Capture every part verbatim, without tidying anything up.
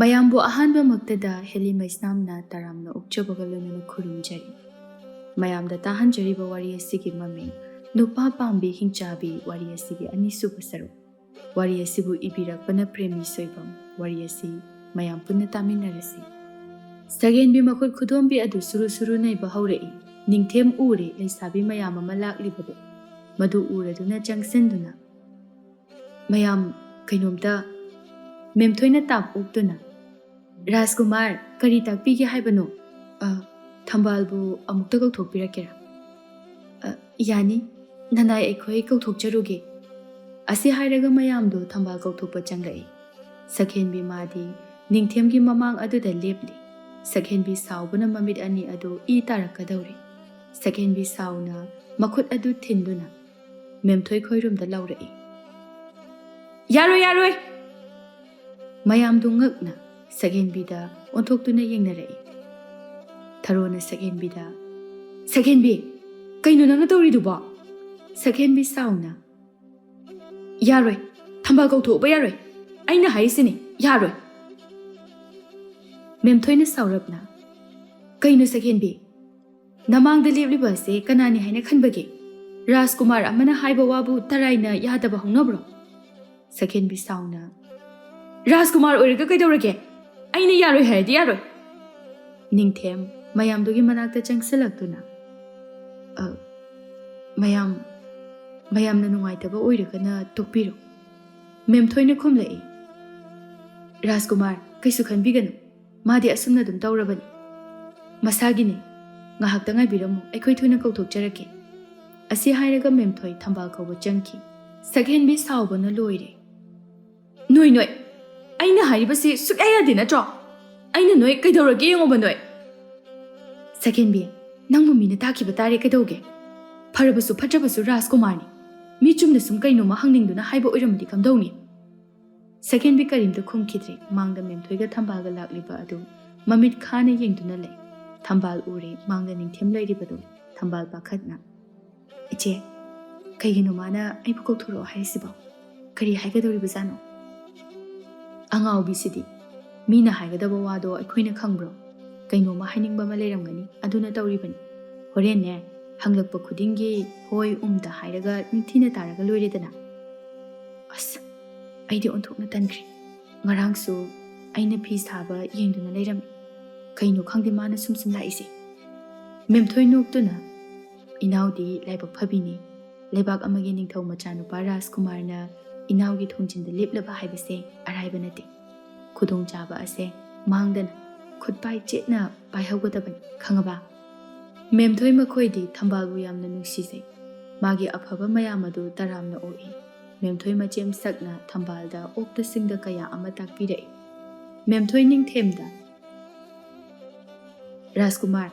ꯃꯌꯥꯝꯕꯨ ꯑꯍꯥꯟꯕꯃꯛꯇꯗ ꯍꯦꯂꯤ ꯃꯩꯁꯅꯥꯝꯅ ꯇꯔꯥꯝꯅ ꯑꯣꯛꯆꯕꯒ ꯂꯣꯏꯅꯅ ꯈꯨꯔꯨꯝꯖꯔꯤ꯫ ꯃꯌꯥꯝꯗ ꯇꯥꯍꯟꯖꯔꯤꯕ ꯋꯥꯔꯤ ꯑꯁꯤꯒꯤ ꯃꯃꯤꯡ ꯅꯨꯄꯥ ꯄꯥꯝꯕꯤ ꯍꯤꯡꯆꯥꯕꯤ꯫ ꯋꯥꯔꯤ ꯑꯁꯤꯒꯤ ꯑꯅꯤꯁꯨꯕ ꯁꯔꯨꯛ꯫ ꯋꯥꯔꯤ ꯑꯁꯤꯕꯨ ꯏꯕꯤꯔꯛꯄꯅ ꯄ꯭ꯔꯦꯃꯤ ꯁꯣꯏꯕꯝ꯫ ꯋꯥꯔꯤ ꯑꯁꯤ ꯃꯌꯥꯝ ꯄꯨꯟꯅ ꯇꯥꯃꯤꯟꯅꯔꯁꯤ꯫ ꯁꯒꯦꯟꯕꯤ ꯃꯈꯨꯠ ꯈꯨꯗꯣꯝꯕꯤ ꯑꯗꯨ ꯁꯨꯔꯨ ꯁꯨꯔꯨ ꯅꯩꯕ ꯍꯧꯔꯛꯏ꯫ ꯅꯤꯡꯊꯦꯝ ꯎꯔꯦ ꯂꯩꯁꯥꯕꯤ ꯃꯌꯥꯝ ꯑꯃ ꯂꯥꯛꯂꯤꯕꯗꯨ꯫ ꯃꯗꯨ ꯎꯔꯗꯨꯅ ꯆꯪꯁꯤꯟꯗꯨꯅ, "ꯃꯌꯥꯝ, ꯀꯩꯅꯣꯝꯇ," ꯃꯦꯝꯊꯣꯏꯅ ꯇꯥꯞ ꯑꯣꯛꯇꯨꯅ, "ꯔꯥꯖꯀꯨꯃꯥꯔ, ꯀꯔꯤ ꯇꯥꯛꯄꯤꯒꯦ ꯍꯥꯏꯕꯅꯣ? ꯑ, ꯊꯝꯕꯥꯜꯕꯨ ꯑꯃꯨꯛꯇ ꯀꯧꯊꯣꯛꯄꯤꯔꯛꯀꯦꯔꯥ?" "ꯑ, ꯌꯥꯅꯤ, ꯅꯅꯥꯏ ꯑꯩꯈꯣꯏ ꯀꯧꯊꯣꯛꯆꯔꯨꯒꯦ꯫" ꯑꯁꯤ ꯍꯥꯏꯔꯒ ꯃꯌꯥꯝꯗꯨ ꯊꯝꯕꯥꯜ ꯀꯧꯊꯣꯛꯄ ꯆꯪꯂꯛꯏ꯫ ꯁꯛꯍꯦꯟꯕꯤ ꯃꯥꯗꯤ ꯅꯤꯡꯊꯦꯝꯒꯤ ꯃꯃꯥꯡ ꯑꯗꯨꯗ ꯂꯦꯞꯂꯤ꯫ ꯁꯛꯍꯦꯟꯕꯤ ꯁꯥꯎꯕꯅ ꯃꯃꯤꯠ ꯑꯅꯤ ꯑꯗꯨ ꯏ ꯇꯥꯔꯛꯀꯗꯧꯔꯦ꯫ ꯁꯛꯍꯦꯟꯕꯤ ꯁꯥꯎꯅ ꯃꯈꯨꯠ ꯑꯗꯨ ꯊꯤꯟꯗꯨꯅ ꯃꯦꯝꯊꯣꯏ ꯈꯣꯏꯔꯨꯝꯗ ꯂꯧꯔꯛꯏ꯫ "ꯌꯥꯔꯣꯏ, ꯌꯥꯔꯣꯏ!" ꯃꯌꯥꯝꯗꯨ ꯉꯛꯅ ꯁꯛꯍꯦꯟꯕꯤꯗ ꯑꯣꯟꯊꯣꯛꯇꯨꯅ ꯌꯦꯡꯅꯔꯛꯏ꯫ ꯊꯔꯣꯅ ꯁꯛꯍꯦꯟꯕꯤꯗ, "ꯁꯛꯍꯦꯟꯕꯤ, ꯀꯩꯅꯣ ꯅꯪꯅ ꯇꯧꯔꯤꯗꯨꯕꯣ?" ꯁꯛꯍꯦꯟꯕꯤ ꯁꯥꯎꯅ, "ꯌꯥꯔꯣꯏ, ꯊꯝꯕꯥꯜ ꯀꯧꯊꯣꯛꯎꯕ ꯌꯥꯔꯣꯏ꯫ ꯑꯩꯅ ꯍꯥꯏꯔꯤꯁꯤꯅꯤ, ꯌꯥꯔꯣꯏ!" ꯃꯦꯝꯊꯣꯏꯅ ꯁꯥꯎꯔꯞꯅ, "ꯀꯩꯅꯣ ꯁꯛꯍꯦꯟꯕꯤ? ꯅꯃꯥꯡꯗ ꯂꯦꯞꯂꯤꯕ ꯑꯁꯦ ꯀꯅꯥꯅꯤ ꯍꯥꯏꯅ ꯈꯟꯕꯒꯦ? ꯔꯥꯖꯀꯨꯃꯥꯔ ꯑꯃꯅ ꯍꯥꯏꯕ ꯋꯥꯕꯨ ꯇꯔꯥꯏꯅ ꯌꯥꯗꯕ ꯍꯧꯅꯕ꯭ꯔꯣ?" ꯁꯛꯍꯦꯟꯕꯤ ꯁꯥꯎꯅ, "ꯔꯥꯖꯀꯨꯃꯥꯔ ꯑꯣꯏꯔꯒ ꯀꯩꯗꯧꯔꯒꯦ? ꯑꯩꯅ ꯌꯥꯔꯣꯏ ꯍꯥꯏꯔꯗꯤ ꯌꯥꯔꯣꯏ!" ꯅꯤꯡꯊꯦꯝ ꯃꯌꯥꯝꯗꯨꯒꯤ ꯃꯅꯥꯛꯇ ꯆꯪꯁꯤꯜꯂꯛꯇꯨꯅ, "ꯑ, ꯃꯌꯥꯝ, ꯃꯌꯥꯝꯅ ꯅꯨꯡꯉꯥꯏꯇꯕ ꯑꯣꯏꯔꯒꯅ ꯇꯣꯛꯄꯤꯔꯣ꯫" ꯃꯦꯝꯊꯣꯏꯅ ꯈꯨꯝꯂꯛꯏ, "ꯔꯥꯖꯀꯨꯃꯥꯔ, ꯀꯩꯁꯨ ꯈꯟꯕꯤꯒꯅꯨ꯫ ꯃꯥꯗꯤ ꯑꯁꯨꯝꯅ ꯑꯗꯨꯝ ꯇꯧꯔꯕꯅꯤ꯫ ꯃꯁꯥꯒꯤꯅꯤ꯫ ꯉꯥꯏꯍꯥꯛꯇ ꯉꯥꯏꯕꯤꯔꯝꯃꯨ, ꯑꯩꯈꯣꯏ ꯊꯨꯅ ꯀꯧꯊꯣꯛꯆꯔꯛꯀꯦ꯫" ꯑꯁꯤ ꯍꯥꯏꯔꯒ ꯃꯦꯝꯊꯣꯏ ꯊꯝꯕꯥꯜ ꯀꯧꯕ ꯆꯪꯈꯤ꯫ ꯁꯛꯍꯦꯟꯕꯤ ꯁꯥꯎꯕꯅ ꯂꯣꯏꯔꯦ꯫ "ꯅꯣꯏ, ꯅꯣꯏ! ꯑꯩꯅ ꯍꯥꯏꯔꯤꯕꯁꯤ ꯁꯨꯛꯌꯥ ꯌꯥꯗꯦ ꯅꯠꯇ꯭ꯔꯣ? ꯑꯩꯅ ꯅꯣꯏ ꯀꯩꯗꯧꯔꯒꯦ ꯌꯦꯡꯉꯣꯕ ꯅꯣꯏ!" "ꯁꯛꯍꯦꯟꯕꯤ, ꯅꯪꯕꯨ ꯃꯤꯅ ꯇꯥꯈꯤꯕ ꯇꯥꯔꯦ ꯀꯩꯗꯧꯒꯦ? ꯐꯔꯕꯁꯨ ꯐꯠꯇ꯭ꯔꯕꯁꯨ ꯔꯥꯖꯀꯨꯃꯥꯔꯅꯤ꯫ ꯃꯤ ꯆꯨꯝꯅ ꯁꯨꯝ ꯀꯩꯅꯣꯝꯃ ꯍꯪꯅꯤꯡꯗꯨꯅ ꯍꯥꯏꯕ ꯑꯣꯏꯔꯝꯃꯗꯤ ꯀꯝꯗꯧꯅꯤ?" ꯁꯛꯍꯦꯟꯕꯤ ꯀꯔꯤꯝꯇ ꯈꯨꯝꯈꯤꯗ꯭ꯔꯦ꯫ ꯃꯥꯡꯗ ꯃꯦꯝꯊꯣꯏꯒ ꯊꯝꯕꯥꯜꯒ ꯂꯥꯛꯂꯤꯕ ꯑꯗꯨ ꯃꯃꯤꯠ ꯈꯥꯅ ꯌꯦꯡꯗꯨꯅ ꯂꯩ꯫ ꯊꯝꯕꯥꯜ ꯎꯔꯦ꯫ ꯃꯥꯡꯗ ꯅꯤꯡꯊꯦꯝ ꯂꯩꯔꯤꯕꯗꯨ꯫ ꯊꯝꯕꯥꯜ ꯄꯥꯈꯠꯅ, "ꯏꯆꯦ, ꯀꯩꯒꯤꯅꯣ ꯃꯥꯅ ꯑꯩꯕꯨ ꯀꯧꯊꯣꯔꯛꯑꯣ ꯍꯥꯏꯔꯤꯁꯤꯕꯣ? ꯀꯔꯤ ꯍꯥꯏꯒꯗꯧꯔꯤꯕꯖꯥꯠꯅꯣ?" ꯑꯉꯥꯎꯕꯤꯁꯤꯗꯤ꯫ ꯃꯤꯅ ꯍꯥꯏꯒꯗꯕ ꯋꯥꯗꯣ ꯑꯩꯈꯣꯏꯅ ꯈꯪꯕ꯭ꯔꯣ? ꯀꯩꯅꯣꯝꯃ ꯍꯥꯏꯅꯤꯡꯕ ꯑꯃ ꯂꯩꯔꯝꯒꯅꯤ, ꯑꯗꯨꯅ ꯇꯧꯔꯤꯕꯅꯤ꯫ ꯍꯣꯔꯦꯟꯅꯦ, ꯍꯪꯂꯛꯄ ꯈꯨꯗꯤꯡꯒꯤ ꯍꯣꯏ ꯎꯝꯗ ꯍꯥꯏꯔꯒ ꯅꯤꯡꯊꯤꯅ ꯇꯥꯔꯒ ꯂꯣꯏꯔꯦꯗꯅ꯫ ꯑꯁ, ꯑꯩꯗꯤ ꯑꯣꯟꯊꯣꯛꯅ ꯇꯟꯈ꯭ꯔꯦ꯫ ꯉꯔꯥꯡꯁꯨ ꯑꯩꯅ ꯐꯤ ꯁꯥꯕ ꯌꯦꯡꯗꯨꯅ ꯂꯩꯔꯝꯃꯤ꯫ ꯀꯩꯅꯣ ꯈꯪꯗꯦ ꯃꯥꯅ ꯁꯨꯝ ꯁꯨꯝ ꯂꯥꯛꯏꯁꯦ꯫ ꯃꯦꯝꯊꯣꯏ ꯅꯣꯛꯇꯨꯅ, "ꯏꯅꯥꯎꯗꯤ ꯂꯥꯏꯕꯛ ꯐꯕꯤꯅꯤ꯫ ꯂꯩꯕꯥꯛ ꯑꯃꯒꯤ ꯅꯤꯡꯊꯧ ꯃꯆꯥꯅꯨꯄꯥ ꯔꯥꯖꯀꯨꯃꯥꯔꯅ ꯏꯅꯥꯎꯒꯤ ꯊꯣꯡꯖꯤꯟꯗ ꯂꯦꯞꯂꯕ ꯍꯥꯏꯕꯁꯦ ꯑꯔꯥꯏꯕ ꯅꯠꯇꯦ꯫ ꯈꯨꯗꯣꯡꯆꯥꯕ ꯑꯁꯦ ꯃꯥꯡꯗꯅ ꯈꯨꯠꯄꯥꯏ ꯆꯦꯠꯅ ꯄꯥꯏꯍꯧꯒꯗꯕꯅꯤ, ꯈꯪꯉꯕ?" ꯃꯦꯝꯊꯣꯏ ꯃꯈꯣꯏꯗꯤ ꯊꯝꯕꯥꯜꯕꯨ ꯌꯥꯝꯅ ꯅꯨꯡꯁꯤꯖꯩ꯫ ꯃꯥꯒꯤ ꯑꯐꯕ ꯃꯌꯥꯝ ꯑꯗꯨ ꯇꯔꯥꯝꯅ ꯑꯣꯛꯏ꯫ ꯃꯦꯝꯊꯣꯏ ꯃꯆꯦꯝ ꯁꯛꯅ ꯊꯝꯕꯥꯜꯗ ꯑꯣꯛꯇ ꯁꯤꯡꯗ ꯀꯌꯥ ꯑꯃ ꯇꯥꯛꯄꯤꯔꯛꯏ꯫ ꯃꯦꯝꯊꯣꯏ ꯅꯤꯡꯊꯦꯝꯗ, "ꯔꯥꯖꯀꯨꯃꯥꯔ,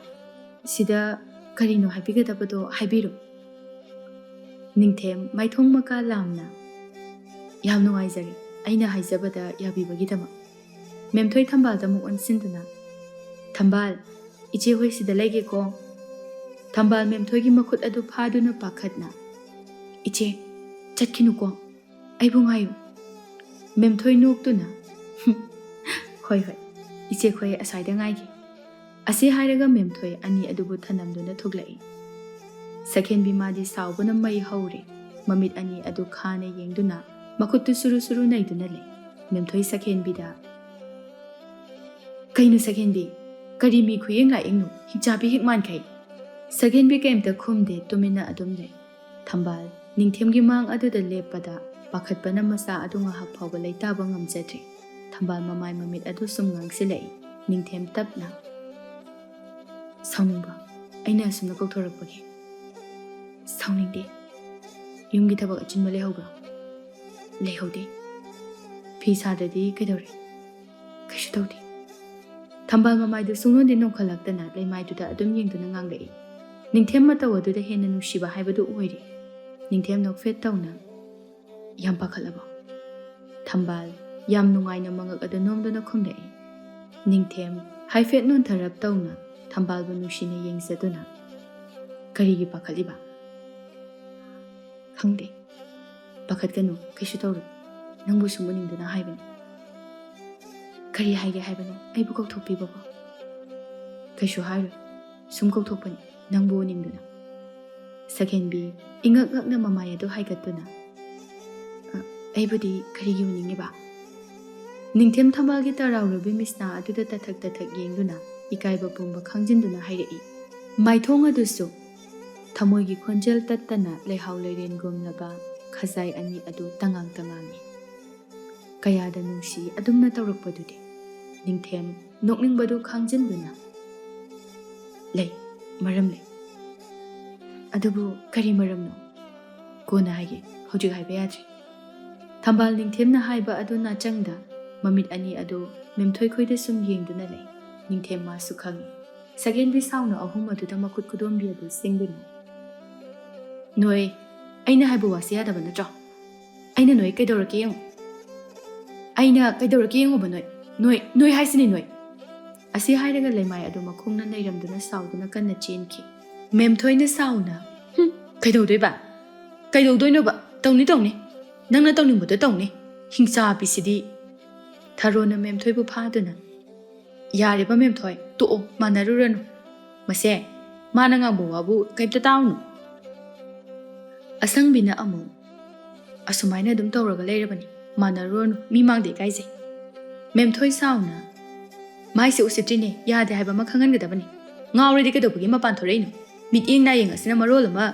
ꯁꯤꯗ ꯀꯔꯤꯅꯣ ꯍꯥꯏꯕꯤꯒꯗꯕꯗꯣ ꯍꯥꯏꯕꯤꯔꯣ꯫" ꯅꯤꯡꯊꯦꯝ ꯃꯥꯏꯊꯣꯡ ꯃꯀꯥ ꯂꯥꯝꯅ, "ꯌꯥꯝ ꯅꯨꯡꯉꯥꯏꯖꯔꯦ ꯑꯩꯅ ꯍꯥꯏꯖꯕꯗ ꯌꯥꯕꯤꯕꯒꯤꯗꯃꯛ꯫" ꯃꯦꯝꯊꯣꯏ ꯊꯝꯕꯥꯜꯗ ꯑꯃꯨꯛ ꯑꯣꯟꯁꯤꯟꯗꯨꯅ, "ꯊꯝꯕꯥꯜ, ꯏꯆꯦ ꯍꯣꯏ ꯁꯤꯗ ꯂꯩꯒꯦꯀꯣ꯫" ꯊꯝꯕꯥꯜ ꯃꯦꯝꯊꯣꯏꯒꯤ ꯃꯈꯨꯠ ꯑꯗꯨ ꯐꯥꯗꯨꯅ ꯄꯥꯈꯠꯅ, "ꯏꯆꯦ, ꯆꯠꯈꯤꯅꯨꯀꯣ, ꯑꯩꯕꯨ ꯉꯥꯏꯌꯨ꯫" ꯃꯦꯝꯊꯣꯏ ꯅꯣꯛꯇꯨꯅ, "ꯍꯣꯏ, ꯍꯣꯏ, ꯏꯆꯦꯈꯣꯏ ꯑꯁ꯭ꯋꯥꯏꯗ ꯉꯥꯏꯒꯦ꯫" ꯑꯁꯤ ꯍꯥꯏꯔꯒ ꯃꯦꯝꯊꯣꯏ ꯑꯅꯤ ꯑꯗꯨꯕꯨ ꯊꯅꯝꯗꯨꯅ ꯊꯣꯛꯂꯛꯏ꯫ ꯁꯈꯦꯟꯕꯤ ꯃꯥꯗꯤ ꯁꯥꯎꯕꯅ ꯃꯩ ꯍꯧꯔꯦ꯫ ꯃꯃꯤꯠ ꯑꯅꯤ ꯑꯗꯨ ꯈꯥꯅ ꯌꯦꯡꯗꯨꯅ ꯃꯈꯨꯠꯇꯨ ꯁꯨꯔꯨ ꯁꯨꯔꯨ ꯅꯩꯗꯨꯅ ꯂꯩ꯫ ꯃꯦꯝꯊꯣꯏ ꯁꯈꯦꯟꯕꯤꯗ, "ꯀꯩꯅꯣ ꯁꯈꯦꯟꯕꯤ? ꯀꯔꯤ ꯃꯤ ꯈꯨꯌꯦꯡ ꯂꯥꯛꯌꯦꯡꯅꯣ? ꯍꯤꯡꯆꯥꯕꯤ ꯍꯤꯛ ꯃꯥꯟꯈꯩ!" ꯁꯈꯦꯟꯕꯤ ꯀꯩꯝꯇ ꯈꯨꯝꯗꯦ, ꯇꯨꯃꯤꯟꯅ ꯑꯗꯨꯝ ꯂꯩ꯫ ꯊꯝꯕꯥꯜ ꯅꯤꯡꯊꯦꯝꯒꯤ ꯃꯥꯡ ꯑꯗꯨꯗ ꯂꯦꯞꯄꯗ ꯄꯥꯈꯠꯄꯅ ꯃꯆꯥ ꯑꯗꯨ ꯉꯥꯏꯍꯥꯛ ꯐꯥꯎꯕ ꯂꯩꯇꯥꯕ ꯉꯝꯖꯗ꯭ꯔꯦ꯫ ꯊꯝꯕꯥꯜ ꯃꯃꯥꯏ ꯃꯃꯤꯠ ꯑꯗꯨ ꯁꯨꯝ ꯉꯥꯡꯁꯤꯜꯂꯛꯏ꯫ ꯅꯤꯡꯊꯦꯝ ꯇꯞꯅ, "ꯁꯥꯎꯅꯤꯡꯕ, ꯑꯩꯅ ꯑꯁꯨꯝꯅ ꯀꯧꯊꯣꯔꯛꯄꯒꯤ?" "ꯁꯥꯎꯅꯤꯡꯗꯦ꯫ ꯌꯨꯝꯒꯤ ꯊꯕꯛ ꯑꯆꯤꯟꯕ ꯂꯩꯍꯧꯕ꯭ꯔꯣ?" "ꯂꯩꯍꯧꯗꯦ꯫ ꯐꯤ ꯁꯥꯗ꯭ꯔꯗꯤ ꯀꯩꯗꯧꯔꯦ?" "ꯀꯩꯁꯨ ꯇꯧꯗꯦ꯫" ꯊꯝꯕꯥꯜ ꯃꯃꯥꯏꯗꯨ ꯁꯨꯡꯅꯣꯟꯗꯤ ꯅꯣꯟꯈꯠꯂꯛꯇꯅ ꯂꯩꯃꯥꯏꯗꯨꯗ ꯑꯗꯨꯝ ꯌꯦꯡꯗꯨꯅ ꯉꯥꯡꯂꯛꯏ꯫ ꯅꯤꯡꯊꯦꯝ ꯃꯇꯧ ꯑꯗꯨꯗ ꯍꯦꯟꯅ ꯅꯨꯡꯁꯤꯕ ꯍꯥꯏꯕꯗꯨ ꯑꯣꯏꯔꯦ꯫ ꯅꯤꯡꯊꯦꯝ ꯅꯣꯛꯐꯦꯠ ꯇꯧꯅ, "ꯌꯥꯝ ꯄꯥꯈꯠꯂꯕꯣ?" ꯊꯝꯕꯥꯜ ꯌꯥꯝ ꯅꯨꯡꯉꯥꯏꯅ ꯃꯉꯛ ꯑꯗꯨ ꯅꯣꯝꯗꯨꯅ ꯈꯨꯝꯂꯛꯏ꯫ ꯅꯤꯡꯊꯦꯝ ꯍꯥꯏꯐꯦꯠ ꯅꯣꯟꯊꯔꯞ ꯇꯧꯅ ꯊꯝꯕꯥꯜꯕꯨ ꯅꯨꯡꯁꯤꯅ ꯌꯦꯡꯖꯗꯨꯅ, "ꯀꯔꯤꯒꯤ ꯄꯥꯈꯠꯂꯤꯕ?" "ꯈꯪꯗꯦ꯫ ꯄꯥꯈꯠꯀꯅꯨ, ꯀꯩꯁꯨ ꯇꯧꯔꯣꯏ꯫ ꯅꯪꯕꯨ ꯁꯨꯝ ꯎꯅꯤꯡꯗꯨꯅ ꯍꯥꯏꯕꯅꯤ꯫" "ꯀꯔꯤ ꯍꯥꯏꯒꯦ ꯍꯥꯏꯕꯅꯣ? ꯑꯩꯕꯨ ꯀꯧꯊꯣꯛꯄꯤꯕꯕꯨ?" "ꯀꯩꯁꯨ ꯍꯥꯏꯔꯣꯏ, ꯁꯨꯝ ꯀꯧꯊꯣꯛꯄꯅꯤ, ꯅꯪꯕꯨ ꯎꯅꯤꯡꯗꯨꯅ꯫" ꯁꯛꯍꯦꯟꯕꯤ ꯏꯉꯛ ꯉꯛꯅ ꯃꯃꯥꯏ ꯑꯗꯨ ꯍꯥꯏꯒꯠꯇꯨꯅ, "ꯑ, ꯑꯩꯕꯨꯗꯤ ꯀꯔꯤꯒꯤ ꯎꯅꯤꯡꯉꯤꯕ?" ꯅꯤꯡꯊꯦꯝ ꯊꯝꯕꯥꯜꯒꯤ ꯇꯔꯥꯎꯔꯕꯤ ꯃꯤꯠꯁꯅꯥ ꯑꯗꯨꯗ ꯇꯊꯛ ꯇꯊꯛ ꯌꯦꯡꯗꯨꯅ ꯏꯀꯥꯏꯕ ꯄꯨꯝꯕ ꯈꯪꯖꯤꯟꯗꯨꯅ ꯍꯥꯏꯔꯛꯏ꯫ ꯃꯥꯏꯊꯣꯡ ꯑꯗꯨꯁꯨ ꯊꯃꯣꯏꯒꯤ ꯈꯣꯟꯖꯦꯜ ꯇꯠꯇꯅ ꯂꯩꯍꯥꯎ ꯂꯩꯔꯦꯟꯒꯨꯝꯂꯕ ꯈꯖꯥꯏ ꯑꯅꯤ ꯑꯗꯨ ꯇꯉꯥꯡ ꯇꯉꯥꯡꯉꯤ꯫ ꯀꯌꯥꯗ ꯅꯨꯡꯁꯤ ꯑꯗꯨꯝꯅ ꯇꯧꯔꯛꯄꯗꯨꯗꯤ꯫ ꯅꯤꯡꯊꯦꯝ ꯅꯣꯛꯅꯤꯡꯕꯗꯨ ꯈꯥꯡꯖꯤꯟꯗꯨꯅ, "ꯂꯩ, ꯃꯔꯝ ꯂꯩ꯫ ꯑꯗꯨꯕꯨ ꯀꯔꯤ ꯃꯔꯝꯅꯣ? ꯀꯣꯟꯅ ꯍꯥꯏꯒꯦ, ꯍꯧꯖꯤꯛ ꯍꯥꯏꯕ ꯌꯥꯗ꯭ꯔꯤ꯫" ꯊꯝꯕꯥꯜ ꯅꯤꯡꯊꯦꯝꯅ ꯍꯥꯏꯕ ꯑꯗꯨ ꯅꯥꯆꯪꯗ ꯃꯃꯤꯠ ꯑꯅꯤ ꯑꯗꯨ ꯃꯦꯝꯊꯣꯏ ꯈꯣꯏꯗ ꯁꯨꯝ ꯌꯦꯡꯗꯨꯅ ꯂꯩ꯫ ꯅꯤꯡꯊꯦꯝ ꯃꯥꯁꯨ ꯈꯪꯏ꯫ ꯁꯛꯍꯦꯟꯕꯤ ꯁꯥꯎꯅ ꯑꯍꯨꯝ ꯑꯗꯨꯗ ꯃꯈꯨꯠ ꯈꯨꯗꯣꯝꯕꯤ ꯑꯗꯨ ꯁꯤꯡꯗꯨꯅ, "ꯅꯣꯏ, ꯑꯩꯅ ꯍꯥꯏꯕ ꯋꯥꯁꯤ ꯌꯥꯗꯕ ꯅꯠꯇ꯭ꯔꯣ? ꯑꯩꯅ ꯅꯣꯏ ꯀꯩꯗꯧꯔꯛꯀꯦ ꯌꯦꯡꯉꯨ꯫ ꯑꯩꯅ ꯀꯩꯗꯧꯔꯛꯀꯦ ꯌꯦꯡꯉꯨꯕ ꯅꯣꯏ꯫ ꯅꯣꯏ, ꯅꯣꯏ ꯍꯥꯏꯁꯤꯅꯤ ꯅꯣꯏ꯫" ꯑꯁꯤ ꯍꯥꯏꯔꯒ ꯂꯩꯃꯥꯏ ꯑꯗꯨ ꯃꯈꯣꯡꯅ ꯅꯩꯔꯝꯗꯨꯅ ꯁꯥꯎꯗꯨꯅ ꯀꯟꯅ ꯆꯦꯟꯈꯤ꯫ ꯃꯦꯝꯊꯣꯏꯅ ꯁꯥꯎꯅ, "ꯍꯨꯝ, ꯀꯩꯗꯧꯗꯣꯏꯕ? ꯀꯩꯗꯧꯗꯣꯏꯅꯣꯕ? ꯇꯧꯅꯤ, ꯇꯧꯅꯤ꯫ ꯅꯪꯅ ꯇꯧꯅꯤꯡꯕꯗꯣ ꯇꯧꯅꯤ꯫ ꯍꯤꯡꯆꯥꯕꯤꯁꯤꯗꯤ꯫" ꯊꯔꯣꯅ ꯃꯦꯝꯊꯣꯏꯕꯨ ꯐꯥꯗꯨꯅ, "ꯌꯥꯔꯦꯕ ꯃꯦꯝꯊꯣꯏ, ꯇꯣꯛꯑꯣ, ꯃꯥꯟꯅꯔꯨꯔꯅꯨ꯫ ꯃꯁꯦ, ꯃꯥꯅ ꯉꯥꯡꯕ ꯋꯥꯕꯨ ꯀꯩꯝꯇ ꯇꯥꯎꯅꯨ꯫" ꯑꯁꯪꯕꯤꯅ ꯑꯃꯨꯛ, "ꯑꯁꯨꯃꯥꯏꯅ ꯑꯗꯨꯝ ꯇꯧꯔꯒ ꯂꯩꯔꯕꯅꯤ, ꯃꯥꯟꯅꯔꯨꯔꯅꯨ, ꯃꯤ ꯃꯥꯡꯗ ꯏꯀꯥꯏꯖꯩ꯫" ꯃꯦꯝꯊꯣꯏ ꯁꯥꯎꯅ, "ꯃꯥꯏꯁꯦ ꯎꯁꯤꯠꯇ꯭ꯔꯤꯅꯦ, ꯌꯥꯗꯦ ꯍꯥꯏꯕ ꯑꯃ ꯈꯪꯍꯟꯒꯗꯕꯅꯤ꯫ ꯉꯥꯎꯔꯗꯤ ꯀꯩꯗꯧꯕꯒꯤ ꯃꯄꯥꯟ ꯊꯣꯔꯛꯏꯅꯣ? ꯃꯤꯠꯌꯦꯡ ꯅꯥꯌꯦꯡ ꯑꯁꯤꯅ ꯃꯔꯣꯜ ꯑꯃ,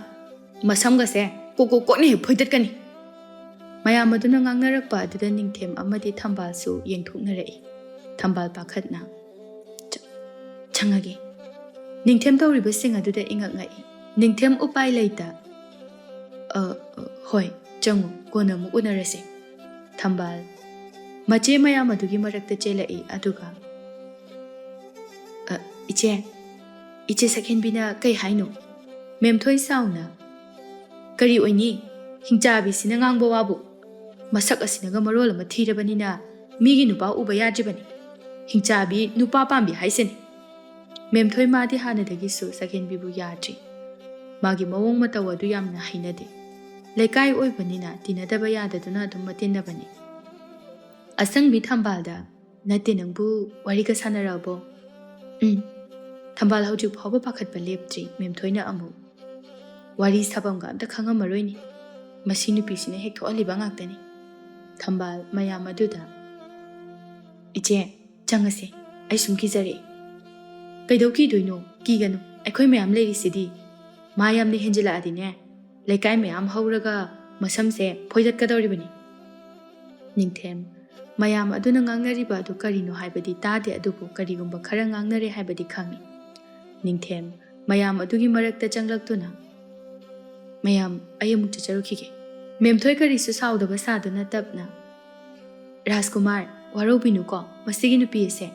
ꯃꯁꯝꯒꯁꯦ ꯀꯣꯛ ꯀꯣꯛ ꯀꯣꯛꯅ ꯍꯦꯛ ꯐꯣꯏꯗꯠꯀꯅꯤ꯫" ꯃꯌꯥꯝ ꯑꯗꯨꯅ ꯉꯥꯡꯅꯔꯛꯄ ꯑꯗꯨꯗ ꯅꯤꯡꯊꯦꯝ ꯑꯃꯗꯤ ꯊꯝꯕꯥꯜꯁꯨ ꯌꯦꯡꯊꯣꯛꯅꯔꯛꯏ꯫ ꯊꯝꯕꯥꯜ ꯄꯥꯈꯠꯅ, "ꯆ-, ꯆꯪꯉꯒꯦ꯫" ꯅꯤꯡꯊꯦꯝ ꯇꯧꯔꯤꯕꯁꯤꯡ ꯑꯗꯨꯗ ꯏꯉꯛ ꯉꯛꯏ꯫ ꯅꯤꯡꯊꯦꯝ ꯎꯄꯥꯏ ꯂꯩꯇ, "ꯑ, ꯑ, ꯍꯣꯏ, ꯆꯪꯉꯨ, ꯀꯣꯟꯅ ꯑꯃꯨꯛ ꯎꯅꯔꯁꯦ꯫" ꯊꯝꯕꯥꯜ ꯃꯆꯦ ꯃꯌꯥꯝ ꯑꯗꯨꯒꯤ ꯃꯔꯛꯇ ꯆꯦꯜꯂꯛꯏ, ꯑꯗꯨꯒ, "ꯑ, ꯏꯆꯦ, ꯏꯆꯦ ꯁꯛꯍꯦꯟꯕꯤꯅ ꯀꯩ ꯍꯥꯏꯅꯣ?" ꯃꯦꯝꯊꯣꯏ ꯁꯥꯎꯅ, "ꯀꯔꯤ ꯑꯣꯏꯅꯤ? ꯍꯤꯡꯆꯥꯕꯤꯁꯤꯅ ꯉꯥꯡꯕ ꯋꯥꯕꯨ꯫ ꯃꯁꯛ ꯑꯁꯤꯅꯒ ꯃꯔꯣꯜ ꯑꯃ ꯊꯤꯔꯕꯅꯤꯅ ꯃꯤꯒꯤ ꯅꯨꯄꯥ ꯎꯕ ꯌꯥꯗ꯭ꯔꯤꯕꯅꯤ꯫ ꯍꯤꯡꯆꯥꯕꯤ ꯅꯨꯄꯥ ꯄꯥꯝꯕꯤ ꯍꯥꯏꯁꯤꯅꯤ꯫" ꯃꯦꯝꯊꯣꯏ ꯃꯥꯗꯤ ꯍꯥꯟꯅꯗꯒꯤꯁꯨ ꯁꯛꯍꯦꯟꯕꯤꯕꯨ ꯌꯥꯗ꯭ꯔꯤ꯫ ꯃꯥꯒꯤ ꯃꯑꯣꯡ ꯃꯇꯧ ꯑꯗꯨ ꯌꯥꯝꯅ ꯍꯩꯅꯗꯦ꯫ ꯂꯩꯀꯥꯏ ꯑꯣꯏꯕꯅꯤꯅ ꯇꯤꯟꯅꯗꯕ ꯌꯥꯗꯗꯨꯅ ꯑꯗꯨꯝ ꯃꯇꯤꯟꯅꯕꯅꯤ꯫ ꯑꯁꯪꯕꯤ ꯊꯝꯕꯥꯜꯗ, "ꯅꯠꯇꯦ, ꯅꯪꯕꯨ ꯋꯥꯔꯤꯒ ꯁꯥꯟꯅꯔꯛꯑꯕꯣ?" "ꯎꯝ, ꯊꯝꯕꯥꯜ ꯍꯧꯖꯤꯛ ꯐꯥꯎꯕ ꯄꯥꯈꯠꯄ ꯂꯦꯞꯇ꯭ꯔꯤ, ꯃꯦꯝꯊꯣꯏꯅ ꯑꯃꯨꯛ꯫ ꯋꯥꯔꯤ ꯁꯥꯐꯝꯒ ꯑꯝꯇ ꯈꯪꯉꯝꯃꯔꯣꯏꯅꯦ꯫ ꯃꯁꯤ ꯅꯨꯄꯤꯁꯤꯅ ꯍꯦꯛ ꯊꯣꯛꯍꯜꯂꯤꯕ ꯉꯥꯛꯇꯅꯤ꯫" ꯊꯝꯕꯥꯜ ꯃꯌꯥꯝ ꯑꯗꯨꯗ, "ꯏꯆꯦ, ꯆꯪꯉꯁꯦ, ꯑꯩ ꯁꯨꯝ ꯀꯤꯖꯔꯛꯑꯦ꯫" "ꯀꯩꯗꯧ ꯀꯤꯗꯣꯏꯅꯣ? ꯀꯤꯒꯅꯨ, ꯑꯩꯈꯣꯏ ꯃꯌꯥꯝ ꯂꯩꯔꯤꯁꯤꯗꯤ꯫ ꯃꯥ ꯌꯥꯝꯅ ꯍꯦꯟꯖꯤꯜꯂꯛꯑꯗꯤꯅꯦ, ꯂꯩꯀꯥꯏ ꯃꯌꯥꯝ ꯍꯧꯔꯒ ꯃꯁꯝꯁꯦ ꯐꯣꯏꯗꯠꯀꯗꯧꯔꯤꯕꯅꯤ꯫" ꯅꯤꯡꯊꯦꯝ ꯃꯌꯥꯝ ꯑꯗꯨꯅ ꯉꯥꯡꯅꯔꯤꯕ ꯑꯗꯨ ꯀꯔꯤꯅꯣ ꯍꯥꯏꯕꯗꯤ ꯇꯥꯗꯦ, ꯑꯗꯨꯕꯨ ꯀꯔꯤꯒꯨꯝꯕ ꯈꯔ ꯉꯥꯡꯅꯔꯦ ꯍꯥꯏꯕꯗꯤ ꯈꯪꯏ꯫ ꯅꯤꯡꯊꯦꯝ ꯃꯌꯥꯝ ꯑꯗꯨꯒꯤ ꯃꯔꯛꯇ ꯆꯪꯂꯛꯇꯨꯅ, "ꯃꯌꯥꯝ, ꯑꯩ ꯑꯃꯨꯛ ꯆꯠꯆꯔꯨꯈꯤꯒꯦ꯫" ꯃꯦꯝꯊꯣꯏ ꯀꯔꯤꯁꯨ ꯁꯥꯎꯗꯕ ꯁꯥꯗꯨꯅ ꯇꯞꯅ, "ꯔꯥꯖꯀꯨꯃꯥꯔ, ꯋꯥꯔꯧꯕꯤꯅꯨꯀꯣ, ꯃꯁꯤꯒꯤ ꯅꯨꯄꯤ ꯑꯁꯦ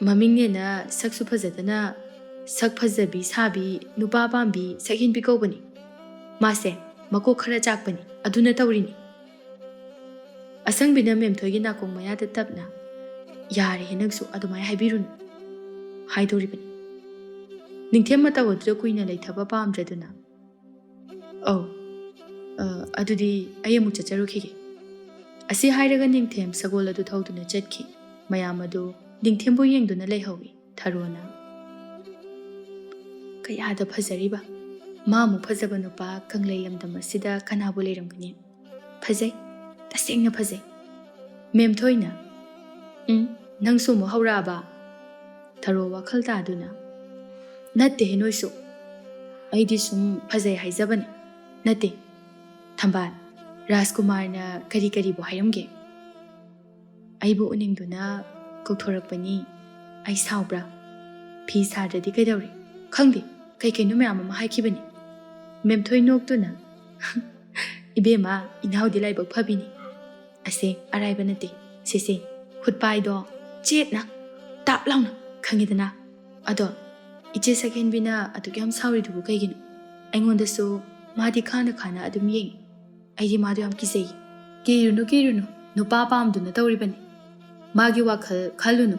ꯃꯃꯤꯡꯅꯦꯅ ꯁꯛꯁꯨ ꯐꯖꯗꯅ ꯁꯛ ꯐꯖꯕꯤ ꯁꯥꯕꯤ, ꯅꯨꯄꯥ ꯄꯥꯝꯕꯤ, ꯁꯛꯍꯦꯟꯕꯤ ꯀꯧꯕꯅꯤ꯫ ꯃꯥꯁꯦ ꯃꯀꯣꯛ ꯈꯔ ꯆꯥꯛꯄꯅꯤ, ꯑꯗꯨꯅ ꯇꯧꯔꯤꯅꯤ꯫" ꯑꯁꯪꯕꯤꯅ ꯃꯦꯝꯊꯣꯏꯒꯤ ꯅꯥꯀꯣꯡ ꯃꯌꯥꯗ ꯇꯞꯅ, "ꯌꯥꯔꯦꯍꯦ, ꯅꯪꯁꯨ ꯑꯗꯨꯃꯥꯏꯅ ꯍꯥꯏꯕꯤꯔꯨꯅꯨ" ꯍꯥꯏꯗꯧꯔꯤꯕꯅꯤ꯫ ꯅꯤꯡꯊꯦꯝ ꯃꯇꯧ ꯑꯗꯨꯗ ꯀꯨꯏꯅ ꯂꯩꯊꯕ ꯄꯥꯝꯗ꯭ꯔꯗꯨꯅ, "ꯑꯧ, ꯑ, ꯑꯗꯨꯗꯤ ꯑꯩ ꯑꯃꯨꯛ ꯆꯠꯆꯔꯨꯈꯤꯒꯦ꯫" ꯑꯁꯤ ꯍꯥꯏꯔꯒ ꯅꯤꯡꯊꯦꯝ ꯁꯒꯣꯜ ꯑꯗꯨ ꯊꯧꯗꯨꯅ ꯆꯠꯈꯤ꯫ ꯃꯌꯥꯝ ꯑꯗꯨ ꯅꯤꯡꯊꯦꯝꯕꯨ ꯌꯦꯡꯗꯨꯅ ꯂꯩꯍꯧꯏ꯫ ꯊꯔꯣꯅ, "ꯀꯌꯥꯗ ꯐꯖꯔꯤꯕ! ꯃꯥꯃꯨꯛ ꯐꯖꯕ ꯅꯨꯄꯥ ꯀꯪꯂꯩ ꯂꯝꯗꯝ ꯑꯁꯤꯗ ꯀꯅꯥꯕꯨ ꯂꯩꯔꯝꯒꯅꯤ? ꯐꯖꯩ, ꯇꯁꯦꯡꯅ ꯐꯖꯩ꯫" ꯃꯦꯝꯊꯣꯏꯅ, "ꯎꯝ, ꯅꯪꯁꯨ ꯑꯃꯨꯛ ꯍꯧꯔꯛꯑꯕ?" ꯊꯔꯣ ꯋꯥꯈꯜ ꯇꯥꯗꯨꯅ, "ꯅꯠꯇꯦꯍꯦ ꯅꯣꯏꯁꯨ, ꯑꯩꯗꯤ ꯁꯨꯝ ꯐꯖꯩ ꯍꯥꯏꯖꯕꯅꯤ꯫ ꯅꯠꯇꯦ, ꯊꯝꯕꯥꯜ, ꯔꯥꯖꯀꯨꯃꯥꯔꯅ ꯀꯔꯤ ꯀꯔꯤꯕꯨ ꯍꯥꯏꯔꯝꯒꯦ?" "ꯑꯩꯕꯨ ꯎꯅꯤꯡꯗꯨꯅ ꯀꯧꯊꯣꯔꯛꯄꯅꯤ꯫ ꯑꯩ ꯁꯥꯎꯕ꯭ꯔꯥ? ꯐꯤ ꯁꯥꯗ꯭ꯔꯗꯤ ꯀꯩꯗꯧꯔꯤ? ꯈꯪꯗꯦ, ꯀꯩ ꯀꯩꯅꯣ ꯃꯌꯥꯝ ꯑꯃ ꯍꯥꯏꯈꯤꯕꯅꯤ꯫" ꯃꯦꯝꯊꯣꯏ ꯅꯣꯛꯇꯨꯅ, "ꯏꯕꯦꯝꯃ, ꯏꯅꯥꯎꯗꯤ ꯂꯥꯏꯕꯛ ꯐꯕꯤꯅꯤ꯫ ꯑꯁꯦ ꯑꯔꯥꯏꯕ ꯅꯠꯇꯦ꯫ ꯁꯦꯁꯦ, ꯈꯨꯠ ꯄꯥꯏꯗꯣ ꯆꯦꯠꯅ, ꯇꯥꯞ ꯂꯥꯎꯅ ꯈꯪꯉꯤꯗꯅ꯫ ꯑꯗꯣ ꯏꯆꯦ ꯁꯛꯍꯦꯟꯕꯤꯅ ꯑꯗꯨꯛ ꯌꯥꯝ ꯁꯥꯎꯔꯤꯗꯨꯕꯨ ꯀꯩꯒꯤꯅꯣ? ꯑꯩꯉꯣꯟꯗꯁꯨ ꯃꯥꯗꯤ ꯈꯥꯅ ꯈꯥꯅ ꯑꯗꯨꯝ ꯌꯦꯡꯉꯤ꯫ ꯑꯩꯗꯤ ꯃꯥꯗꯣ ꯌꯥꯝ ꯀꯤꯖꯩ꯫" "ꯀꯤꯔꯨꯅꯨ, ꯀꯤꯔꯨꯅꯨ, ꯅꯨꯄꯥ ꯄꯥꯝꯗꯨꯅ ꯇꯧꯔꯤꯕꯅꯤ꯫ ꯃꯥꯒꯤ ꯋꯥꯈꯜ ꯈꯜꯂꯨꯅꯨ꯫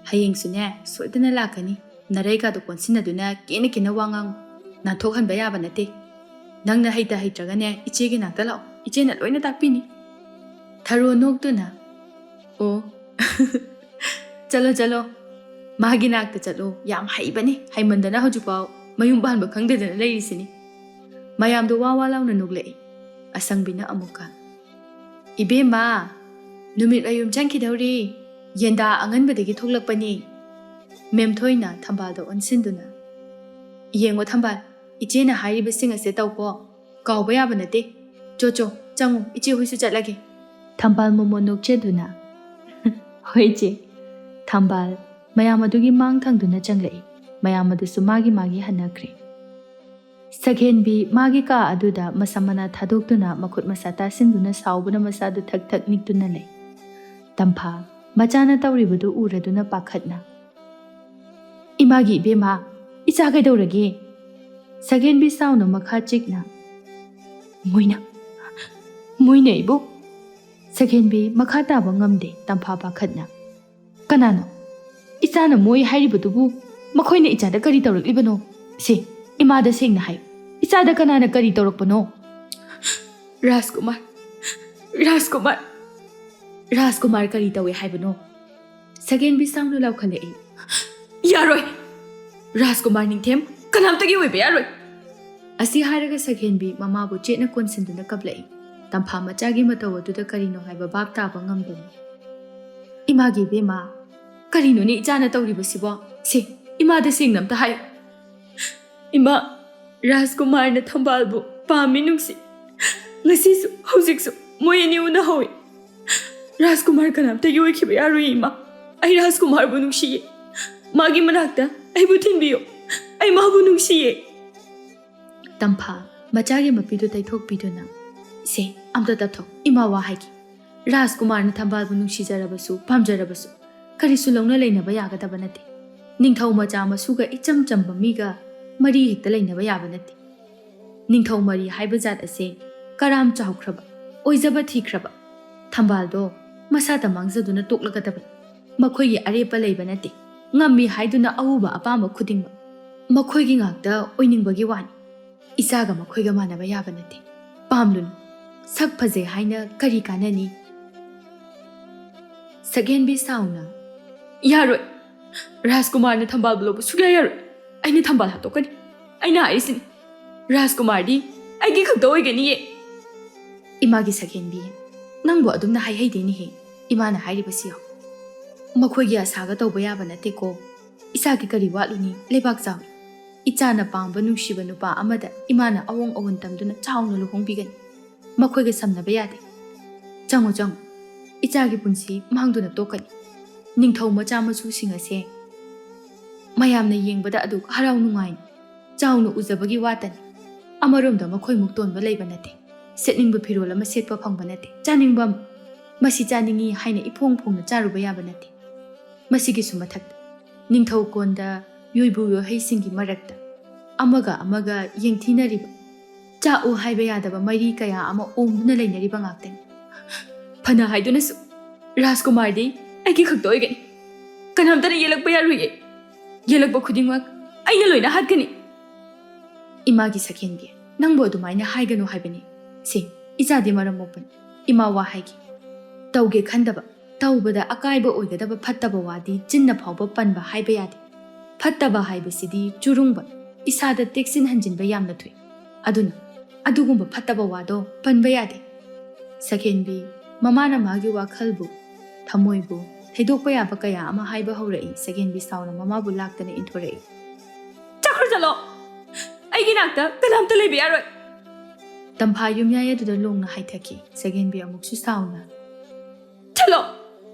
ꯍꯌꯦꯡꯁꯨꯅꯦ, ꯁꯣꯏꯗꯅ ꯂꯥꯛꯀꯅꯤ꯫ ꯅꯔꯩꯒꯗꯣ ꯀꯣꯟꯁꯤꯟꯅꯗꯨꯅ ꯀꯦꯅ ꯀꯦꯅ ꯋꯥ ꯉꯥꯡꯉꯨ꯫ ꯅꯥꯟꯊꯣꯛꯍꯟꯕ ꯌꯥꯕ ꯅꯠꯇꯦ꯫ ꯅꯪꯅ ꯍꯩꯇ ꯍꯩꯇ꯭ꯔꯒꯅꯦ, ꯏꯆꯦꯒꯤ ꯅꯥꯛꯇ ꯂꯥꯛꯑꯣ꯫ ꯏꯆꯦꯅ ꯂꯣꯏꯅ ꯇꯥꯛꯄꯤꯅꯤ꯫" ꯊꯔꯣ ꯅꯣꯛꯇꯨꯅ, "ꯑꯣ, "ꯆꯠꯂꯣ, ꯆꯠꯂꯣ, ꯃꯥꯒꯤ ꯅꯥꯛꯇ ꯆꯠꯂꯣ, ꯌꯥꯝ ꯍꯩꯕꯅꯤ, ꯍꯩꯃꯟꯗꯅ ꯍꯧꯖꯤꯛꯐꯥꯎ ꯃꯌꯨꯝ ꯄꯥꯟꯕ ꯈꯪꯗꯗꯅ ꯂꯩꯔꯤꯁꯤꯅꯤ"꯫ ꯃꯌꯥꯝꯗꯣ ꯋꯥ ꯋꯥ ꯂꯥꯎꯅ ꯅꯣꯛꯂꯛꯏ꯫ ꯑꯁꯪꯕꯤꯅ ꯑꯃꯨꯛꯀ, "ꯏꯕꯦꯝꯃ, ꯅꯨꯃꯤꯠ ꯃꯌꯨꯝ ꯆꯪꯈꯤꯗꯧꯔꯤ, ꯌꯦꯟꯗꯥ ꯑꯉꯟꯕꯗꯒꯤ ꯊꯣꯛꯂꯛꯄꯅꯤ"꯫ ꯃꯦꯝꯊꯣꯏꯅ ꯊꯝꯕꯥꯜꯗ ꯑꯣꯟꯁꯤꯟꯗꯨꯅ, "ꯌꯦꯡꯉꯣ ꯊꯝꯕꯥꯜ, ꯏꯆꯦꯅ ꯍꯥꯏꯔꯤꯕꯁꯤꯡ ꯑꯁꯦ ꯇꯧꯀꯣ, ꯀꯥꯎꯕ ꯌꯥꯕ ꯅꯠꯇꯦ꯫ ꯆꯣ ꯆꯣ, ꯆꯪꯉꯨ, ꯏꯆꯦ ꯍꯣꯏꯁꯨ ꯆꯠꯂꯒꯦ"꯫ ꯊꯝꯕꯥꯜ ꯃꯣꯃꯣꯟ ꯅꯣꯛꯆꯗꯨꯅ, "ꯍꯣꯏ ꯏꯆꯦ"꯫ ꯊꯝꯕꯥꯜ ꯃꯌꯥꯝ ꯑꯗꯨꯒꯤ ꯃꯥꯡ ꯊꯪꯗꯨꯅ ꯆꯪꯂꯛꯏ꯫ ꯃꯌꯥꯝ ꯑꯗꯨꯁꯨ ꯃꯥꯒꯤ ꯃꯥꯒꯤ ꯍꯟꯅꯈ꯭ꯔꯦ꯫ ꯁꯛꯍꯦꯟꯕꯤ ꯃꯥꯒꯤ ꯀꯥ ꯑꯗꯨꯗ ꯃꯁꯝ ꯃꯅꯥ ꯊꯥꯗꯣꯛꯇꯨꯅ ꯃꯈꯨꯠ ꯃꯁꯥ ꯇꯥꯁꯤꯟꯗꯨꯅ ꯁꯥꯎꯕꯅ ꯃꯁꯥꯗꯨ ꯊꯛ ꯊꯛ ꯅꯤꯛꯇꯨꯅ ꯂꯩ꯫ ꯇꯝꯐꯥ ꯃꯆꯥꯅ ꯇꯧꯔꯤꯕꯗꯨ ꯎꯔꯗꯨꯅ ꯄꯥꯈꯠꯅ, "ꯏꯃꯥꯒꯤ ꯏꯕꯦꯝꯃ, ꯏꯆꯥ ꯀꯩꯗꯧꯔꯒꯦ?" ꯁꯛꯍꯦꯟꯕꯤ ꯁꯥꯎꯅ ꯃꯈꯥ ꯆꯤꯛꯅ, "ꯃꯣꯏꯅ, ꯃꯣꯏꯅ ꯑꯩꯕꯨ"꯫ ꯁꯛꯍꯦꯟꯕꯤ ꯃꯈꯥ ꯇꯥꯕ ꯉꯝꯗꯦ, ꯇꯝꯐꯥ ꯄꯥꯈꯠꯅ, "ꯀꯅꯥꯅꯣ? ꯏꯆꯥꯅ ꯃꯣꯏ ꯍꯥꯏꯔꯤꯕꯗꯨꯕꯨ ꯃꯈꯣꯏꯅ ꯏꯆꯥꯗ ꯀꯔꯤ ꯇꯧꯔꯛꯂꯤꯕꯅꯣ? ꯁꯦ, ꯏꯃꯥꯗ ꯁꯦꯡꯅ ꯍꯥꯏꯌꯨ, ꯏꯆꯥꯗ ꯀꯅꯥꯅ ꯀꯔꯤ ꯇꯧꯔꯛꯄꯅꯣ?" "ꯔꯥꯖꯀꯨꯃꯥꯔ, ꯔꯥꯖꯀꯨꯃꯥꯔ"꯫ "ꯔꯥꯖꯀꯨꯃꯥꯔ ꯀꯔꯤ ꯇꯧꯏ ꯍꯥꯏꯕꯅꯣ?" ꯁꯛꯍꯦꯟꯕꯤ ꯁꯥꯎꯅ ꯂꯥꯎꯈꯠꯂꯛꯏ꯫ "ꯌꯥꯔꯣꯏ! ꯔꯥꯖꯀꯨꯃꯥꯔ ꯅꯤꯡꯊꯦꯝ ꯀꯅꯥꯝꯇꯒꯤ ꯑꯣꯏꯕ ꯌꯥꯔꯣꯏ!" ꯑꯁꯤ ꯍꯥꯏꯔꯒ ꯁꯛꯍꯦꯟꯕꯤ ꯃꯃꯥꯕꯨ ꯆꯦꯠꯅ ꯀꯣꯟꯁꯤꯟꯗꯨꯅ ꯀꯞꯂꯛꯏ꯫ ꯇꯝꯐꯥ ꯃꯆꯥꯒꯤ ꯃꯇꯧ ꯑꯗꯨꯗ ꯀꯔꯤꯅꯣ ꯍꯥꯏꯕ ꯚꯥꯞ ꯇꯥꯕ ꯉꯝꯗꯅ, "ꯏꯃꯥꯒꯤ ꯏꯕꯦꯝꯃ, ꯀꯔꯤꯅꯣꯅꯦ ꯏꯆꯥꯅ ꯇꯧꯔꯤꯕꯁꯤꯕꯣ? ꯁꯦ, ꯏꯃꯥꯗ ꯁꯦꯡꯅ ꯑꯝꯇ ꯍꯥꯏꯌꯨ"꯫ "ꯏꯃꯥ, ꯔꯥꯖꯀꯨꯃꯥꯔꯅ ꯊꯝꯕꯥꯜꯕꯨ ꯄꯥꯝꯃꯤ, ꯅꯨꯡꯁꯤ꯫ ꯉꯁꯤꯁꯨ, ꯍꯧꯖꯤꯛꯁꯨ ꯃꯣꯏ ꯑꯅꯤ ꯎꯅꯍꯧꯏ꯫ ꯔꯥꯖꯀꯨꯃꯥꯔ ꯀꯅꯥꯝꯇꯒꯤ ꯑꯣꯏꯈꯤꯕ ꯌꯥꯔꯣꯏ, ꯏꯃꯥ꯫ ꯑꯩ ꯔꯥꯖꯀꯨꯃꯥꯔꯕꯨ ꯅꯨꯡꯁꯤꯌꯦ꯫ ꯃꯥꯒꯤ ꯃꯅꯥꯛꯇ ꯑꯩꯕꯨ ꯊꯤꯟꯕꯤꯌꯨ꯫ ꯑꯩ ꯃꯥꯕꯨ ꯅꯨꯡꯁꯤꯌꯦ"꯫ ꯇꯝꯐꯥ ꯃꯆꯥꯒꯤ ꯃꯄꯤꯗꯨ ꯇꯩꯊꯣꯛꯄꯤꯗꯨꯅ, "ꯏꯆꯦ, ꯑꯝꯇ ꯇꯞꯊꯣꯛ, ꯏꯃꯥ ꯋꯥ ꯍꯥꯏꯒꯦ꯫ ꯔꯥꯖꯀꯨꯃꯥꯔꯅ ꯊꯝꯕꯥꯜꯕꯨ ꯅꯨꯡꯁꯤꯖꯔꯕꯁꯨ, ꯄꯥꯝꯖꯔꯕꯁꯨ, ꯀꯔꯤꯁꯨ ꯂꯧꯅ ꯂꯩꯅꯕ ꯌꯥꯒꯗꯕ ꯅꯠꯇꯦ꯫ ꯅꯤꯡꯊꯧ ꯃꯆꯥ ꯃꯁꯨꯒ ꯏꯆꯝ ꯆꯝꯕ ꯃꯤꯒ ꯃꯔꯤ ꯍꯦꯛꯇ ꯂꯩꯅꯕ ꯌꯥꯕ ꯅꯠꯇꯦ꯫ ꯅꯤꯡꯊꯧ ꯃꯔꯤ ꯍꯥꯏꯕ ꯖꯥꯠ ꯑꯁꯦ ꯀꯔꯥꯝ ꯆꯥꯎꯈ꯭ꯔꯕ, ꯑꯣꯏꯖꯕ ꯊꯤꯈ꯭ꯔꯕ꯫ ꯊꯝꯕꯥꯜꯗꯣ ꯃꯁꯥꯇ ꯃꯥꯡꯖꯗꯨꯅ ꯇꯣꯛꯂꯒꯗꯕꯅꯤ꯫ ꯃꯈꯣꯏꯒꯤ ꯑꯔꯦꯞꯄ ꯂꯩꯕ ꯅꯠꯇꯦ꯫ ꯉꯝꯃꯤ ꯍꯥꯏꯗꯨꯅ ꯑꯎꯕ ꯑꯄꯥꯝꯕ ꯈꯨꯗꯤꯡꯃꯛ ꯃꯈꯣꯏꯒꯤ ꯉꯥꯛꯇ ꯑꯣꯏꯅꯤꯡꯕꯒꯤ ꯋꯥꯅꯤ꯫ ꯏꯆꯥꯒ ꯃꯈꯣꯏꯒ ꯃꯥꯟꯅꯕ ꯌꯥꯕ ꯅꯠꯇꯦ꯫ ꯄꯥꯝꯂꯨꯅꯨ꯫ ꯁꯛ ꯐꯖꯩ ꯍꯥꯏꯅ ꯀꯔꯤ ꯀꯥꯟꯅꯅꯤ?" ꯁꯛꯍꯦꯟꯕꯤ ꯁꯥꯎꯅ, "ꯌꯥꯔꯣꯏ꯫ ꯔꯥꯖꯀꯨꯃꯥꯔꯅ ꯊꯝꯕꯥꯜꯕꯨ ꯂꯧꯕ ꯁꯨꯛꯌꯥ ꯌꯥꯔꯣꯏ꯫ ꯑꯩꯅ ꯊꯝꯕꯥꯜ ꯍꯥꯠꯇꯣꯛꯀꯅꯤ꯫ ꯑꯩꯅ ꯍꯥꯏꯔꯤꯁꯤꯅꯤ꯫ ꯔꯥꯖꯀꯨꯃꯥꯔꯗꯤ ꯑꯩꯒꯤ ꯈꯛꯇ ꯑꯣꯏꯒꯅꯤꯌꯦ꯫" "ꯏꯃꯥꯒꯤ ꯁꯛꯍꯦꯟꯕꯤ, ꯅꯪꯕꯨ ꯑꯗꯨꯝꯅ ꯍꯥꯏꯍꯩꯗꯦꯅꯦꯍꯦ꯫ ꯏꯃꯥꯅ ꯍꯥꯏꯔꯤꯕꯁꯤ ꯌꯦꯡꯉꯨ꯫ ꯃꯈꯣꯏꯒꯤ ꯑꯁꯥꯒ ꯇꯧꯕ ꯌꯥꯕ ꯅꯠꯇꯦꯀꯣ꯫ ꯏꯆꯥꯒꯤ ꯀꯔꯤ ꯋꯥꯠꯂꯨꯅꯤ, ꯂꯩꯕꯥꯛ ꯆꯥꯎꯏ꯫ ꯏꯆꯥꯅ ꯄꯥꯝꯕ ꯅꯨꯡꯁꯤꯕ ꯅꯨꯄꯥ ꯑꯃꯗ ꯏꯃꯥꯅ ꯑꯑꯣꯡ ꯑꯑꯣꯟ ꯇꯝꯗꯨꯅ ꯆꯥꯎꯅ ꯂꯨꯍꯣꯡꯕꯤꯒꯅꯤ꯫ ꯃꯈꯣꯏꯒ ꯁꯝꯅꯕ ꯌꯥꯗꯦ꯫ ꯆꯪꯉꯨ, ꯆꯪꯉꯨ꯫ ꯏꯆꯥꯒꯤ ꯄꯨꯟꯁꯤ ꯃꯥꯡꯗꯨꯅ ꯇꯣꯛꯀꯅꯤ꯫ ꯅꯤꯡꯊꯧ ꯃꯆꯥ ꯃꯁꯨꯁꯤꯡ ꯑꯁꯦ ꯃꯌꯥꯝꯅ ꯌꯦꯡꯕꯗ ꯑꯗꯨꯛ ꯍꯔꯥꯎ ꯅꯨꯡꯉꯥꯏꯅ ꯆꯥꯎꯅ ꯎꯖꯕꯒꯤ ꯋꯥꯇꯅꯤ꯫ ꯑꯃꯔꯣꯝꯗ ꯃꯈꯣꯏꯃꯨꯛ ꯇꯣꯟꯕ ꯂꯩꯕ ꯅꯠꯇꯦ꯫ ꯁꯦꯠꯅꯤꯡꯕ ꯐꯤꯔꯣꯜ ꯑꯃ ꯁꯦꯠꯄ ꯐꯪꯕ ꯅꯠꯇꯦ꯫ ꯆꯥꯅꯤꯡꯕ ꯑꯃ, ꯃꯁꯤ ꯆꯥꯅꯤꯡꯏ ꯍꯥꯏꯅ ꯏꯐꯣꯡ ꯐꯣꯡꯅ ꯆꯥꯔꯨꯕ ꯌꯥꯕ ꯅꯠꯇꯦ꯫ ꯃꯁꯤꯒꯤꯁꯨ ꯃꯊꯛꯇ, ꯅꯤꯡꯊꯧꯀꯣꯟꯗ ꯌꯣꯏꯕꯨ ꯌꯣꯏꯍꯩꯁꯤꯡꯒꯤ ꯃꯔꯛꯇ ꯑꯃꯒ ꯑꯃꯒ ꯌꯦꯡꯊꯤꯅꯔꯤꯕ, ꯆꯥꯛꯎ ꯍꯥꯏꯕ ꯌꯥꯗꯕ ꯃꯩꯔꯤ ꯀꯌꯥ ꯑꯃ ꯑꯣꯝꯗꯨꯅ ꯂꯩꯅꯔꯤꯕ ꯉꯥꯛꯇꯅꯤ꯫ ꯐꯅ ꯍꯥꯏꯗꯨꯅꯁꯨ, ꯔꯥꯖꯀꯨꯃꯥꯔꯗꯤ ꯑꯩꯒꯤ ꯈꯛꯇ ꯑꯣꯏꯒꯅꯤ꯫ ꯀꯅꯥꯝꯇꯅ ꯌꯦꯜꯂꯛꯄ ꯌꯥꯔꯣꯏꯌꯦ꯫ ꯌꯦꯜꯂꯛꯄ ꯈꯨꯗꯤꯡꯃꯛ ꯑꯩꯅ ꯂꯣꯏꯅ ꯍꯥꯠꯀꯅꯤ꯫" "ꯏꯃꯥꯒꯤ ꯁꯛꯍꯦꯟꯕꯤ, ꯅꯪꯕꯨ ꯑꯗꯨꯃꯥꯏꯅ ꯍꯥꯏꯒꯅꯨ ꯍꯥꯏꯕꯅꯤ꯫ ꯁꯦ, ꯏꯆꯥꯗꯤ ꯃꯔꯝ ꯃꯣꯛꯄꯅꯤ꯫ ꯏꯃꯥ ꯋꯥ ꯍꯥꯏꯒꯦ꯫ ꯇꯧꯒꯦ ꯈꯟꯗꯕ, ꯇꯧꯕꯗ ꯑꯀꯥꯏꯕ ꯑꯣꯏꯒꯗꯕ ꯐꯠꯇꯕ ꯋꯥꯗꯤ ꯆꯤꯟꯅ ꯐꯥꯎꯕ ꯄꯟꯕ ꯍꯥꯏꯕ ꯌꯥꯗꯦ꯫ ꯐꯠꯇꯕ ꯍꯥꯏꯕꯁꯤꯗꯤ ꯆꯨꯔꯨꯡꯕ, ꯏꯁꯥꯗ ꯇꯦꯛꯁꯤꯟ ꯍꯟꯖꯤꯟꯕ ꯌꯥꯝꯅ ꯊꯣꯛꯏ꯫ ꯑꯗꯨꯅ ꯑꯗꯨꯒꯨꯝꯕ ꯐꯠꯇꯕ ꯋꯥꯗꯣ ꯄꯟꯕ ꯌꯥꯗꯦ꯫" ꯁꯛꯍꯦꯟꯕꯤ, ꯃꯃꯥꯅ ꯃꯥꯒꯤ ꯋꯥꯈꯜꯕꯨ, ꯊꯃꯣꯏꯕꯨ ꯊꯩꯗꯣꯛꯄ ꯌꯥꯕ ꯀꯌꯥ ꯑꯃ ꯍꯥꯏꯕ ꯍꯧꯔꯛꯏ꯫ ꯁꯛꯍꯦꯟꯕꯤ ꯁꯥꯎꯅ ꯃꯃꯥꯕꯨ ꯂꯥꯛꯇꯅ ꯏꯟꯊꯣꯔꯛꯏ꯫ "ꯆꯠꯈ꯭ꯔꯣ, ꯆꯠꯂꯣ꯫ ꯑꯩꯒꯤ ꯅꯥꯛꯇ ꯀꯅꯥꯝꯇ ꯂꯩꯕ ꯌꯥꯔꯣꯏ꯫" ꯇꯝꯐꯥ ꯌꯨꯝꯌꯥꯏ ꯑꯗꯨꯗ ꯂꯣꯡꯅ ꯍꯥꯏꯊꯈꯤ꯫ ꯁꯛꯍꯦꯟꯕꯤ ꯑꯃꯨꯛꯁꯨ ꯁꯥꯎꯅ, "ꯆꯠꯂꯣ꯫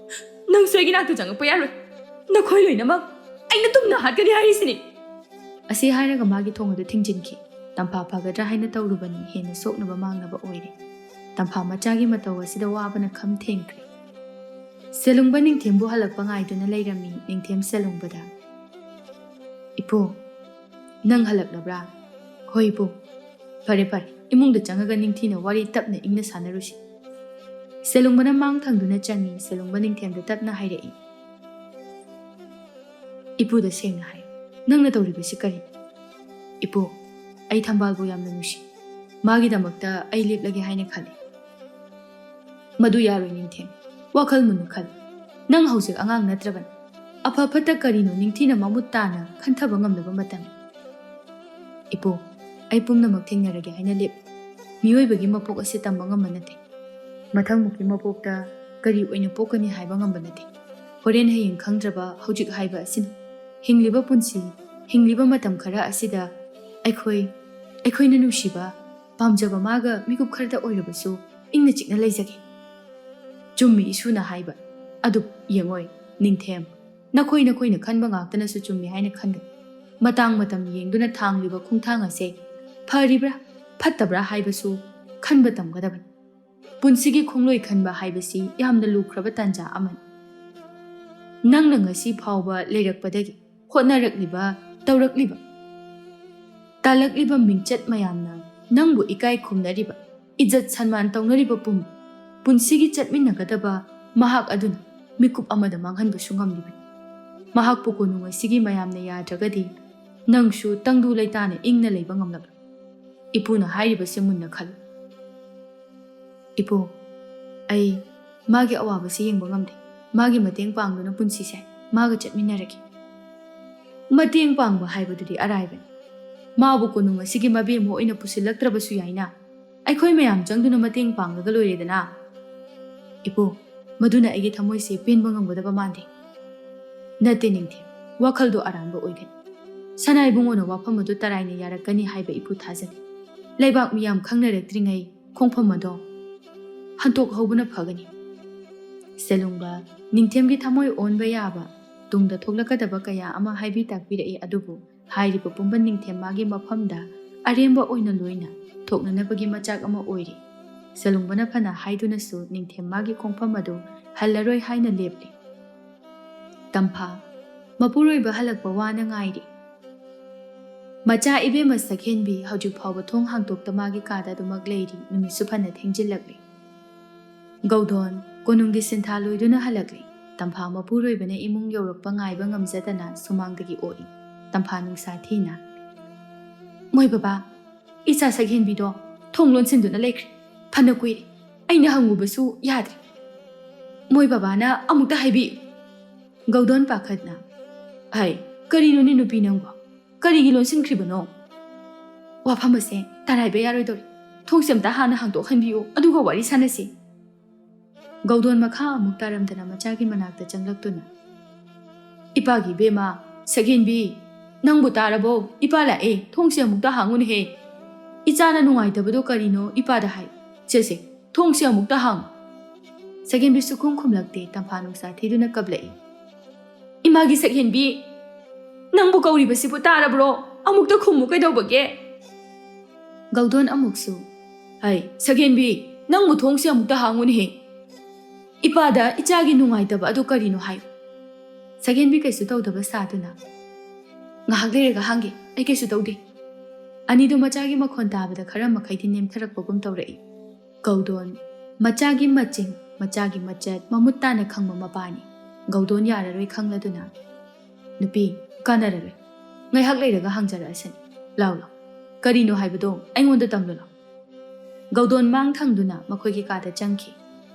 ꯅꯪꯁꯨ ꯑꯩꯒꯤ ꯅꯥꯛꯇ ꯆꯪꯉꯛꯄ ꯌꯥꯔꯣꯏ꯫ ꯅꯈꯣꯏ ꯂꯣꯏꯅꯃꯛ ꯑꯩꯅ ꯇꯨꯝꯅ ꯍꯥꯠꯀꯅꯤ ꯍꯥꯏꯔꯤꯁꯤꯅꯤ꯫" ꯑꯁꯤ ꯍꯥꯏꯔꯒ ꯃꯥꯒꯤ ꯊꯣꯡ ꯑꯗꯨ ꯊꯤꯡꯖꯤꯟꯈꯤ꯫ ꯇꯝꯐꯥ ꯐꯒꯗ꯭ꯔꯥ ꯍꯥꯏꯅ ꯇꯧꯔꯨꯕꯅꯤ, ꯍꯦꯟꯅ ꯁꯣꯛꯅꯕ ꯃꯥꯡꯅꯕ ꯑꯣꯏꯔꯦ꯫ ꯇꯝꯐꯥ ꯃꯆꯥꯒꯤ ꯃꯇꯧ ꯑꯁꯤꯗ ꯋꯥꯕꯅ ꯈꯝ ꯊꯦꯡꯈ꯭ꯔꯦ꯫ ꯁꯦꯂꯨꯡꯕ ꯅꯤꯡꯊꯦꯝꯕꯨ ꯍꯜꯂꯛꯄ ꯉꯥꯏꯗꯨꯅ ꯂꯩꯔꯝꯃꯤ꯫ ꯅꯤꯡꯊꯦꯝ ꯁꯦꯂꯨꯡꯕꯗ, "ꯏꯄꯨ, ꯅꯪ ꯍꯜꯂꯛꯂꯕ꯭ꯔꯥ?" "ꯍꯣꯏ ꯏꯄꯨ꯫" "ꯐꯔꯦ, ꯐꯔꯦ, ꯏꯃꯨꯡꯗ ꯆꯪꯉꯒ ꯅꯤꯡꯊꯤꯅ ꯋꯥꯔꯤ ꯇꯞꯅ ꯏꯪꯅ ꯁꯥꯟꯅꯔꯨꯁꯤ꯫" ꯁꯦꯂꯨꯡꯕꯅ ꯃꯥꯡ ꯊꯪꯗꯨꯅ ꯆꯪꯉꯤ꯫ ꯁꯦꯂꯨꯡꯕ ꯅꯤꯡꯊꯦꯝꯗ ꯇꯞꯅ ꯍꯥꯏꯔꯛꯏ, "ꯏꯄꯨꯗ ꯁꯦꯡꯅ ꯍꯥꯏ, ꯅꯪꯅ ꯇꯧꯔꯤꯕꯁꯤ ꯀꯔꯤꯅꯣ?" "ꯏꯄꯨ, ꯑꯩ ꯊꯝꯕꯥꯜꯕꯨ ꯌꯥꯝꯅ ꯅꯨꯡꯁꯤ꯫ ꯃꯥꯒꯤꯗꯃꯛꯇ ꯑꯩ ꯂꯦꯞꯂꯒꯦ ꯍꯥꯏꯅ ꯈꯜꯂꯤ꯫" "ꯃꯗꯨ ꯌꯥꯔꯣꯏ ꯅꯤꯡꯊꯦꯝ꯫ ꯋꯥꯈꯜ ꯃꯨꯟꯅ ꯈꯜꯂꯨ꯫ ꯅꯪ ꯍꯧꯖꯤꯛ ꯑꯉꯥꯡ ꯅꯠꯇ꯭ꯔꯕꯅꯤ꯫ ꯑꯐ ꯐꯠꯇ ꯀꯔꯤꯅꯣ ꯅꯤꯡꯊꯤꯅ ꯃꯃꯨꯠ ꯇꯥꯅ ꯈꯟꯊꯕ ꯉꯝꯗꯕ ꯃꯇꯝ꯫ "ꯏꯄꯨ, ꯑꯩ ꯄꯨꯝꯅꯃꯛ ꯊꯦꯡꯅꯔꯒꯦ ꯍꯥꯏꯅ ꯂꯦꯞ꯫ ꯃꯤꯑꯣꯏꯕꯒꯤ ꯃꯄꯣꯛ ꯑꯁꯤ ꯇꯝꯕ ꯉꯝꯕ ꯅꯠꯇꯦ꯫ ꯃꯊꯪꯃꯨꯛꯀꯤ ꯃꯄꯣꯛꯇ ꯀꯔꯤ ꯑꯣꯏꯅ ꯄꯣꯛꯀꯅꯤ ꯍꯥꯏꯕ ꯉꯝꯕ ꯅꯠꯇꯦ꯫ ꯍꯣꯔꯦꯟ ꯍꯌꯦꯡ ꯈꯪꯗ꯭ꯔꯕ ꯍꯧꯖꯤꯛ ꯍꯥꯏꯕ ꯑꯁꯤꯅ꯫ ꯍꯤꯡꯂꯤꯕ ꯄꯨꯟꯁꯤ, ꯍꯤꯡꯂꯤꯕ ꯃꯇꯝ ꯈꯔ ꯑꯁꯤꯗ ꯑꯩꯈꯣꯏ, ꯑꯩꯈꯣꯏꯅ ꯅꯨꯡꯁꯤꯕ, ꯄꯥꯝꯖꯕ ꯃꯥꯒ ꯃꯤꯀꯨꯞ ꯈꯔꯗ ꯑꯣꯏꯔꯕꯁꯨ ꯏꯪꯅ ꯆꯤꯛꯅ ꯂꯩꯖꯒꯦ꯫" ꯆꯨꯝꯃꯤ ꯏꯁꯨꯅ ꯍꯥꯏꯕ꯫ ꯑꯗꯨ ꯌꯦꯡꯉꯣꯏ, ꯅꯤꯡꯊꯦꯝ, ꯅꯈꯣꯏ ꯅꯈꯣꯏꯅ ꯈꯟꯕ ꯉꯥꯛꯇꯅꯁꯨ ꯆꯨꯝꯃꯤ ꯍꯥꯏꯅ ꯈꯟꯒꯅꯤ꯫ ꯃꯇꯥꯡ ꯃꯇꯝ ꯌꯦꯡꯗꯨꯅ ꯊꯥꯡꯂꯤꯕ ꯈꯣꯡꯊꯥꯡ ꯑꯁꯦ ꯐꯔꯤꯕ꯭ꯔꯥ ꯐꯠꯇꯕ꯭ꯔꯥ ꯍꯥꯏꯕꯁꯨ ꯈꯟꯕ ꯇꯝꯒꯗꯕꯅꯤ꯫ ꯄꯨꯟꯁꯤꯒꯤ ꯈꯣꯡꯂꯣꯏ ꯈꯟꯕ ꯍꯥꯏꯕꯁꯤ ꯌꯥꯝꯅ ꯂꯨꯈ꯭ꯔꯕ ꯇꯥꯟꯖꯥ ꯑꯃꯅꯤ꯫ ꯅꯪꯅ ꯉꯁꯤ ꯐꯥꯎꯕ ꯂꯩꯔꯛꯄꯗꯒꯤ ꯍꯣꯠꯅꯔꯛꯂꯤꯕ, ꯇꯧꯔꯛꯂꯤꯕ, ꯇꯥꯜꯂꯛꯂꯤꯕ ꯃꯤꯡꯆꯠ ꯃꯌꯥꯝꯅ ꯅꯪꯕꯨ ꯏꯀꯥꯏ ꯈꯨꯝꯅꯔꯤꯕ, ꯏꯖꯠ ꯁꯟꯃꯥꯟ ꯇꯧꯅꯔꯤꯕ ꯄꯨꯝꯕ ꯄꯨꯟꯁꯤꯒꯤ ꯆꯠꯃꯤꯟꯅꯒꯗꯕ ꯃꯍꯥꯛ ꯑꯗꯨꯅ ꯃꯤꯀꯨꯞ ꯑꯃꯗ ꯃꯥꯡꯍꯟꯕꯁꯨ ꯉꯝꯂꯤꯕꯅꯤ꯫ ꯃꯍꯥꯛꯄꯨ ꯀꯣꯅꯨꯡ ꯑꯁꯤꯒꯤ ꯃꯌꯥꯝꯅ ꯌꯥꯗ꯭ꯔꯒꯗꯤ ꯅꯪꯁꯨ ꯇꯪꯗꯨ ꯂꯩꯇꯥꯅ ꯏꯪꯅ ꯂꯩꯕ ꯉꯝꯂꯛꯂꯣꯏ꯫ ꯏꯄꯨꯅ ꯍꯥꯏꯔꯤꯕꯁꯤ ꯃꯨꯟꯅ ꯈꯜꯂꯨ꯫ "ꯏꯄꯨ, ꯑꯩ ꯃꯥꯒꯤ ꯑꯋꯥꯕꯁꯤ ꯌꯦꯡꯕ ꯉꯝꯗꯦ꯫ ꯃꯥꯒꯤ ꯃꯇꯦꯡ ꯄꯥꯡꯗꯨꯅ ꯄꯨꯟꯁꯤꯁꯦ ꯃꯥꯒ ꯆꯠꯃꯤꯟꯅꯔꯒꯦ꯫" ꯃꯇꯦꯡ ꯄꯥꯡꯕ ꯍꯥꯏꯕꯗꯨꯗꯤ ꯑꯔꯥꯏꯕꯅꯤ꯫ ꯃꯥꯕꯨ ꯀꯣꯅꯨꯡ ꯑꯁꯤꯒꯤ ꯃꯕꯦꯝꯃ ꯑꯣꯏꯅ ꯄꯨꯁꯤꯜꯂꯛꯇ꯭ꯔꯕꯁꯨ ꯌꯥꯏꯅ꯫ ꯑꯩꯈꯣꯏ ꯃꯌꯥꯝ ꯆꯪꯗꯨꯅ ꯃꯇꯦꯡ ꯄꯥꯡꯂꯒ ꯂꯣꯏꯔꯦꯗꯅ꯫ ꯏꯄꯨ, ꯃꯗꯨꯅ ꯑꯩꯒꯤ ꯊꯃꯣꯏꯁꯦ ꯄꯦꯟꯕ ꯉꯝꯒꯗꯕ ꯃꯥꯟꯗꯦ꯫ ꯅꯠꯇꯦ ꯅꯤꯡꯊꯦꯝ, ꯋꯥꯈꯜꯗꯣ ꯑꯔꯥꯟꯕ ꯑꯣꯏꯒꯅꯤ꯫ ꯁꯅꯥ ꯏꯕꯨꯡꯉꯣꯅ ꯋꯥꯐꯝ ꯑꯗꯨ ꯇꯔꯥꯏꯅ ꯌꯥꯔꯛꯀꯅꯤ ꯍꯥꯏꯕ ꯏꯄꯨ ꯊꯥꯖꯗꯦ꯫ ꯂꯩꯕꯥꯛ ꯃꯤꯌꯥꯝ ꯈꯪꯅꯔꯛꯇ꯭ꯔꯤꯉꯩ ꯈꯣꯡꯐꯝ ꯑꯗꯣ ꯍꯟꯇꯣꯛꯍꯧꯕꯅ ꯐꯒꯅꯤ꯫ ꯁꯦꯂꯨꯡꯕ, ꯅꯤꯡꯊꯦꯝꯒꯤ ꯊꯃꯣꯏ ꯑꯣꯟꯕ ꯌꯥꯕ, ꯇꯨꯡꯗ ꯊꯣꯛꯂꯛꯀꯗꯕ ꯀꯌꯥ ꯑꯃ ꯍꯥꯏꯕꯤ ꯇꯥꯛꯄꯤꯔꯛꯏ, ꯑꯗꯨꯕꯨ ꯍꯥꯏꯔꯤꯕ ꯄꯨꯝꯕ ꯅꯤꯡꯊꯦꯝ ꯃꯥꯒꯤ ꯃꯐꯝꯗ ꯑꯔꯦꯝꯕ ꯑꯣꯏꯅ ꯂꯣꯏꯅ ꯊꯣꯛꯅꯅꯕꯒꯤ ꯃꯆꯥꯛ ꯑꯃ ꯑꯣꯏꯔꯤ꯫ ꯁꯦꯂꯨꯡꯕꯅ ꯐꯅ ꯍꯥꯏꯗꯨꯅꯁꯨ ꯅꯤꯡꯊꯦꯝ ꯃꯥꯒꯤ ꯈꯣꯡꯐꯝ ꯑꯗꯨ ꯍꯜꯂꯔꯣꯏ ꯍꯥꯏꯅ ꯂꯦꯞꯂꯤ꯫ ꯇꯝꯐꯥ, ꯃꯄꯨꯔꯣꯏꯕ ꯍꯜꯂꯛꯄ ꯋꯥꯅ ꯉꯥꯏꯔꯤ꯫ ꯃꯆꯥ ꯏꯕꯦꯝꯃ ꯁꯛꯍꯦꯟꯕꯤ ꯍꯧꯖꯤꯛ ꯐꯥꯎꯕ ꯊꯣꯡ ꯍꯥꯡꯗꯣꯛꯇ ꯃꯥꯒꯤ ꯀꯥꯗ ꯑꯗꯨꯃꯛ ꯂꯩꯔꯤ꯫ ꯅꯨꯃꯤꯠꯁꯨ ꯐꯅ ꯊꯦꯡꯖꯤꯜꯂꯛꯂꯤ꯫ ꯒꯧꯗꯣꯟ ꯀꯣꯅꯨꯡꯒꯤ ꯁꯤꯟꯊꯥ ꯂꯣꯏꯗꯨꯅ ꯍꯜꯂꯛꯂꯤ꯫ ꯇꯝꯐꯥ ꯃꯄꯨꯔꯣꯏꯕꯅ ꯏꯃꯨꯡ ꯌꯧꯔꯛꯄ ꯉꯥꯏꯕ ꯉꯝꯖꯗꯅ ꯁꯨꯃꯥꯡꯗꯒꯤ ꯑꯣꯛꯏ꯫ ꯇꯝꯐꯥ ꯅꯨꯡꯁꯥ ꯊꯤꯅ, "ꯃꯣꯏ ꯕꯕꯥ, ꯏꯆꯥ ꯁꯛꯍꯦꯟꯕꯤꯗꯣ ꯊꯣꯡ ꯂꯣꯟꯁꯤꯟꯗꯨꯅ ꯂꯩꯈ꯭ꯔꯦ꯫ ꯐꯅ ꯀꯨꯏꯔꯦ꯫ ꯑꯩꯅ ꯍꯪꯉꯨꯕꯁꯨ ꯌꯥꯗ꯭ꯔꯦ꯫ ꯃꯣꯏ ꯕꯕꯥꯅ ꯑꯃꯨꯛꯇ ꯍꯥꯏꯕꯤꯌꯨ꯫" ꯒꯧꯗꯣꯟ ꯄꯥꯈꯠꯅ, "ꯍꯩ, ꯀꯔꯤꯅꯣꯅꯦ ꯅꯨꯄꯤ ꯅꯪꯕꯣ? ꯀꯔꯤꯒꯤ ꯂꯣꯟꯁꯤꯟꯈ꯭ꯔꯤꯕꯅꯣ? ꯋꯥꯐꯝ ꯑꯁꯦ ꯇꯥꯔꯥꯏꯕ ꯌꯥꯔꯣꯏꯗꯧꯔꯤ꯫ ꯊꯣꯡꯁꯦ ꯑꯝꯇ ꯍꯥꯟꯅ ꯍꯥꯡꯗꯣꯛꯍꯟꯕꯤꯌꯨ, ꯑꯗꯨꯒ ꯋꯥꯔꯤ ꯁꯥꯟꯅꯁꯤ꯫" ꯒꯧꯗꯣꯟ ꯃꯈꯥ ꯑꯃꯨꯛ ꯇꯥꯔꯝꯗꯅ ꯃꯆꯥꯒꯤ ꯃꯅꯥꯛꯇ ꯆꯪꯂꯛꯇꯨꯅ, "ꯏꯄꯥꯒꯤ ꯏꯕꯦꯝꯃ, ꯁꯛꯍꯦꯟꯕꯤ, ꯅꯪꯕꯨ ꯇꯥꯔꯕꯣ? ꯏꯄꯥ ꯂꯥꯛꯑꯦ, ꯊꯣꯡꯁꯦ ꯑꯃꯨꯛꯇ ꯍꯥꯡꯉꯨꯅꯦꯍꯦ꯫ ꯏꯆꯥꯅ ꯅꯨꯡꯉꯥꯏꯇꯕꯗꯣ ꯀꯔꯤꯅꯣ ꯏꯄꯥꯗ ꯍꯥꯏ꯫ ꯁꯦ ꯁꯦ, ꯊꯣꯡꯁꯦ ꯑꯃꯨꯛꯇ ꯍꯥꯡꯉꯨ꯫" ꯁꯛꯍꯦꯟꯕꯤ ꯁꯨꯈꯨꯝ ꯈꯨꯝꯂꯛꯇꯦ, ꯇꯝꯐꯥ ꯅꯨꯡꯁꯥ ꯊꯤꯗꯨꯅ ꯀꯞꯂꯛꯏ꯫ "ꯏꯃꯥꯒꯤ ꯁꯛꯍꯦꯟꯕꯤ, ꯅꯪꯕꯨ ꯀꯧꯔꯤꯕꯁꯤꯕꯨ ꯇꯥꯔꯕ꯭ꯔꯣ? ꯑꯃꯨꯛꯇ ꯈꯨꯝꯃꯨ ꯀꯩꯗꯧꯕꯒꯦ?" ꯒꯧꯗꯣꯟ ꯑꯃꯨꯛꯁꯨ, "ꯍꯩ, ꯁꯛꯍꯦꯟꯕꯤ, ꯅꯪꯕꯨ ꯊꯣꯡꯁꯦ ꯑꯃꯨꯛꯇ ꯍꯥꯡꯉꯨꯅꯦꯍꯦ꯫ ꯏꯄꯥꯗ ꯏꯆꯥꯒꯤ ꯅꯨꯡꯉꯥꯏꯇꯕ ꯑꯗꯨ ꯀꯔꯤꯅꯣ ꯍꯥꯏꯌꯨ꯫" ꯁꯛꯍꯦꯟꯕꯤ ꯀꯩꯁꯨ ꯇꯧꯗꯕ ꯁꯥꯗꯨꯅ, "ꯉꯥꯏꯍꯥꯛ ꯂꯩꯔꯒ ꯍꯥꯡꯒꯦ, ꯑꯩ ꯀꯩꯁꯨ ꯇꯧꯗꯦ꯫" ꯑꯅꯤꯗꯨ ꯃꯆꯥꯒꯤ ꯃꯈꯣꯟ ꯇꯥꯕꯗ ꯈꯔ ꯃꯈꯩꯗꯤ ꯅꯦꯝꯊꯔꯛꯄꯒꯨꯝ ꯇꯧꯔꯛꯏ꯫ ꯒꯧꯗꯣꯟ, ꯃꯆꯥꯒꯤ ꯃꯆꯤꯡ, ꯃꯆꯥꯒꯤ ꯃꯆꯠ ꯃꯃꯨꯠ ꯇꯥꯅ ꯈꯪꯕ ꯃꯄꯥꯅꯤ꯫ ꯒꯧꯗꯣꯟ ꯌꯥꯔꯔꯣꯏ ꯈꯪꯂꯗꯨꯅ, "ꯅꯨꯄꯤ, ꯀꯥꯟꯅꯔꯔꯣꯏ꯫ ꯉꯥꯏꯍꯥꯛ ꯂꯩꯔꯒ ꯍꯪꯖꯔꯛꯑꯁꯅꯤ꯫ ꯂꯥꯎ, ꯂꯥꯎ꯫ ꯀꯔꯤꯅꯣ ꯍꯥꯏꯕꯗꯣ ꯑꯩꯉꯣꯟꯗ ꯇꯝꯂꯨ ꯂꯥꯎ꯫" ꯒꯧꯗꯣꯟ ꯃꯥꯡ ꯊꯪꯗꯨꯅ ꯃꯈꯣꯏꯒꯤ ꯀꯥꯗ ꯆꯪꯈꯤ꯫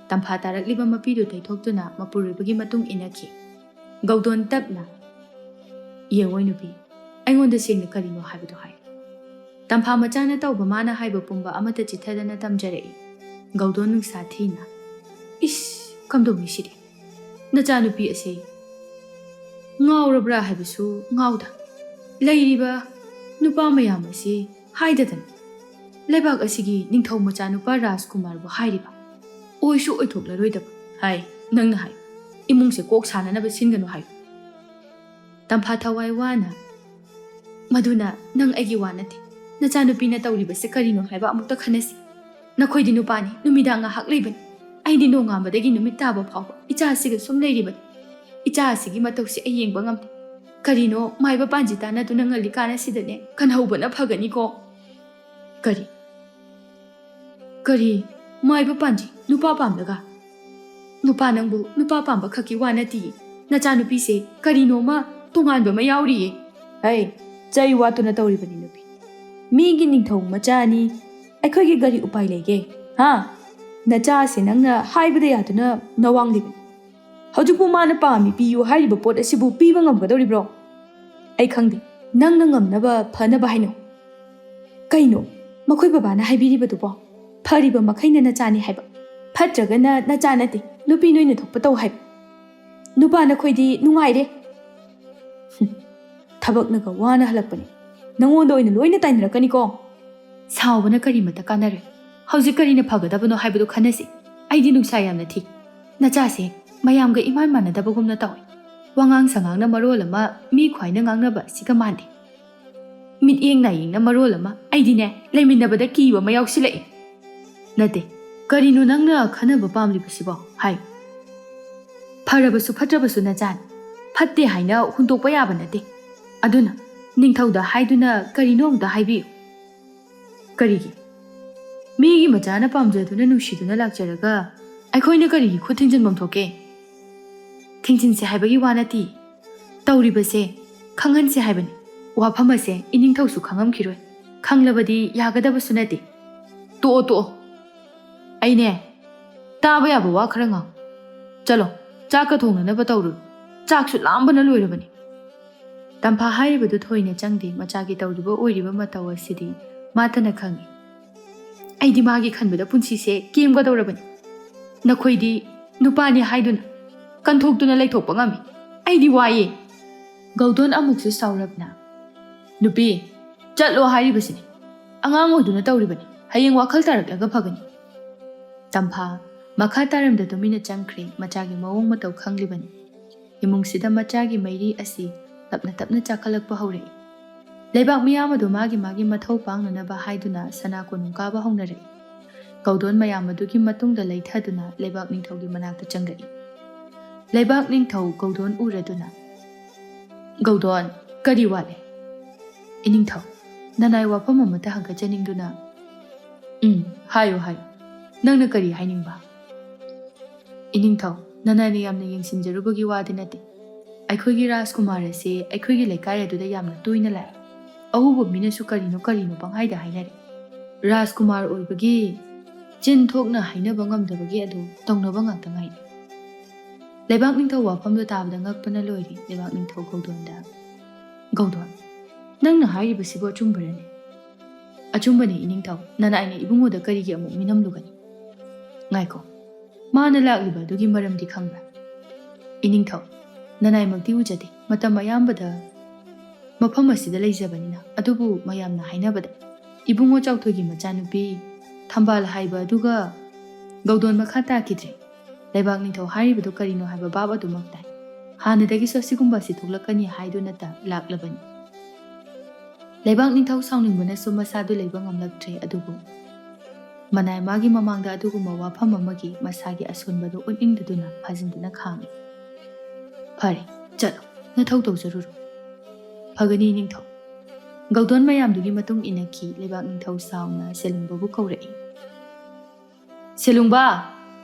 ꯇꯝꯐꯥ ꯇꯥꯔꯛꯂꯤꯕ ꯃꯄꯤꯗꯨ ꯇꯩꯊꯣꯛꯇꯨꯅ ꯃꯄꯨꯔꯣꯏꯕꯒꯤ ꯃꯇꯨꯡ ꯏꯟꯅꯈꯤ꯫ ꯒꯧꯗꯣꯟ ꯇꯞꯅ, "ꯌꯦꯡꯉꯣꯏ ꯅꯨꯄꯤ, ꯑꯩꯉꯣꯟꯗ ꯁꯦꯡꯅ ꯀꯔꯤꯅꯣ ꯍꯥꯏꯕꯗꯨ ꯍꯥꯏ꯫" ꯇꯝꯐꯥ ꯃꯆꯥꯅ ꯇꯧꯕ ꯃꯥꯅ ꯍꯥꯏꯕ ꯄꯨꯝꯕ ꯑꯃꯠꯇ ꯆꯤꯠꯊꯗꯅ ꯇꯝꯖꯔꯛꯏ꯫ ꯒꯧꯗꯣꯟ ꯅꯨꯡꯁꯥ ꯊꯤꯅ, "ꯏꯁ, ꯀꯝꯗꯧꯅꯤ ꯁꯤꯗꯤ? ꯅꯆꯥꯅꯨꯄꯤ ꯑꯁꯦ ꯉꯥꯎꯔꯕ꯭ꯔꯥ ꯍꯥꯏꯕꯁꯨ ꯉꯥꯎꯗ, ꯂꯩꯔꯤꯕ ꯅꯨꯄꯥ ꯃꯌꯥꯝ ꯑꯁꯤ ꯍꯥꯏꯗꯗꯅ, ꯂꯩꯕꯥꯛ ꯑꯁꯤꯒꯤ ꯅꯤꯡꯊꯧ ꯃꯆꯥꯅꯨꯄꯥ ꯔꯥꯖꯀꯨꯃꯥꯔꯕꯨ ꯍꯥꯏꯔꯤꯕ? ꯑꯣꯏꯁꯨ ꯑꯣꯏꯊꯣꯛꯂꯔꯣꯏꯗꯕ꯫ ꯍꯥꯏ, ꯅꯪꯅ ꯍꯥꯏ, ꯏꯃꯨꯡꯁꯦ ꯀꯣꯛ ꯁꯥꯅꯅꯕ ꯁꯤꯟꯒꯅꯨ ꯍꯥꯏꯌꯨ꯫" ꯇꯝꯐꯥ ꯊꯋꯥꯏ ꯋꯥꯅ, "ꯃꯗꯨꯅ ꯅꯪ ꯑꯩꯒꯤ ꯋꯥ ꯅꯠꯇꯦ꯫ ꯅꯆꯥꯅꯨꯄꯤꯅ ꯇꯧꯔꯤꯕꯁꯦ ꯀꯔꯤꯅꯣ ꯍꯥꯏꯕ ꯑꯃꯨꯛꯇ ꯈꯟꯅꯁꯤ꯫ ꯅꯈꯣꯏꯗꯤ ꯅꯨꯄꯥꯅꯤ, ꯅꯨꯃꯤꯗꯥꯡ ꯉꯥꯏꯍꯥꯛ ꯂꯩꯕꯅꯤ꯫ ꯑꯩꯗꯤ ꯅꯣꯡꯉꯥꯟꯕꯗꯒꯤ ꯅꯨꯃꯤꯠ ꯇꯥꯕ ꯐꯥꯎꯕ ꯏꯆꯥ ꯑꯁꯤꯒ ꯁꯨꯝ ꯂꯩꯔꯤꯕꯅꯤ꯫ ꯏꯆꯥ ꯑꯁꯤꯒꯤ ꯃꯇꯧꯁꯤ ꯑꯩ ꯌꯦꯡꯕ ꯉꯝꯗꯦ꯫ ꯀꯔꯤꯅꯣ ꯃꯥꯏꯕ ꯄꯥꯟꯖꯤ ꯇꯥꯟꯅꯗꯨꯅ ꯉꯜꯂꯤꯀꯥꯟ ꯑꯁꯤꯗꯅꯦ ꯀꯟꯍꯧꯕꯅ ꯐꯒꯅꯤꯀꯣ꯫" "ꯀꯔꯤ? ꯀꯔꯤ? ꯃꯥꯏꯕ ꯄꯥꯟꯖꯤ ꯅꯨꯄꯥ ꯄꯥꯝꯂꯒ?" "ꯅꯨꯄꯥ ꯅꯪꯕꯨ ꯅꯨꯄꯥ ꯄꯥꯝꯕ ꯈꯛꯀꯤ ꯋꯥ ꯅꯠꯇꯤꯌꯦ꯫ ꯅꯆꯥꯅꯨꯄꯤꯁꯦ ꯀꯔꯤꯅꯣꯃ ꯇꯣꯉꯥꯟꯕ ꯑꯃ ꯌꯥꯎꯔꯤꯌꯦ꯫" "ꯍꯩ, ꯆꯩ ꯋꯥꯠꯇꯨꯅ ꯇꯧꯔꯤꯕꯅꯤ ꯅꯨꯄꯤ꯫ ꯃꯤꯒꯤ ꯅꯤꯡꯊꯧ ꯃꯆꯥꯅꯤ, ꯑꯩꯈꯣꯏꯒꯤ ꯀꯔꯤ ꯎꯄꯥꯏ ꯂꯩꯒꯦ? ꯍꯥ? ꯅꯆꯥꯁꯦ ꯅꯪꯅ ꯍꯥꯏꯕꯗ ꯌꯥꯗꯨꯅ ꯅꯋꯥꯡꯂꯤꯕꯅꯤ꯫ ꯍꯧꯖꯤꯛꯄꯨ ꯃꯥꯅ ꯄꯥꯝꯃꯤ ꯄꯤꯌꯨ ꯍꯥꯏꯔꯤꯕ ꯄꯣꯠ ꯑꯁꯤꯕꯨ ꯄꯤꯕ ꯉꯝꯒꯗꯧꯔꯤꯕ꯭ꯔꯣ? ꯑꯩ ꯈꯪꯗꯦ꯫ ꯅꯪꯅ ꯉꯝꯅꯕ ꯐꯅꯕ ꯍꯥꯏꯅꯧ꯫ ꯀꯩꯅꯣ ꯃꯈꯣꯏ ꯕꯕꯥꯅ ꯍꯥꯏꯕꯤꯔꯤꯕꯗꯨꯕꯣ? ꯐꯔꯤꯕ ꯃꯈꯩꯅ ꯅꯆꯥꯅꯤ ꯍꯥꯏꯕ, ꯐꯠꯇ꯭ꯔꯒꯅ ꯅꯆꯥ ꯅꯠꯇꯦ, ꯅꯨꯄꯤ ꯅꯣꯏꯅ ꯊꯣꯛꯄ ꯇꯧ ꯍꯥꯏꯕ꯫ ꯅꯨꯄꯥ ꯅꯈꯣꯏꯗꯤ ꯅꯨꯡꯉꯥꯏꯔꯦ꯫ ꯍꯨꯝ, ꯊꯕꯛꯅꯒ ꯋꯥꯅ ꯍꯜꯂꯛꯄꯅꯤ, ꯅꯉꯣꯟꯗ ꯑꯣꯏꯅ ꯂꯣꯏꯅ ꯇꯥꯏꯅꯔꯛꯀꯅꯤꯀꯣ꯫ ꯁꯥꯎꯕꯅ ꯀꯔꯤꯃꯇ ꯀꯥꯟꯅꯔꯣꯏ꯫ ꯍꯧꯖꯤꯛ ꯀꯔꯤꯅ ꯐꯒꯗꯕꯅꯣ ꯍꯥꯏꯕꯗꯨ ꯈꯟꯅꯁꯤ꯫ ꯑꯩꯗꯤ ꯅꯨꯡꯁꯥ ꯌꯥꯝꯅ ꯊꯤ꯫ ꯅꯆꯥꯁꯦ ꯃꯌꯥꯝꯒ ꯏꯃꯥꯟ ꯃꯥꯟꯅꯗꯕꯒꯨꯝꯅ ꯇꯧꯏ꯫ ꯋꯥꯉꯥꯡ ꯁꯉꯥꯡꯅ ꯃꯔꯣꯜ ꯑꯃ ꯃꯤ ꯈ꯭ꯋꯥꯏꯅ ꯉꯥꯡꯅꯕ ꯑꯁꯤꯒ ꯃꯥꯟꯗꯦ꯫ ꯃꯤꯠꯌꯦꯡ ꯅꯥꯌꯦꯡꯅ ꯃꯔꯣꯜ ꯑꯃ ꯑꯩꯗꯤꯅꯦ ꯂꯩꯃꯤꯟꯅꯕꯗ ꯀꯤꯕ ꯑꯃ ꯌꯥꯎꯁꯤꯜꯂꯛꯏ꯫ ꯅꯠꯇꯦ, ꯀꯔꯤꯅꯣ ꯅꯪꯅ ꯈꯟꯅꯕ ꯄꯥꯝꯂꯤꯕꯁꯤꯕꯣ? ꯍꯥꯏ꯫ ꯐꯔꯕꯁꯨ ꯐꯠꯇ꯭ꯔꯕꯁꯨ ꯅꯆꯥꯅꯤ꯫ ꯐꯠꯇꯦ ꯍꯥꯏꯅ ꯍꯨꯟꯗꯣꯛꯄ ꯌꯥꯕ ꯅꯠꯇꯦ꯫ ꯑꯗꯨꯅ ꯅꯤꯡꯊꯧꯗ ꯍꯥꯏꯗꯨꯅ ꯀꯔꯤꯅꯣ ꯑꯝꯇ ꯍꯥꯏꯕꯤꯌꯨ꯫ ꯀꯔꯤꯒꯤ? ꯃꯤꯒꯤ ꯃꯆꯥꯅ ꯄꯥꯝꯖꯗꯨꯅ ꯅꯨꯡꯁꯤꯗꯨꯅ ꯂꯥꯛꯆꯔꯒ ꯑꯩꯈꯣꯏꯅ ꯀꯔꯤꯒꯤ ꯈꯨꯠ ꯊꯤꯡꯖꯤꯟꯐꯝ ꯊꯣꯛꯀꯦ? ꯊꯤꯡꯖꯤꯟꯁꯦ ꯍꯥꯏꯕꯒꯤ ꯋꯥ ꯅꯠꯇꯦ꯫ ꯇꯧꯔꯤꯕꯁꯦ ꯈꯪꯍꯟꯁꯦ ꯍꯥꯏꯕꯅꯤ꯫ ꯋꯥꯐꯝ ꯑꯁꯦ ꯏꯅꯤꯡꯊꯧꯁꯨ ꯈꯪꯉꯝꯈꯤꯔꯣꯏ꯫ ꯈꯪꯂꯕꯗꯤ ꯌꯥꯒꯗꯕꯁꯨ ꯅꯠꯇꯦ꯫ ꯇꯣꯛꯑꯣ, ꯇꯣꯛꯑꯣ꯫ ꯑꯩꯅꯦ, ꯇꯥꯕ ꯌꯥꯕ ꯋꯥ ꯈꯔ ꯉꯥꯡ꯫ ꯆꯠꯂꯣ, ꯆꯥꯛꯀ ꯊꯣꯡꯅꯅꯕ ꯇꯧꯔꯨ꯫ ꯆꯥꯛꯁꯨ ꯂꯥꯝꯕꯅ ꯂꯣꯏꯔꯕꯅꯤ꯫ ꯇꯝꯐꯥ ꯍꯥꯏꯔꯤꯕꯗꯨ ꯊꯣꯏꯅ ꯆꯪꯗꯦ꯫ ꯃꯆꯥꯒꯤ ꯇꯧꯔꯤꯕ ꯑꯣꯏꯔꯤꯕ ꯃꯇꯧ ꯑꯁꯤꯗꯤ ꯃꯥꯇꯅ ꯈꯪꯏ꯫ ꯑꯩꯗꯤ ꯃꯥꯒꯤ ꯈꯟꯕꯗ ꯄꯨꯟꯁꯤꯁꯦ ꯀꯦꯝꯒꯗꯧꯔꯕꯅꯤ꯫ ꯅꯈꯣꯏꯗꯤ ꯅꯨꯄꯥꯅꯤ ꯍꯥꯏꯗꯨꯅ ꯀꯟꯊꯣꯛꯇꯨꯅ ꯂꯩꯊꯣꯛꯄ ꯉꯝꯃꯤ꯫ ꯑꯩꯗꯤ ꯋꯥꯏꯌꯦ꯫ ꯒꯧꯗꯣꯟ ꯑꯃꯨꯛꯁꯨ ꯁꯥꯎꯔꯞꯅ, "ꯅꯨꯄꯤ, ꯆꯠꯂꯣ ꯍꯥꯏꯔꯤꯕꯁꯤꯅꯤ꯫ ꯑꯉꯥꯡ ꯑꯣꯏꯗꯨꯅ ꯇꯧꯔꯤꯕꯅꯤ꯫ ꯍꯌꯦꯡ ꯋꯥꯈꯜ ꯇꯥꯔꯛꯂꯒ ꯐꯒꯅꯤ꯫" ꯇꯝꯐꯥ ꯃꯈꯥ ꯇꯥꯔꯝꯗ ꯇꯨꯃꯤꯟꯅ ꯆꯪꯈ꯭ꯔꯦ꯫ ꯃꯆꯥꯒꯤ ꯃꯑꯣꯡ ꯃꯇꯧ ꯈꯪꯂꯤꯕꯅꯤ꯫ ꯏꯃꯨꯡꯁꯤꯗ ꯃꯆꯥꯒꯤ ꯃꯩꯔꯤ ꯑꯁꯤ ꯇꯞꯅ ꯇꯞꯅ ꯆꯥꯛꯈꯠꯂꯛꯄ ꯍꯧꯔꯛꯏ꯫ ꯂꯩꯕꯥꯛ ꯃꯤꯌꯥꯝ ꯑꯗꯨ ꯃꯥꯒꯤ ꯃꯥꯒꯤ ꯃꯊꯧ ꯄꯥꯡꯅꯅꯕ ꯍꯥꯏꯗꯨꯅ ꯁꯅꯥ ꯀꯣꯅꯨꯡ ꯀꯥꯕ ꯍꯧꯅꯔꯛꯏ꯫ ꯒꯧꯗꯣꯟ ꯃꯌꯥꯝ ꯑꯗꯨꯒꯤ ꯃꯇꯨꯡꯗ ꯂꯩꯊꯗꯨꯅ ꯂꯩꯕꯥꯛ ꯅꯤꯡꯊꯧꯒꯤ ꯃꯅꯥꯛꯇ ꯆꯪꯂꯛꯏ꯫ ꯂꯩꯕꯥꯛ ꯅꯤꯡꯊꯧ ꯒꯧꯗꯣꯟ ꯎꯔꯗꯨꯅ, "ꯒꯧꯗꯣꯟ, ꯀꯔꯤ ꯋꯥꯠꯂꯤ?" "ꯏꯅꯤꯡꯊꯧ, ꯅꯅꯥꯏ ꯋꯥꯐꯝ ꯑꯃꯠꯇ ꯍꯪꯒꯠꯆꯅꯤꯡꯗꯨꯅ꯫" "ꯎꯝ, ꯍꯥꯏꯌꯨ, ꯍꯥꯏꯌꯨ꯫ ꯅꯪꯅ ꯀꯔꯤ ꯍꯥꯏꯅꯤꯡꯕ?" "ꯏꯅꯤꯡꯊꯧ, ꯅꯅꯥꯏꯅ ꯌꯥꯝꯅ ꯌꯦꯡꯁꯤꯟꯖꯔꯨꯕꯒꯤ ꯋꯥꯗꯤ ꯅꯠꯇꯦ꯫ ꯑꯩꯈꯣꯏꯒꯤ ꯔꯥꯖꯀꯨꯃꯥꯔ ꯑꯁꯤ ꯑꯩꯈꯣꯏꯒꯤ ꯂꯩꯀꯥꯏ ꯑꯗꯨꯗ ꯌꯥꯝꯅ ꯇꯣꯏꯅ ꯂꯥꯛꯏ꯫ ꯑꯎꯕ ꯃꯤꯅꯁꯨ ꯀꯔꯤꯅꯣ ꯀꯔꯤꯅꯣ ꯄꯪꯍꯥꯏꯗ ꯍꯥꯏꯅꯔꯤ꯫ ꯔꯥꯖꯀꯨꯃꯥꯔ ꯑꯣꯏꯕꯒꯤ ꯆꯤꯟ ꯊꯣꯛꯅ ꯍꯥꯏꯅꯕ ꯉꯝꯗꯕꯒꯤ ꯑꯗꯨ ꯇꯧꯅꯕ ꯉꯥꯛꯇ ꯉꯥꯏꯔꯦ꯫" ꯂꯩꯕꯥꯛ ꯅꯤꯡꯊꯧ ꯋꯥꯐꯝꯗꯣ ꯇꯥꯕꯗ ꯉꯛꯄꯅ ꯂꯣꯏꯔꯦ꯫ ꯂꯩꯕꯥꯛ ꯅꯤꯡꯊꯧ ꯒꯧꯗꯣꯟꯗ, "ꯒꯧꯗꯣꯟ, ꯅꯪꯅ ꯍꯥꯏꯔꯤꯕꯁꯤꯕꯨ ꯑꯆꯨꯝꯕꯔꯅꯦ?" "ꯑꯆꯨꯝꯕꯅꯦ, ꯏꯅꯤꯡꯊꯧ꯫ ꯅꯅꯥꯏꯅ ꯏꯕꯨꯡꯉꯣꯗ ꯀꯔꯤꯒꯤ ꯑꯃꯨꯛ ꯃꯤꯅꯝꯂꯨꯒꯅꯤ?" "ꯉꯥꯏꯈꯣ, ꯃꯥꯅ ꯂꯥꯛꯂꯤꯕ ꯑꯗꯨꯒꯤ ꯃꯔꯝꯗꯤ ꯈꯪꯕ꯭ꯔꯥ?" "ꯏꯅꯤꯡꯊꯧ, ꯅꯅꯥꯏꯃꯛꯇꯤ ꯎꯖꯗꯦ꯫ ꯃꯇꯝ ꯑꯌꯥꯝꯕꯗ ꯃꯐꯝ ꯑꯁꯤꯗ ꯂꯩꯖꯕꯅꯤꯅ꯫ ꯑꯗꯨꯕꯨ ꯃꯌꯥꯝꯅ ꯍꯥꯏꯅꯕꯗ ꯏꯕꯨꯡꯉꯣ ꯆꯥꯎꯊꯣꯏꯒꯤ ꯃꯆꯥꯅꯨꯄꯤ ꯊꯝꯕꯥꯜ ꯍꯥꯏꯕ ꯑꯗꯨꯒ ꯒꯧꯗꯣꯟ ꯃꯈꯥ ꯇꯥꯈꯤꯗ꯭ꯔꯦ꯫ ꯂꯩꯕꯥꯛ ꯅꯤꯡꯊꯧ ꯍꯥꯏꯔꯤꯕꯗꯨ ꯀꯔꯤꯅꯣ ꯍꯥꯏꯕ ꯚꯥꯕ ꯑꯗꯨꯃꯛ ꯇꯥꯏ꯫ ꯍꯥꯟꯅꯗꯒꯤꯁꯨ ꯑꯁꯤꯒꯨꯝꯕ ꯑꯁꯤ ꯊꯣꯛꯂꯛꯀꯅꯤ ꯍꯥꯏꯗꯨꯅꯇ ꯂꯥꯛꯂꯕꯅꯤ꯫" ꯂꯩꯕꯥꯛ ꯅꯤꯡꯊꯧ ꯁꯥꯎꯅꯤꯡꯕꯅꯁꯨ ꯃꯁꯥꯗꯨ ꯂꯩꯕ ꯉꯝꯂꯛꯇ꯭ꯔꯦ꯫ ꯑꯗꯨꯕꯨ ꯃꯅꯥꯏ ꯃꯥꯒꯤ ꯃꯃꯥꯡꯗ ꯑꯗꯨꯒꯨꯝꯕ ꯋꯥꯐꯝ ꯑꯃꯒꯤ ꯃꯁꯥꯒꯤ ꯑꯁꯣꯟꯕꯗꯨ ꯎꯠꯅꯤꯡꯗꯗꯨꯅ ꯐꯥꯖꯤꯟꯗꯨꯅ ꯈꯥꯡꯏ꯫ "ꯐꯔꯦ, ꯆꯠꯂꯣ, ꯅꯊꯧ ꯇꯧꯖꯔꯨꯔꯣ꯫" "ꯐꯒꯅꯤ, ꯏꯅꯤꯡꯊꯧ꯫" ꯒꯧꯗꯣꯟ ꯃꯌꯥꯝꯗꯨꯒꯤ ꯃꯇꯨꯡ ꯏꯟꯅꯈꯤ꯫ ꯂꯩꯕꯥꯛ ꯅꯤꯡꯊꯧ ꯁꯥꯎꯅ ꯁꯦꯂꯨꯡꯕꯕꯨ ꯀꯧꯔꯛꯏ꯫ "ꯁꯦꯂꯨꯡꯕ!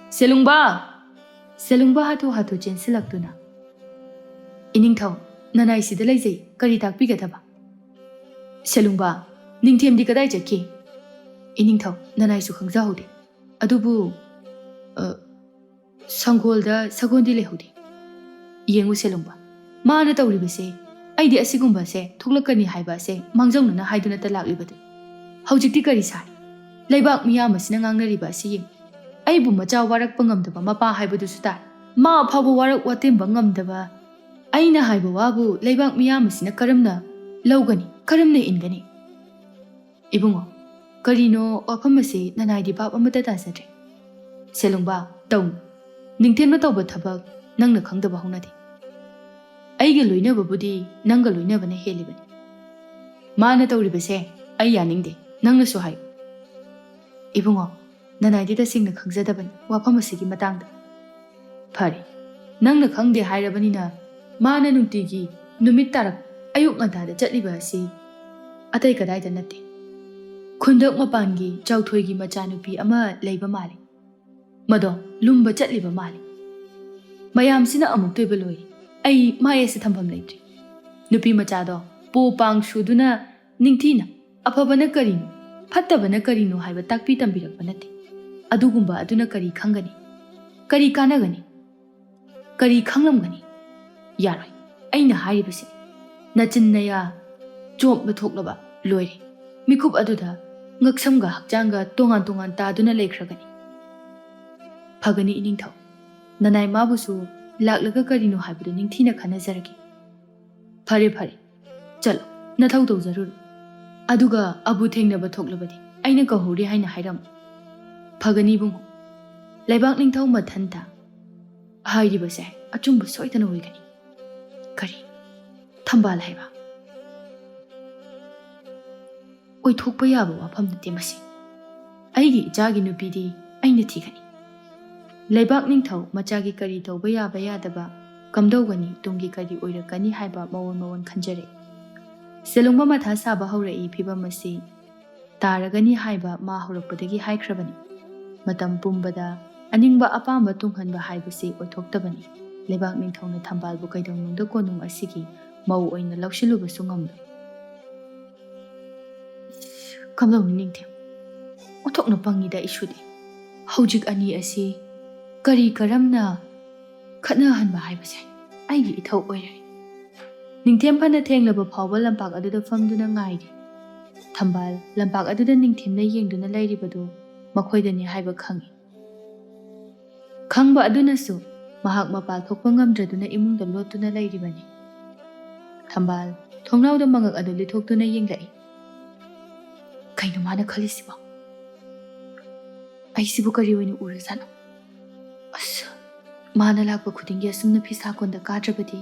ꯁꯦꯂꯨꯡꯕ!" ꯁꯦꯂꯨꯡꯕ ꯍꯥꯊꯨ ꯍꯥꯊꯨ ꯆꯦꯟꯁꯤꯜꯂꯛꯇꯨꯅ, "ꯏꯅꯤꯡꯊꯧ, ꯅꯅꯥꯏꯁꯤꯗ ꯂꯩꯖꯩ, ꯀꯔꯤ ꯇꯥꯛꯄꯤꯒꯗꯕ?" "ꯁꯦꯂꯨꯡꯕ, ꯅꯤꯡꯊꯦꯝꯗꯤ ꯀꯗꯥꯏ ꯆꯠꯈꯤ?" "ꯏꯅꯤꯡꯊꯧ, ꯅꯅꯥꯏꯁꯨ ꯈꯪꯖꯍꯧꯗꯦ꯫ ꯑꯗꯨꯕꯨ, ꯑ, ꯁꯪꯒꯣꯜꯗ ꯁꯒꯣꯜꯗꯤ ꯂꯩꯍꯧꯗꯦ꯫" "ꯌꯦꯡꯉꯨ ꯁꯦꯂꯨꯡꯕ, ꯃꯥꯅ ꯇꯧꯔꯤꯕꯁꯦ, ꯑꯩꯗꯤ ꯑꯁꯤꯒꯨꯝꯕꯁꯦ ꯊꯣꯛꯂꯛꯀꯅꯤ ꯍꯥꯏꯕ ꯑꯁꯦ ꯃꯥꯡꯖꯧꯅꯅ ꯍꯥꯏꯗꯨꯅꯇ ꯂꯥꯛꯂꯤꯕꯗꯨ꯫ ꯍꯧꯖꯤꯛꯇꯤ ꯀꯔꯤ ꯁꯥꯔꯤ? ꯂꯩꯕꯥꯛ ꯃꯤꯌꯥꯝ ꯑꯁꯤꯅ ꯉꯥꯡꯅꯔꯤꯕ ꯑꯁꯤ ꯌꯦꯡꯉꯨ꯫ ꯑꯩꯕꯨ ꯃꯆꯥ ꯋꯥꯔꯛꯄ ꯉꯝꯗꯕ ꯃꯄꯥ ꯍꯥꯏꯕꯗꯨꯁꯨ ꯇꯥꯔꯦ꯫ ꯃꯥ ꯐꯥꯎꯕ ꯋꯥꯔꯛ ꯋꯥꯇꯦꯝꯕ ꯉꯝꯗꯕ ꯑꯩꯅ ꯍꯥꯏꯕ ꯋꯥꯕꯨ ꯂꯩꯕꯥꯛ ꯃꯤꯌꯥꯝ ꯑꯁꯤꯅ ꯀꯔꯝꯅ ꯂꯧꯒꯅꯤ, ꯀꯔꯝꯅ ꯏꯟꯒꯅꯤ?" "ꯏꯕꯨꯡꯉꯣ, ꯀꯔꯤꯅꯣ ꯋꯥꯐꯝ ꯑꯁꯤ ꯅꯅꯥꯏꯗꯤ ꯚꯥꯞ ꯑꯃꯠꯇ ꯇꯥꯖꯗ꯭ꯔꯦ꯫" "ꯁꯦꯂꯨꯡꯕ, ꯇꯧꯅꯨ꯫ ꯅꯤꯡꯊꯦꯝꯅ ꯇꯧꯕ ꯊꯕꯛ ꯅꯪꯅ ꯈꯪꯗꯕ ꯍꯧꯅꯗꯦ꯫ ꯑꯩꯒ ꯂꯣꯏꯅꯕꯕꯨꯗꯤ ꯅꯪꯒ ꯂꯣꯏꯅꯕꯅ ꯍꯦꯜꯂꯤꯕꯅꯤ꯫ ꯃꯥꯅ ꯇꯧꯔꯤꯕꯁꯦ ꯑꯩ ꯌꯥꯅꯤꯡꯗꯦ, ꯅꯪꯅꯁꯨ ꯍꯥꯏꯌꯨ꯫" "ꯏꯕꯨꯡꯉꯣ, ꯅꯅꯥꯏꯗꯤ ꯇꯁꯦꯡꯅ ꯈꯪꯖꯗꯕꯅꯤ ꯋꯥꯐꯝ ꯑꯁꯤꯒꯤ ꯃꯇꯥꯡꯗ꯫" "ꯐꯔꯦ, ꯅꯪꯅ ꯈꯪꯗꯦ ꯍꯥꯏꯔꯕꯅꯤꯅ, ꯃꯥꯅ ꯅꯨꯡꯇꯤꯒꯤ ꯅꯨꯃꯤꯠ ꯇꯥꯔꯛ ꯑꯌꯨꯛ ꯉꯟꯇꯥꯗ ꯆꯠꯂꯤꯕ ꯑꯁꯤ ꯑꯇꯩ ꯀꯗꯥꯏꯗ ꯅꯠꯇꯦ꯫ ꯈꯨꯟꯗꯛ ꯃꯄꯥꯟꯒꯤ ꯆꯥꯎꯊꯣꯏꯒꯤ ꯃꯆꯥꯅꯨꯄꯤ ꯑꯃ ꯂꯩꯕ ꯃꯥꯜꯂꯤ꯫ ꯃꯗꯣ ꯂꯨꯝꯕ ꯆꯠꯂꯤꯕ ꯃꯥꯜꯂꯤ꯫ ꯃꯌꯥꯝꯁꯤꯅ ꯑꯃꯨꯛꯇꯣꯏꯕ ꯂꯣꯏꯔꯦ꯫ ꯑꯩ ꯃꯥꯏ ꯑꯁꯤ ꯊꯝꯐꯝ ꯂꯩꯇ꯭ꯔꯦ꯫ ꯅꯨꯄꯤ ꯃꯆꯥꯗꯣ ꯄꯣ ꯄꯥꯡ ꯁꯨꯗꯨꯅ ꯅꯤꯡꯊꯤꯅ ꯑꯐꯕꯅ ꯀꯔꯤꯅꯣ, ꯐꯠꯇꯕꯅ ꯀꯔꯤꯅꯣ ꯍꯥꯏꯕ ꯇꯥꯛꯄꯤ ꯇꯝꯕꯤꯔꯛꯄ ꯅꯠꯇꯦ꯫ ꯑꯗꯨꯒꯨꯝꯕ ꯑꯗꯨꯅ ꯀꯔꯤ ꯈꯪꯒꯅꯤ? ꯀꯔꯤ ꯀꯥꯟꯅꯒꯅꯤ?" ꯀꯔꯤ ꯈꯪꯂꯝꯒꯅꯤ? ꯌꯥꯔꯣꯏ꯫ ꯑꯩꯅ ꯍꯥꯏꯔꯤꯕꯁꯤ ꯅꯆꯤꯟ ꯅꯌꯥ ꯆꯣꯞꯅ ꯊꯣꯛꯂꯕ ꯂꯣꯏꯔꯦ꯫ ꯃꯤꯀꯨꯞ ꯑꯗꯨꯗ ꯉꯛꯁꯝꯒ ꯍꯛꯆꯥꯡꯒ ꯇꯣꯉꯥꯟ ꯇꯣꯉꯥꯟ ꯇꯥꯗꯨꯅ ꯂꯩꯈ꯭ꯔꯒꯅꯤ꯫ ꯐꯒꯅꯤ ꯏꯅꯤꯡꯊꯧ, ꯅꯅꯥꯏ ꯃꯥꯕꯨꯁꯨ ꯂꯥꯛꯂꯒ ꯀꯔꯤꯅꯣ ꯍꯥꯏꯕꯗꯨ ꯅꯤꯡꯊꯤꯅ ꯈꯟꯅꯖꯔꯒꯦ꯫ ꯐꯔꯦ ꯐꯔꯦ, ꯆꯠꯂꯣ, ꯅꯊꯧ ꯇꯧꯖꯔꯨꯔꯣ꯫ ꯑꯗꯨꯒ ꯑꯕꯨ ꯊꯦꯡꯅꯕ ꯊꯣꯛꯂꯕꯗꯤ ꯑꯩꯅ ꯀꯧꯍꯧꯔꯤ ꯍꯥꯏꯅ ꯍꯥꯏꯔꯝꯃꯨ꯫ ꯐꯒꯅꯤ ꯏꯕꯨꯡꯉꯣ꯫ ꯂꯩꯕꯥꯛ ꯅꯤꯡꯊꯧ ꯃꯊꯟꯇ ꯍꯥꯏꯔꯤꯕꯁꯦ ꯑꯆꯨꯝꯕ ꯁꯣꯏꯗꯅ ꯑꯣꯏꯒꯅꯤ꯫ ꯀꯔꯤ? ꯊꯝꯕꯥꯜ ꯍꯥꯏꯕ? ꯑꯣꯏꯊꯣꯛꯄ ꯌꯥꯕ ꯋꯥꯐꯝ ꯅꯠꯇꯦ ꯃꯁꯤ꯫ ꯑꯩꯒꯤ ꯏꯆꯥꯒꯤ ꯅꯨꯄꯤꯗꯤ ꯑꯩꯅ ꯊꯤꯒꯅꯤ꯫ ꯂꯩꯕꯥꯛ ꯅꯤꯡꯊꯧ ꯃꯆꯥꯒꯤ ꯀꯔꯤ ꯇꯧꯕ ꯌꯥꯕ ꯌꯥꯗꯕ, ꯀꯝꯗꯧꯒꯅꯤ, ꯇꯨꯡꯒꯤ ꯀꯔꯤ ꯑꯣꯏꯔꯛꯀꯅꯤ ꯍꯥꯏꯕ ꯃꯑꯣꯟ ꯃꯑꯣꯟ ꯈꯟꯖꯔꯦ꯫ ꯁꯦꯂꯨꯡꯕ ꯃꯊꯥ ꯁꯥꯕ ꯍꯧꯔꯛꯏ꯫ ꯐꯤꯕꯝ ꯑꯁꯤ ꯇꯥꯔꯒꯅꯤ ꯍꯥꯏꯕ ꯃꯥ ꯍꯧꯔꯛꯄꯗꯒꯤ ꯍꯥꯏꯈ꯭ꯔꯕꯅꯤ꯫ ꯃꯇꯝ ꯄꯨꯝꯕꯗ ꯑꯅꯤꯡꯕ ꯑꯄꯥꯝꯕ ꯇꯨꯡꯍꯟꯕ ꯍꯥꯏꯕꯁꯤ ꯑꯣꯏꯊꯣꯛꯇꯕꯅꯤ꯫ ꯂꯩꯕꯥꯛ ꯅꯤꯡꯊꯧꯅ ꯊꯝꯕꯥꯜꯕꯨ ꯀꯩꯗꯧꯅꯨꯡꯗ ꯀꯣꯅꯨꯡ ꯑꯁꯤꯒꯤ ꯃꯧ ꯑꯣꯏꯅ ꯂꯧꯁꯤꯜꯂꯨꯕꯁꯨ ꯉꯝꯂꯣꯏ꯫ ꯀꯝꯗꯧꯅꯤ ꯅꯤꯡꯊꯦꯝ? ꯑꯣꯟꯊꯣꯛꯅ ꯄꯪꯉꯤꯗ ꯑꯩꯁꯨꯗꯤ꯫ ꯍꯧꯖꯤꯛ ꯑꯅꯤ ꯑꯁꯤ ꯀꯔꯤ ꯀꯔꯝꯅ ꯈꯠꯅꯍꯟꯕ ꯍꯥꯏꯕꯁꯦ ꯑꯩꯒꯤ ꯏꯊꯧ ꯑꯣꯏꯔꯦ꯫ ꯅꯤꯡꯊꯦꯝ ꯐꯅ ꯊꯦꯡꯂꯕ ꯐꯥꯎꯕ ꯂꯝꯄꯥꯛ ꯑꯗꯨꯗ ꯐꯝꯗꯨꯅ ꯉꯥꯏꯔꯤ꯫ ꯊꯝꯕꯥꯜ ꯂꯝꯄꯥꯛ ꯑꯗꯨꯗ ꯅꯤꯡꯊꯦꯝꯅ ꯌꯦꯡꯗꯨꯅ ꯂꯩꯔꯤꯕꯗꯨ ꯃꯈꯣꯏꯗꯅꯤ ꯍꯥꯏꯕ ꯈꯪꯏ꯫ ꯈꯪꯕ ꯑꯗꯨꯅꯁꯨ ꯃꯍꯥꯛ ꯃꯄꯥꯜ ꯊꯣꯛꯄ ꯉꯝꯗ꯭ꯔꯗꯨꯅ ꯏꯃꯨꯡꯗ ꯂꯣꯠꯇꯨꯅ ꯂꯩꯔꯤꯕꯅꯤ꯫ ꯊꯝꯕꯥꯜ ꯊꯣꯡꯅꯥꯎꯗ ꯃꯉꯛ ꯑꯗꯨ ꯂꯤꯊꯣꯛꯇꯨꯅ ꯌꯦꯡꯂꯛꯏ꯫ ꯀꯩꯅꯣ ꯃꯥꯅ ꯈꯜꯂꯤꯁꯤꯕꯣ? ꯑꯩꯁꯤꯕꯨ ꯀꯔꯤ ꯑꯣꯏꯅ ꯎꯔꯖꯥꯠꯅꯣ? ꯑꯁ, ꯃꯥꯅ ꯂꯥꯛꯄ ꯈꯨꯗꯤꯡꯒꯤ ꯑꯁꯨꯝꯅ ꯐꯤꯁꯥ ꯀꯣꯟꯗ ꯀꯥꯗ꯭ꯔꯕꯗꯤ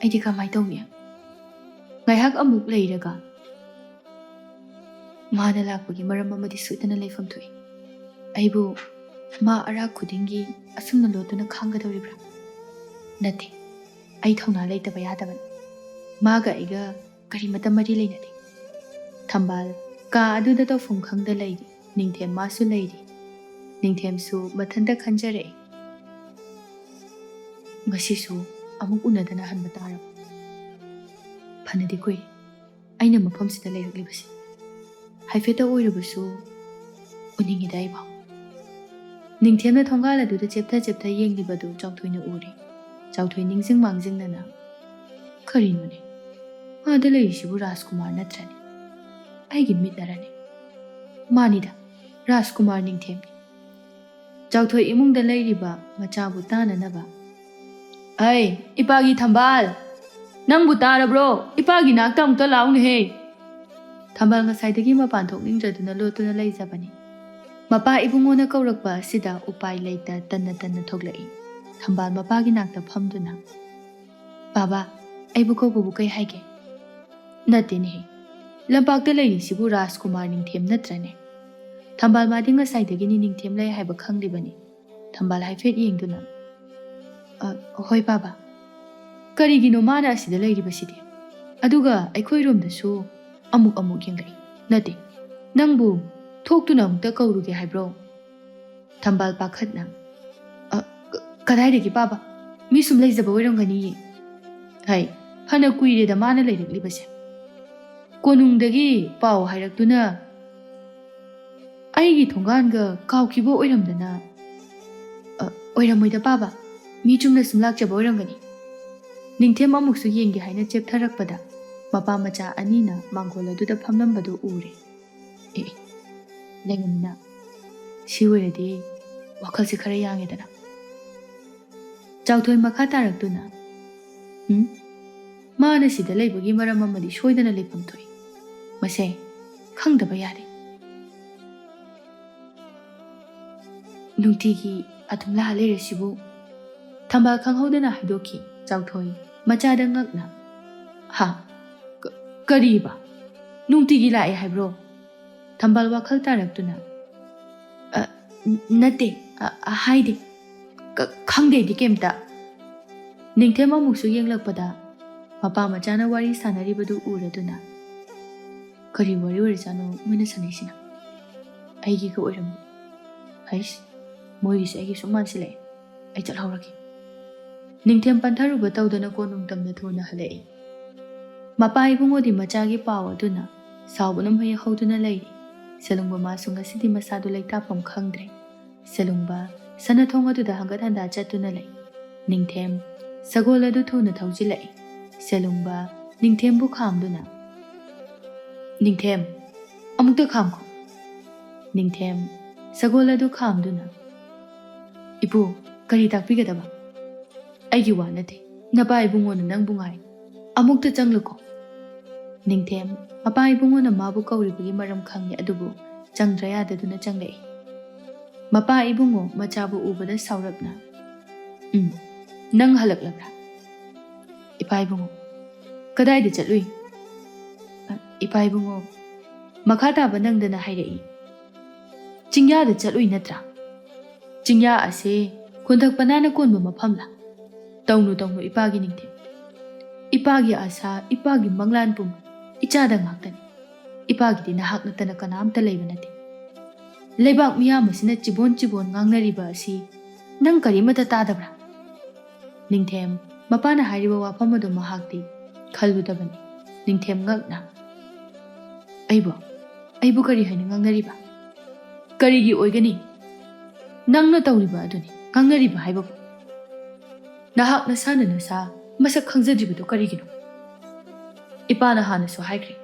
ꯑꯩꯗꯤ ꯀꯃꯥꯏ ꯇꯧꯅꯤ? ꯉꯥꯏꯍꯥꯛ ꯑꯃꯨꯛ ꯂꯩꯔꯒ, ꯃꯥꯅ ꯂꯥꯛꯄꯒꯤ ꯃꯔꯝ ꯑꯃꯗꯤ ꯁꯣꯏꯗꯅ ꯂꯩꯐꯝ ꯊꯣꯛꯏ꯫ ꯑꯩꯕꯨ ꯃꯥ ꯑꯔꯥꯛ ꯈꯨꯗꯤꯡꯒꯤ ꯑꯁꯨꯝꯅ ꯂꯣꯠꯇꯨꯅ ꯈꯥꯡꯒꯗꯧꯔꯤꯕ꯭ꯔꯥ? ꯅꯠꯇꯦ, ꯑꯩ ꯊꯧꯅꯥ ꯂꯩꯇꯕ ꯌꯥꯗꯕꯅꯤ꯫ ꯃꯥꯒ ꯑꯩꯒ ꯀꯔꯤꯃꯠꯇ ꯃꯔꯤ ꯂꯩꯅꯗꯦ꯫ ꯊꯝꯕꯥꯜ ꯀꯥ ꯑꯗꯨꯗ ꯇꯧꯐꯝ ꯈꯪꯗ ꯂꯩꯔꯤ꯫ ꯅꯤꯡꯊꯦꯝ ꯃꯥꯁꯨ ꯂꯩꯔꯤ꯫ ꯅꯤꯡꯊꯦꯝꯁꯨ ꯃꯊꯟꯇ ꯈꯟꯖꯔꯛꯏ, "ꯉꯁꯤꯁꯨ ꯑꯃꯨꯛ ꯎꯅꯗꯅ ꯍꯟꯕ ꯇꯥꯔꯕ? ꯐꯅꯗꯤ ꯀꯨꯏꯔꯦ ꯑꯩꯅ ꯃꯐꯝꯁꯤꯗ ꯂꯩꯔꯛꯂꯤꯕꯁꯤ꯫ ꯍꯥꯏꯐꯦꯠꯇ ꯑꯣꯏꯔꯕꯁꯨ ꯎꯅꯤꯡꯉꯤꯗ ꯑꯩꯕꯨ꯫" ꯅꯤꯡꯊꯦꯝꯅ ꯊꯣꯡꯒꯥꯜ ꯑꯗꯨꯗ ꯆꯦꯞꯊ ꯆꯦꯞꯊ ꯌꯦꯡꯂꯤꯕꯗꯨ ꯆꯥꯎꯊꯣꯏꯅ ꯎꯔꯦ꯫ ꯆꯥꯎꯊꯣꯏ ꯅꯤꯡꯁꯤꯡ ꯃꯥꯡꯖꯤꯡꯅꯅ, "ꯀꯔꯤꯅꯣꯅꯦ? ꯑꯥꯗ ꯂꯩꯔꯤꯁꯤꯕꯨ ꯔꯥꯖꯀꯨꯃꯥꯔ ꯅꯠꯇ꯭ꯔꯅꯦ? ꯑꯩꯒꯤ ꯃꯤꯠꯅꯔꯅꯦ? ꯃꯥꯅꯤꯗ, ꯔꯥꯖꯀꯨꯃꯥꯔ ꯅꯤꯡꯊꯦꯝꯅꯤ꯫" ꯆꯥꯎꯊꯣꯏ ꯏꯃꯨꯡꯗ ꯂꯩꯔꯤꯕ ꯃꯆꯥꯕꯨ ꯇꯥꯅꯅꯕ, "ꯑꯩ, ꯏꯄꯥꯒꯤ ꯊꯝꯕꯥꯜ! ꯅꯪꯕꯨ ꯇꯥꯔꯕ꯭ꯔꯣ? ꯏꯄꯥꯒꯤ ꯅꯥꯛꯇ ꯑꯃꯨꯛꯇ ꯂꯥꯛꯎꯅꯦꯍꯦ!" ꯊꯝꯕꯥꯜ ꯉꯁꯥꯏꯗꯒꯤ ꯃꯄꯥꯟ ꯊꯣꯛꯅꯤꯡꯗ꯭ꯔꯗꯨꯅ ꯂꯣꯠꯇꯨꯅ ꯂꯩꯖꯕꯅꯤ꯫ ꯃꯄꯥ ꯏꯕꯨꯡꯉꯣꯅ ꯀꯧꯔꯛꯄ ꯑꯁꯤꯗ ꯎꯄꯥꯏ ꯂꯩꯇ ꯇꯟꯅ ꯇꯟꯅ ꯊꯣꯛꯂꯛꯏ꯫ ꯊꯝꯕꯥꯜ ꯃꯄꯥꯒꯤ ꯅꯥꯛꯇ ꯐꯝꯗꯨꯅ, "ꯕꯥꯕꯥ, ꯑꯩꯕꯨ ꯀꯧꯕꯕꯨ ꯀꯩ ꯍꯥꯏꯒꯦ?" "ꯅꯠꯇꯦꯅꯦꯍꯦ, ꯂꯝꯄꯥꯛꯇ ꯂꯩꯔꯤꯁꯤꯕꯨ ꯔꯥꯖꯀꯨꯃꯥꯔ ꯅꯤꯡꯊꯦꯝ ꯅꯠꯇ꯭ꯔꯅꯦ?" ꯊꯝꯕꯥꯜ ꯃꯥꯗꯤ ꯉꯁꯥꯏꯗꯒꯤꯅꯤ ꯅꯤꯡꯊꯦꯝ ꯂꯩ ꯍꯥꯏꯕ ꯈꯪꯂꯤꯕꯅꯤ꯫ ꯊꯝꯕꯥꯜ ꯍꯥꯏꯐꯦꯠ ꯌꯦꯡꯗꯨꯅ, "ꯑ, ꯍꯣꯏ ꯕꯥꯕꯥ꯫ ꯀꯔꯤꯒꯤꯅꯣ ꯃꯥꯅ ꯑꯁꯤꯗ ꯂꯩꯔꯤꯕꯁꯤꯗꯤ? ꯑꯗꯨꯒ ꯑꯩꯈꯣꯏꯔꯣꯝꯗꯁꯨ ꯑꯃꯨꯛ ꯑꯃꯨꯛ ꯌꯦꯡꯂꯛꯏ꯫ ꯅꯠꯇꯦ, ꯅꯪꯕꯨ ꯊꯣꯛꯇꯨꯅ ꯑꯃꯨꯛꯇ ꯀꯧꯔꯨꯒꯦ ꯍꯥꯏꯕ꯭ꯔꯣ?" ꯊꯝꯕꯥꯜ ꯄꯥꯈꯠꯅ, "ꯑ, ꯀ-, ꯀꯗꯥꯏꯗꯒꯤ ꯕꯥꯕꯥ? ꯃꯤ ꯁꯨꯝ ꯂꯩꯖꯕ ꯑꯣꯏꯔꯝꯒꯅꯤꯌꯦ꯫ ꯍꯥꯏ, ꯐꯅ ꯀꯨꯏꯔꯦꯗ ꯃꯥꯅ ꯂꯩꯔꯛꯂꯤꯕꯁꯦ꯫ ꯀꯣꯅꯨꯡꯗꯒꯤ ꯄꯥꯎ ꯍꯥꯏꯔꯛꯇꯨꯅ ꯑꯩꯒꯤ ꯊꯣꯡꯒꯥꯟꯒ ꯀꯥꯎꯈꯤꯕ ꯑꯣꯏꯔꯝꯗꯅ꯫" "ꯑ, ꯑꯣꯏꯔꯝꯃꯣꯏꯗ ꯕꯥꯕꯥ, ꯃꯤ ꯆꯨꯝꯅ ꯁꯨꯝ ꯂꯥꯛꯆꯕ ꯑꯣꯏꯔꯝꯒꯅꯤ꯫" ꯅꯤꯡꯊꯦꯝ ꯑꯃꯨꯛꯁꯨ ꯌꯦꯡꯒꯦ ꯍꯥꯏꯅ ꯆꯦꯞꯊꯔꯛꯄꯗ ꯃꯄꯥ ꯃꯆꯥ ꯑꯅꯤꯅ ꯃꯥꯡꯒꯣꯜ ꯑꯗꯨꯗ ꯐꯝꯂꯝꯕꯗꯨ ꯎꯔꯦ꯫ ꯑꯦ, ꯑꯦ, ꯂꯩꯔꯝꯃꯤꯅ꯫ ꯁꯤ ꯑꯣꯏꯔꯗꯤ ꯋꯥꯈꯜꯁꯦ ꯈꯔ ꯌꯥꯡꯉꯦꯗꯅ꯫ ꯆꯥꯎꯊꯣꯏ ꯃꯈꯥ ꯇꯥꯔꯛꯇꯨꯅ, "ꯎꯝ? ꯃꯥꯅ ꯁꯤꯗ ꯂꯩꯕꯒꯤ ꯃꯔꯝ ꯑꯃꯗꯤ ꯁꯣꯏꯗꯅ ꯂꯩꯐꯝ ꯊꯣꯛꯏ꯫ ꯃꯁꯦ ꯈꯪꯗꯕ ꯌꯥꯗꯦ꯫ ꯅꯨꯡꯇꯤꯒꯤ ꯑꯗꯨꯝ ꯂꯥꯛꯑ ꯂꯩꯔꯁꯤꯕꯨ?" ꯊꯝꯕꯥꯜ ꯈꯪꯍꯧꯗꯅ ꯍꯥꯏꯗꯣꯛꯈꯤ꯫ ꯆꯥꯎꯊꯣꯏ ꯃꯆꯥꯗ ꯉꯛꯅ, "ꯍꯥ? ꯀ-, ꯀꯔꯤꯕ? ꯅꯨꯡꯇꯤꯒꯤ ꯂꯥꯛꯑꯦ ꯍꯥꯏꯕ꯭ꯔꯣ?" ꯊꯝꯕꯥꯜ ꯋꯥꯈꯜ ꯇꯥꯔꯛꯇꯨꯅ, "ꯑ, ꯅ-, ꯅꯠꯇꯦ, ꯑ, ꯑ, ꯍꯥꯏꯗꯦ꯫ ꯀ-, ꯈꯪꯗꯦ ꯑꯩꯗꯤ ꯀꯩꯝꯇ꯫" ꯅꯤꯡꯊꯦꯝ ꯑꯃꯨꯛꯁꯨ ꯌꯦꯡꯂꯛꯄꯗ ꯃꯄꯥ ꯃꯆꯥꯅ ꯋꯥꯔꯤ ꯁꯥꯟꯅꯔꯤꯕꯗꯨ ꯎꯔꯗꯨꯅ, "ꯀꯔꯤ ꯋꯥꯔꯤ ꯑꯣꯏꯔꯖꯥꯠꯅꯣ ꯃꯣꯏꯅ ꯁꯥꯟꯅꯩꯁꯤꯅ? ꯑꯩꯒꯤꯒ ꯑꯣꯏꯔꯝꯃꯤ꯫ ꯍꯩꯁ, ꯃꯣꯏꯒꯤꯁꯦ ꯑꯩꯒꯤ ꯁꯨꯝ ꯃꯥꯟꯁꯤꯜꯂꯛꯑꯦ꯫ ꯑꯩ ꯆꯠꯍꯧꯔꯒꯦ꯫" ꯅꯤꯡꯊꯦꯝ ꯄꯟꯊꯔꯨꯕ ꯇꯧꯗꯅ ꯀꯣꯅꯨꯡ ꯇꯝꯅ ꯊꯨꯅ ꯍꯜꯂꯛꯏ꯫ ꯃꯄꯥ ꯏꯕꯨꯡꯉꯣꯗꯤ ꯃꯆꯥꯒꯤ ꯄꯥꯎ ꯑꯗꯨꯅ ꯁꯥꯎꯕꯅ ꯃꯩ ꯍꯧꯗꯨꯅ ꯂꯩꯔꯤ꯫ ꯁꯦꯂꯨꯡꯕ ꯃꯥꯁꯨ ꯉꯁꯤꯗꯤ ꯃꯁꯥꯗꯨ ꯂꯩꯇꯥꯐꯝ ꯈꯪꯗ꯭ꯔꯦ꯫ ꯁꯦꯂꯨꯡꯕ ꯁꯅꯥꯊꯣꯡ ꯑꯗꯨꯗ ꯍꯪꯒꯠ ꯍꯟꯗꯥ ꯆꯠꯇꯨꯅ ꯂꯩ꯫ ꯅꯤꯡꯊꯦꯝ ꯁꯒꯣꯜ ꯑꯗꯨ ꯊꯨꯅ ꯊꯧꯖꯤꯜꯂꯛꯏ꯫ ꯁꯦꯂꯨꯡꯕ ꯅꯤꯡꯊꯦꯝꯕꯨ ꯈꯥꯝꯗꯨꯅ, "ꯅꯤꯡꯊꯦꯝ, ꯑꯃꯨꯛꯇ ꯈꯥꯝꯈꯣ꯫" ꯅꯤꯡꯊꯦꯝ ꯁꯒꯣꯜ ꯑꯗꯨ ꯈꯥꯝꯗꯨꯅ, "ꯏꯄꯨ, ꯀꯔꯤ ꯇꯥꯛꯄꯤꯒꯗꯕ?" "ꯑꯩꯒꯤ ꯋꯥ ꯅꯠꯇꯦ, ꯅꯄꯥ ꯏꯕꯨꯡꯉꯣꯅ ꯅꯪꯕꯨ ꯉꯥꯏ꯫ ꯑꯃꯨꯛꯇ ꯆꯪꯂꯨꯀꯣ꯫" ꯅꯤꯡꯊꯦꯝ ꯃꯄꯥ ꯏꯕꯨꯡꯉꯣꯅ ꯃꯥꯕꯨ ꯀꯧꯔꯤꯕꯒꯤ ꯃꯔꯝ ꯈꯪꯏ, ꯑꯗꯨꯕꯨ ꯆꯪꯗ꯭ꯔ ꯌꯥꯗꯗꯨꯅ ꯆꯪꯂꯛꯏ꯫ ꯃꯄꯥ ꯏꯕꯨꯡꯉꯣ ꯃꯆꯥꯕꯨ ꯎꯕꯗ ꯁꯥꯎꯔꯞꯅ, "ꯎꯝ, ꯅꯪ ꯍꯜꯂꯛꯂꯕ꯭ꯔꯥ?" "ꯏꯄꯥ ꯏꯕꯨꯡꯉꯣ, ꯀꯗꯥꯏꯗ ꯆꯠꯂꯨꯏ?" "ꯏꯄꯥ ꯏꯕꯨꯡꯉꯣ, ꯃꯈꯥ ꯇꯥꯕ ꯅꯪꯗꯅ ꯍꯥꯏꯔꯛꯏ꯫ ꯆꯤꯡꯌꯥꯗ ꯆꯠꯂꯨꯏ ꯅꯠꯇ꯭ꯔꯥ? ꯆꯤꯡꯌꯥ ꯑꯁꯦ ꯈꯨꯟꯊꯛ ꯄꯅꯥꯅ ꯀꯣꯟꯕ ꯃꯐꯝꯂꯥ? ꯇꯧꯅꯨ, ꯇꯧꯅꯨ, ꯏꯄꯥꯒꯤ ꯅꯤꯡꯊꯦꯝ꯫ ꯏꯄꯥꯒꯤ ꯑꯥꯁꯥ, ꯏꯄꯥꯒꯤ ꯃꯪꯂꯥꯟ ꯄꯨꯝꯕ ꯏꯆꯥꯗ ꯉꯥꯛꯇꯅꯤ꯫ ꯏꯄꯥꯒꯤꯗꯤ ꯅꯍꯥꯛ ꯅꯠꯇꯅ ꯀꯅꯥꯝꯇ ꯂꯩꯕ ꯅꯠꯇꯦ꯫ ꯂꯩꯕꯥꯛ ꯃꯤꯌꯥꯝ ꯑꯁꯤꯅ ꯆꯤꯕꯣꯟ ꯆꯤꯕꯣꯟ ꯉꯥꯡꯅꯔꯤꯕ ꯑꯁꯤ ꯅꯪ ꯀꯔꯤꯃꯠꯇ ꯇꯥꯗꯕ꯭ꯔꯥ?" ꯅꯤꯡꯊꯦꯝ ꯃꯄꯥꯅ ꯍꯥꯏꯔꯤꯕ ꯋꯥꯐꯝ ꯑꯗꯨ ꯃꯍꯥꯛꯇꯤ ꯈꯜꯂꯨꯗꯕꯅꯤ꯫ ꯅꯤꯡꯊꯦꯝ ꯉꯛꯅ, "ꯑꯩꯕꯨ, ꯑꯩꯕꯨ ꯀꯔꯤ ꯍꯥꯏꯅ ꯉꯥꯡꯅꯔꯤꯕ? ꯀꯔꯤꯒꯤ ꯑꯣꯏꯒꯅꯤ? ꯅꯪꯅ ꯇꯧꯔꯤꯕ ꯑꯗꯨꯅꯤ ꯉꯥꯡꯅꯔꯤꯕ ꯍꯥꯏꯕꯕꯨ꯫ ꯅꯍꯥꯛ ꯅꯁꯥꯅ ꯅꯁꯥ ꯃꯁꯛ ꯈꯪꯖꯗ꯭ꯔꯤꯕꯗꯨ ꯀꯔꯤꯒꯤꯅꯣ?" "ꯏꯄꯥꯅ ꯍꯥꯟꯅꯁꯨ ꯍꯥꯏꯈ꯭ꯔꯦ,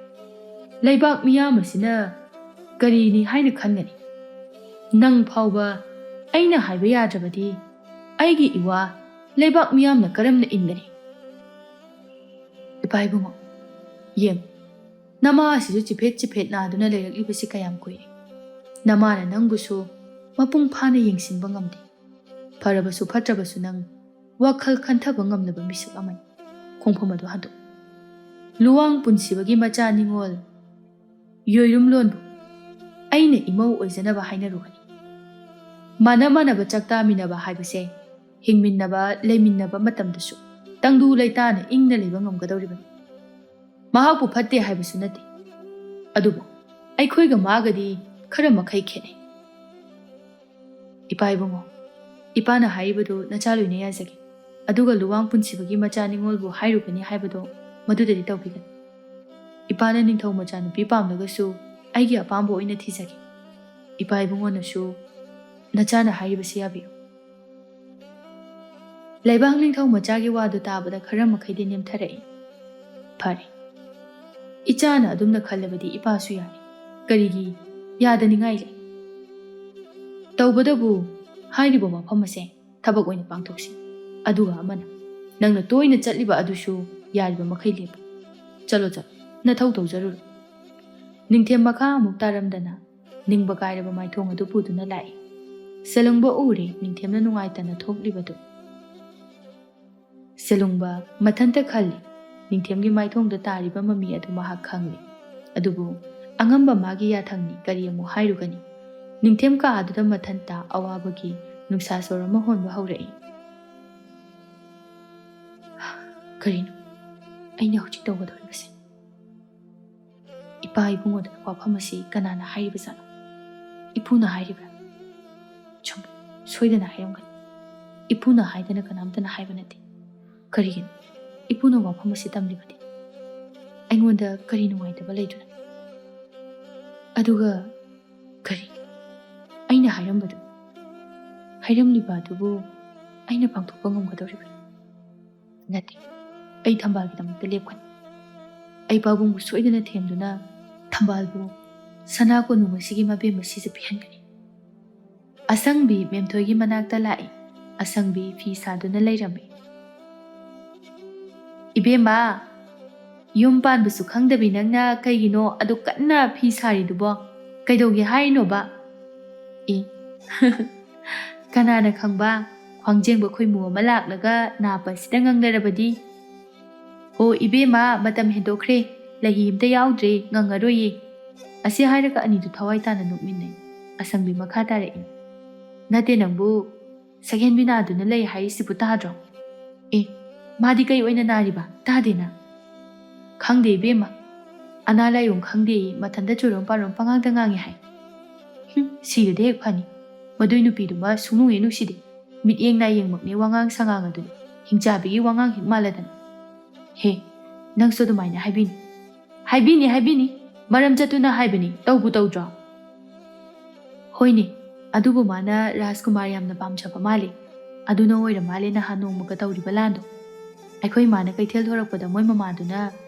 ꯂꯩꯕꯥꯛ ꯃꯤꯌꯥꯝ ꯑꯁꯤꯅ ꯀꯔꯤꯅꯤ ꯍꯥꯏꯅ ꯈꯟꯒꯅꯤ? ꯅꯪ ꯐꯥꯎꯕ ꯑꯩꯅ ꯍꯥꯏꯕ ꯌꯥꯗ꯭ꯔꯕꯗꯤ ꯑꯩꯒꯤ ꯏꯋꯥ ꯂꯩꯕꯥꯛ ꯃꯤꯌꯥꯝꯅ ꯀꯔꯝꯅ ꯏꯟꯒꯅꯤ?" "ꯏꯄꯥ ꯏꯕꯨꯡꯉꯣ, ꯌꯦꯡ, ꯅꯃꯥ ꯑꯁꯤꯁꯨ ꯆꯤꯐꯦꯠ ꯆꯤꯐꯦꯠ ꯅꯥꯗꯨꯅ ꯂꯩꯔꯛꯂꯤꯕꯁꯤ ꯀꯌꯥꯝ ꯀꯨꯏꯔꯦ꯫ ꯅꯃꯥꯅ ꯅꯪꯕꯨꯁꯨ ꯃꯄꯨꯡ ꯐꯥꯅ ꯌꯦꯡꯁꯤꯟꯕ ꯉꯝꯗꯦ꯫ ꯐꯔꯕꯁꯨ ꯐꯠꯇ꯭ꯔꯕꯁꯨ ꯅꯪ ꯋꯥꯈꯜ ꯈꯟꯊꯕ ꯉꯝꯂꯕ ꯃꯤꯁꯛ ꯑꯃꯅꯤ꯫" ꯈꯣꯡꯐꯝ ꯑꯗꯨ ꯍꯟꯗꯣꯛ꯫ "ꯂꯨꯋꯥꯡ ꯄꯨꯟꯁꯤꯕꯒꯤ ꯃꯆꯥ ꯅꯤꯉꯣꯜ ꯌꯣꯏꯔꯨꯝꯂꯣꯟꯕꯨ ꯑꯩꯅ ꯏꯃꯧ ꯑꯣꯏꯖꯅꯕ ꯍꯥꯏꯅꯔꯨꯒꯅꯤ꯫ ꯃꯥꯟꯅ ꯃꯥꯟꯅꯕ ꯆꯥꯛ ꯆꯥꯃꯤꯟꯅꯕ ꯍꯥꯏꯕꯁꯦ ꯍꯤꯡꯃꯤꯟꯅꯕ, ꯂꯩꯃꯤꯟꯅꯕ ꯃꯇꯝꯗꯁꯨ ꯇꯪꯗꯨ ꯂꯩꯇꯥꯅ ꯏꯪꯅ ꯂꯩꯕ ꯉꯝꯒꯗꯧꯔꯤꯕꯅꯤ꯫ ꯃꯍꯥꯛꯄꯨ ꯐꯠꯇꯦ ꯍꯥꯏꯕꯁꯨ ꯅꯠꯇꯦ, ꯑꯗꯨꯕꯨ ꯑꯩꯈꯣꯏꯒ ꯃꯥꯒꯗꯤ ꯈꯔ ꯃꯈꯩ ꯈꯦꯠꯅꯩ꯫ ꯏꯄꯥ ꯏꯕꯨꯡꯉꯣ, ꯏꯄꯥꯅ ꯍꯥꯏꯔꯤꯕꯗꯨ ꯅꯆꯥ ꯂꯣꯏꯅ ꯌꯥꯖꯒꯦ꯫ ꯑꯗꯨꯒ ꯂꯨꯋꯥꯡ ꯄꯨꯟꯁꯤꯕꯒꯤ ꯃꯆꯥ ꯅꯤꯉꯣꯜꯕꯨ ꯍꯥꯏꯔꯨꯒꯅꯤ ꯍꯥꯏꯕꯗꯣ ꯃꯗꯨꯗꯗꯤ ꯇꯧꯕꯤꯒꯅꯨ꯫ ꯏꯄꯥꯅ ꯅꯤꯡꯊꯧ ꯃꯆꯥꯅꯨꯄꯤ ꯄꯥꯝꯂꯒꯁꯨ ꯑꯩꯒꯤ ꯑꯄꯥꯝꯕ ꯑꯣꯏꯅ ꯊꯤꯖꯒꯦ꯫ ꯏꯄꯥ ꯏꯕꯨꯡꯉꯣꯅꯁꯨ ꯅꯆꯥꯅ ꯍꯥꯏꯔꯤꯕꯁꯤ ꯌꯥꯕꯤꯌꯨ꯫" ꯂꯩꯕꯥꯛ ꯅꯤꯡꯊꯧ ꯃꯆꯥꯒꯤ ꯋꯥꯗꯨ ꯇꯥꯕꯗ ꯈꯔ ꯃꯈꯩꯗꯤ ꯅꯦꯝꯊꯔꯛꯏ꯫ "ꯐꯔꯦ, ꯏꯆꯥꯅ ꯑꯗꯨꯝꯅ ꯈꯜꯂꯕꯗꯤ ꯏꯄꯥꯁꯨ ꯌꯥꯔꯦ꯫ ꯀꯔꯤꯒꯤ ꯌꯥꯗꯅꯤꯡꯉꯥꯏ ꯂꯩ? ꯇꯧꯕꯗꯕꯨ ꯍꯥꯏꯔꯤꯕ ꯋꯥꯐꯝ ꯑꯁꯦ ꯊꯕꯛ ꯑꯣꯏꯅ ꯄꯥꯡꯊꯣꯛꯁꯤ꯫ ꯑꯗꯨꯒ ꯑꯃꯅ, ꯅꯪꯅ ꯇꯣꯏꯅ ꯆꯠꯂꯤꯕ ꯑꯗꯨꯁꯨ ꯌꯥꯔꯤꯕ ꯃꯈꯩ ꯂꯦꯞꯄꯨ꯫ ꯆꯠꯂꯣ, ꯆꯠꯂꯣ, ꯅꯊꯧ ꯇꯧꯖꯔꯨꯔꯣ꯫" ꯅꯤꯡꯊꯦꯝ ꯃꯈꯥ ꯑꯃꯨꯛ ꯇꯥꯔꯝꯗꯅ ꯅꯤꯡꯕ ꯀꯥꯏꯔꯕ ꯃꯥꯏꯊꯣꯡ ꯑꯗꯨ ꯄꯨꯗꯨꯅ ꯂꯥꯛꯏ꯫ ꯁꯦꯂꯨꯡꯕ ꯎꯔꯦ ꯅꯤꯡꯊꯦꯝꯅ ꯅꯨꯡꯉꯥꯏꯇꯅ ꯊꯣꯛꯂꯤꯕꯗꯨ꯫ ꯁꯦꯂꯨꯡꯕ ꯃꯊꯟꯇ ꯈꯜꯂꯤ꯫ ꯅꯤꯡꯊꯦꯝꯒꯤ ꯃꯥꯏꯊꯣꯡꯗ ꯇꯥꯔꯤꯕ ꯃꯃꯤ ꯑꯗꯨ ꯃꯍꯥꯛ ꯈꯪꯂꯤ꯫ ꯑꯗꯨꯕꯨ ꯑꯉꯝꯕ ꯃꯥꯒꯤ ꯌꯥꯊꯪꯅꯤ, ꯀꯔꯤ ꯑꯃꯨꯛ ꯍꯥꯏꯔꯨꯒꯅꯤ? ꯅꯤꯡꯊꯦꯝ ꯀꯥ ꯑꯗꯨꯗ ꯃꯊꯟꯇ ꯑꯋꯥꯕꯒꯤ ꯅꯨꯡꯁꯥ ꯁꯣꯔ ꯑꯃ ꯍꯣꯟꯕ ꯍꯧꯔꯛꯏ꯫ "ꯀꯔꯤꯅꯣ ꯑꯩꯅ ꯍꯧꯖꯤꯛ ꯇꯧꯒꯗꯧꯔꯤꯕꯁꯦ? ꯏꯄꯥ ꯏꯕꯨꯡꯉꯣꯗ ꯋꯥꯐꯝ ꯑꯁꯤ ꯀꯅꯥꯅ ꯍꯥꯏꯔꯤꯕꯖꯥꯠꯅꯣ? ꯏꯄꯨꯅ ꯍꯥꯏꯔꯤꯕ꯭ꯔꯥ? ꯆꯨꯝ, ꯁꯣꯏꯗꯅ ꯍꯥꯏꯔꯝꯒꯅꯤ꯫ ꯏꯄꯨꯅ ꯍꯥꯏꯗꯅ ꯀꯅꯥꯝꯇꯅ ꯍꯥꯏꯕ ꯅꯠꯇꯦ꯫ ꯀꯔꯤꯒꯤꯅꯣ ꯏꯄꯨꯅ ꯋꯥꯐꯝ ꯑꯁꯤ ꯇꯝꯂꯤꯕꯗꯤ? ꯑꯩꯉꯣꯟꯗ ꯀꯔꯤ ꯅꯨꯡꯉꯥꯏꯇꯕ ꯂꯩꯗꯨꯅ? ꯑꯗꯨꯒ ꯀꯔꯤ? ꯑꯩꯅ ꯍꯥꯏꯔꯝꯕꯗꯨ, ꯍꯥꯏꯔꯝꯂꯤꯕ ꯑꯗꯨꯕꯨ ꯑꯩꯅ ꯄꯥꯡꯊꯣꯛꯄ ꯉꯝꯒꯗꯧꯔꯤꯕ꯭ꯔꯥ? ꯅꯠꯇꯦ, ꯑꯩ ꯊꯝꯕꯥꯜꯒꯤꯗꯃꯛꯇ ꯂꯦꯞꯀꯅꯤ꯫ ꯑꯩ ꯄꯥꯕꯨꯡꯕꯨ ꯁꯣꯏꯗꯅ ꯊꯦꯝꯗꯨꯅ ꯊꯝꯕꯥꯜꯕꯨ ꯁꯅꯥ ꯀꯣꯅꯨꯡ ꯑꯁꯤꯒꯤ ꯃꯕꯦꯝ ꯑꯁꯤꯗ ꯄꯤꯍꯟꯒꯅꯤ꯫" ꯑꯁꯪꯕꯤ ꯃꯦꯝꯊꯣꯏꯒꯤ ꯃꯅꯥꯛꯇ ꯂꯥꯛꯏ꯫ ꯑꯁꯪꯕꯤ ꯐꯤ ꯁꯥꯗꯨꯅ ꯂꯩꯔꯝꯃꯤ꯫ "ꯏꯕꯦꯝꯃ, ꯌꯨꯝ ꯄꯥꯟꯕꯁꯨ ꯈꯪꯗꯕꯤ ꯅꯪꯅ ꯀꯩꯒꯤꯅꯣ ꯑꯗꯨ ꯀꯟꯅ ꯐꯤ ꯁꯥꯔꯤꯗꯨꯕꯣ? ꯀꯩꯗꯧꯒꯦ ꯍꯥꯏꯔꯤꯅꯣꯕ?" "ꯑꯦ, ꯀꯅꯥꯅ ꯈꯪꯕ, ꯈ꯭ꯋꯥꯡꯖꯦꯡꯕ ꯈꯣꯏꯃꯨ ꯑꯃ ꯂꯥꯛꯂꯒ ꯅꯥꯞ ꯑꯁꯤꯗ ꯉꯪꯂꯔꯕꯗꯤ?" "ꯑꯣ ꯏꯕꯦꯝꯃ, ꯃꯇꯝ ꯍꯦꯟꯗꯣꯛꯈ꯭ꯔꯦ, ꯂꯩꯍꯤ ꯑꯝꯇ ꯌꯥꯎꯗ꯭ꯔꯦ, ꯉꯪꯉꯔꯣꯏꯌꯦ꯫" ꯑꯁꯤ ꯍꯥꯏꯔꯒ ꯑꯅꯤꯗꯨ ꯊꯋꯥꯏ ꯇꯥꯅ ꯅꯣꯛꯃꯤꯟꯅꯩ꯫ ꯑꯁꯪꯕꯤ ꯃꯈꯥ ꯇꯥꯔꯛꯏ꯫ "ꯅꯠꯇꯦ ꯅꯪꯕꯨ, ꯁꯛꯍꯦꯟꯕꯤ ꯅꯥꯗꯨꯅ ꯂꯩ ꯍꯥꯏꯔꯤꯁꯤꯕꯨ ꯇꯥꯗ꯭ꯔꯣ?" "ꯑꯦ, ꯃꯥꯗꯤ ꯀꯩ ꯑꯣꯏꯅ ꯅꯥꯔꯤꯕ? ꯇꯥꯗꯦꯅ꯫" "ꯈꯪꯗꯦ ꯏꯕꯦꯝꯃ, ꯑꯅꯥ ꯂꯥꯏꯌꯣꯡ ꯈꯪꯗꯦ, ꯃꯊꯟꯇ ꯆꯨꯔꯣꯝ ꯄꯥꯔꯣꯝ ꯄꯉꯥꯡꯗ ꯉꯥꯡꯉꯤ ꯍꯥꯏ꯫" "ꯍꯨꯝ, ꯁꯤꯔꯗꯤ ꯍꯦꯛ ꯐꯅꯤ꯫ ꯃꯗꯨꯏ ꯅꯨꯄꯤꯗꯨꯃ ꯁꯨꯡꯅꯨꯡ ꯍꯦꯛ ꯅꯨꯡꯁꯤꯗꯦ꯫ ꯃꯤꯠꯌꯦꯡ ꯅꯥꯌꯦꯡꯃꯛꯅꯤ ꯋꯥꯉꯥꯡ ꯁꯉꯥꯡ ꯑꯗꯨꯅꯤ꯫ ꯍꯤꯡꯆꯥꯕꯤꯒꯤ ꯋꯥꯉꯥꯡ ꯍꯦꯛ ꯃꯥꯜꯂꯗꯅ꯫" "ꯍꯦ, ꯅꯪꯁꯨ ꯑꯗꯨꯃꯥꯏꯅ ꯍꯥꯏꯕꯤꯅꯨ꯫ ꯍꯥꯏꯕꯤꯅꯤ, ꯍꯥꯏꯕꯤꯅꯤ꯫ ꯃꯔꯝ ꯆꯠꯇꯨꯅ ꯍꯥꯏꯕꯅꯤ, ꯇꯧꯕꯨ ꯇꯧꯗ꯭ꯔꯣ?" "ꯍꯣꯏꯅꯦ, ꯑꯗꯨꯕꯨ ꯃꯥꯅ ꯔꯥꯖꯀꯨꯃꯥꯔ ꯌꯥꯝꯅ ꯄꯥꯝꯖꯕ ꯃꯥꯜꯂꯤ꯫ ꯑꯗꯨꯅ ꯑꯣꯏꯔ ꯃꯥꯜꯂꯦ ꯅꯍꯥꯟ ꯅꯣꯡꯃꯒ ꯇꯧꯔꯤꯕ ꯂꯥꯟꯗꯣ꯫ ꯑꯩꯈꯣꯏ ꯏꯃꯥꯅ ꯀꯩꯊꯦꯜ ꯊꯣꯔꯛꯄꯗ ꯃꯣꯏ ꯃꯃꯥꯗꯨꯅ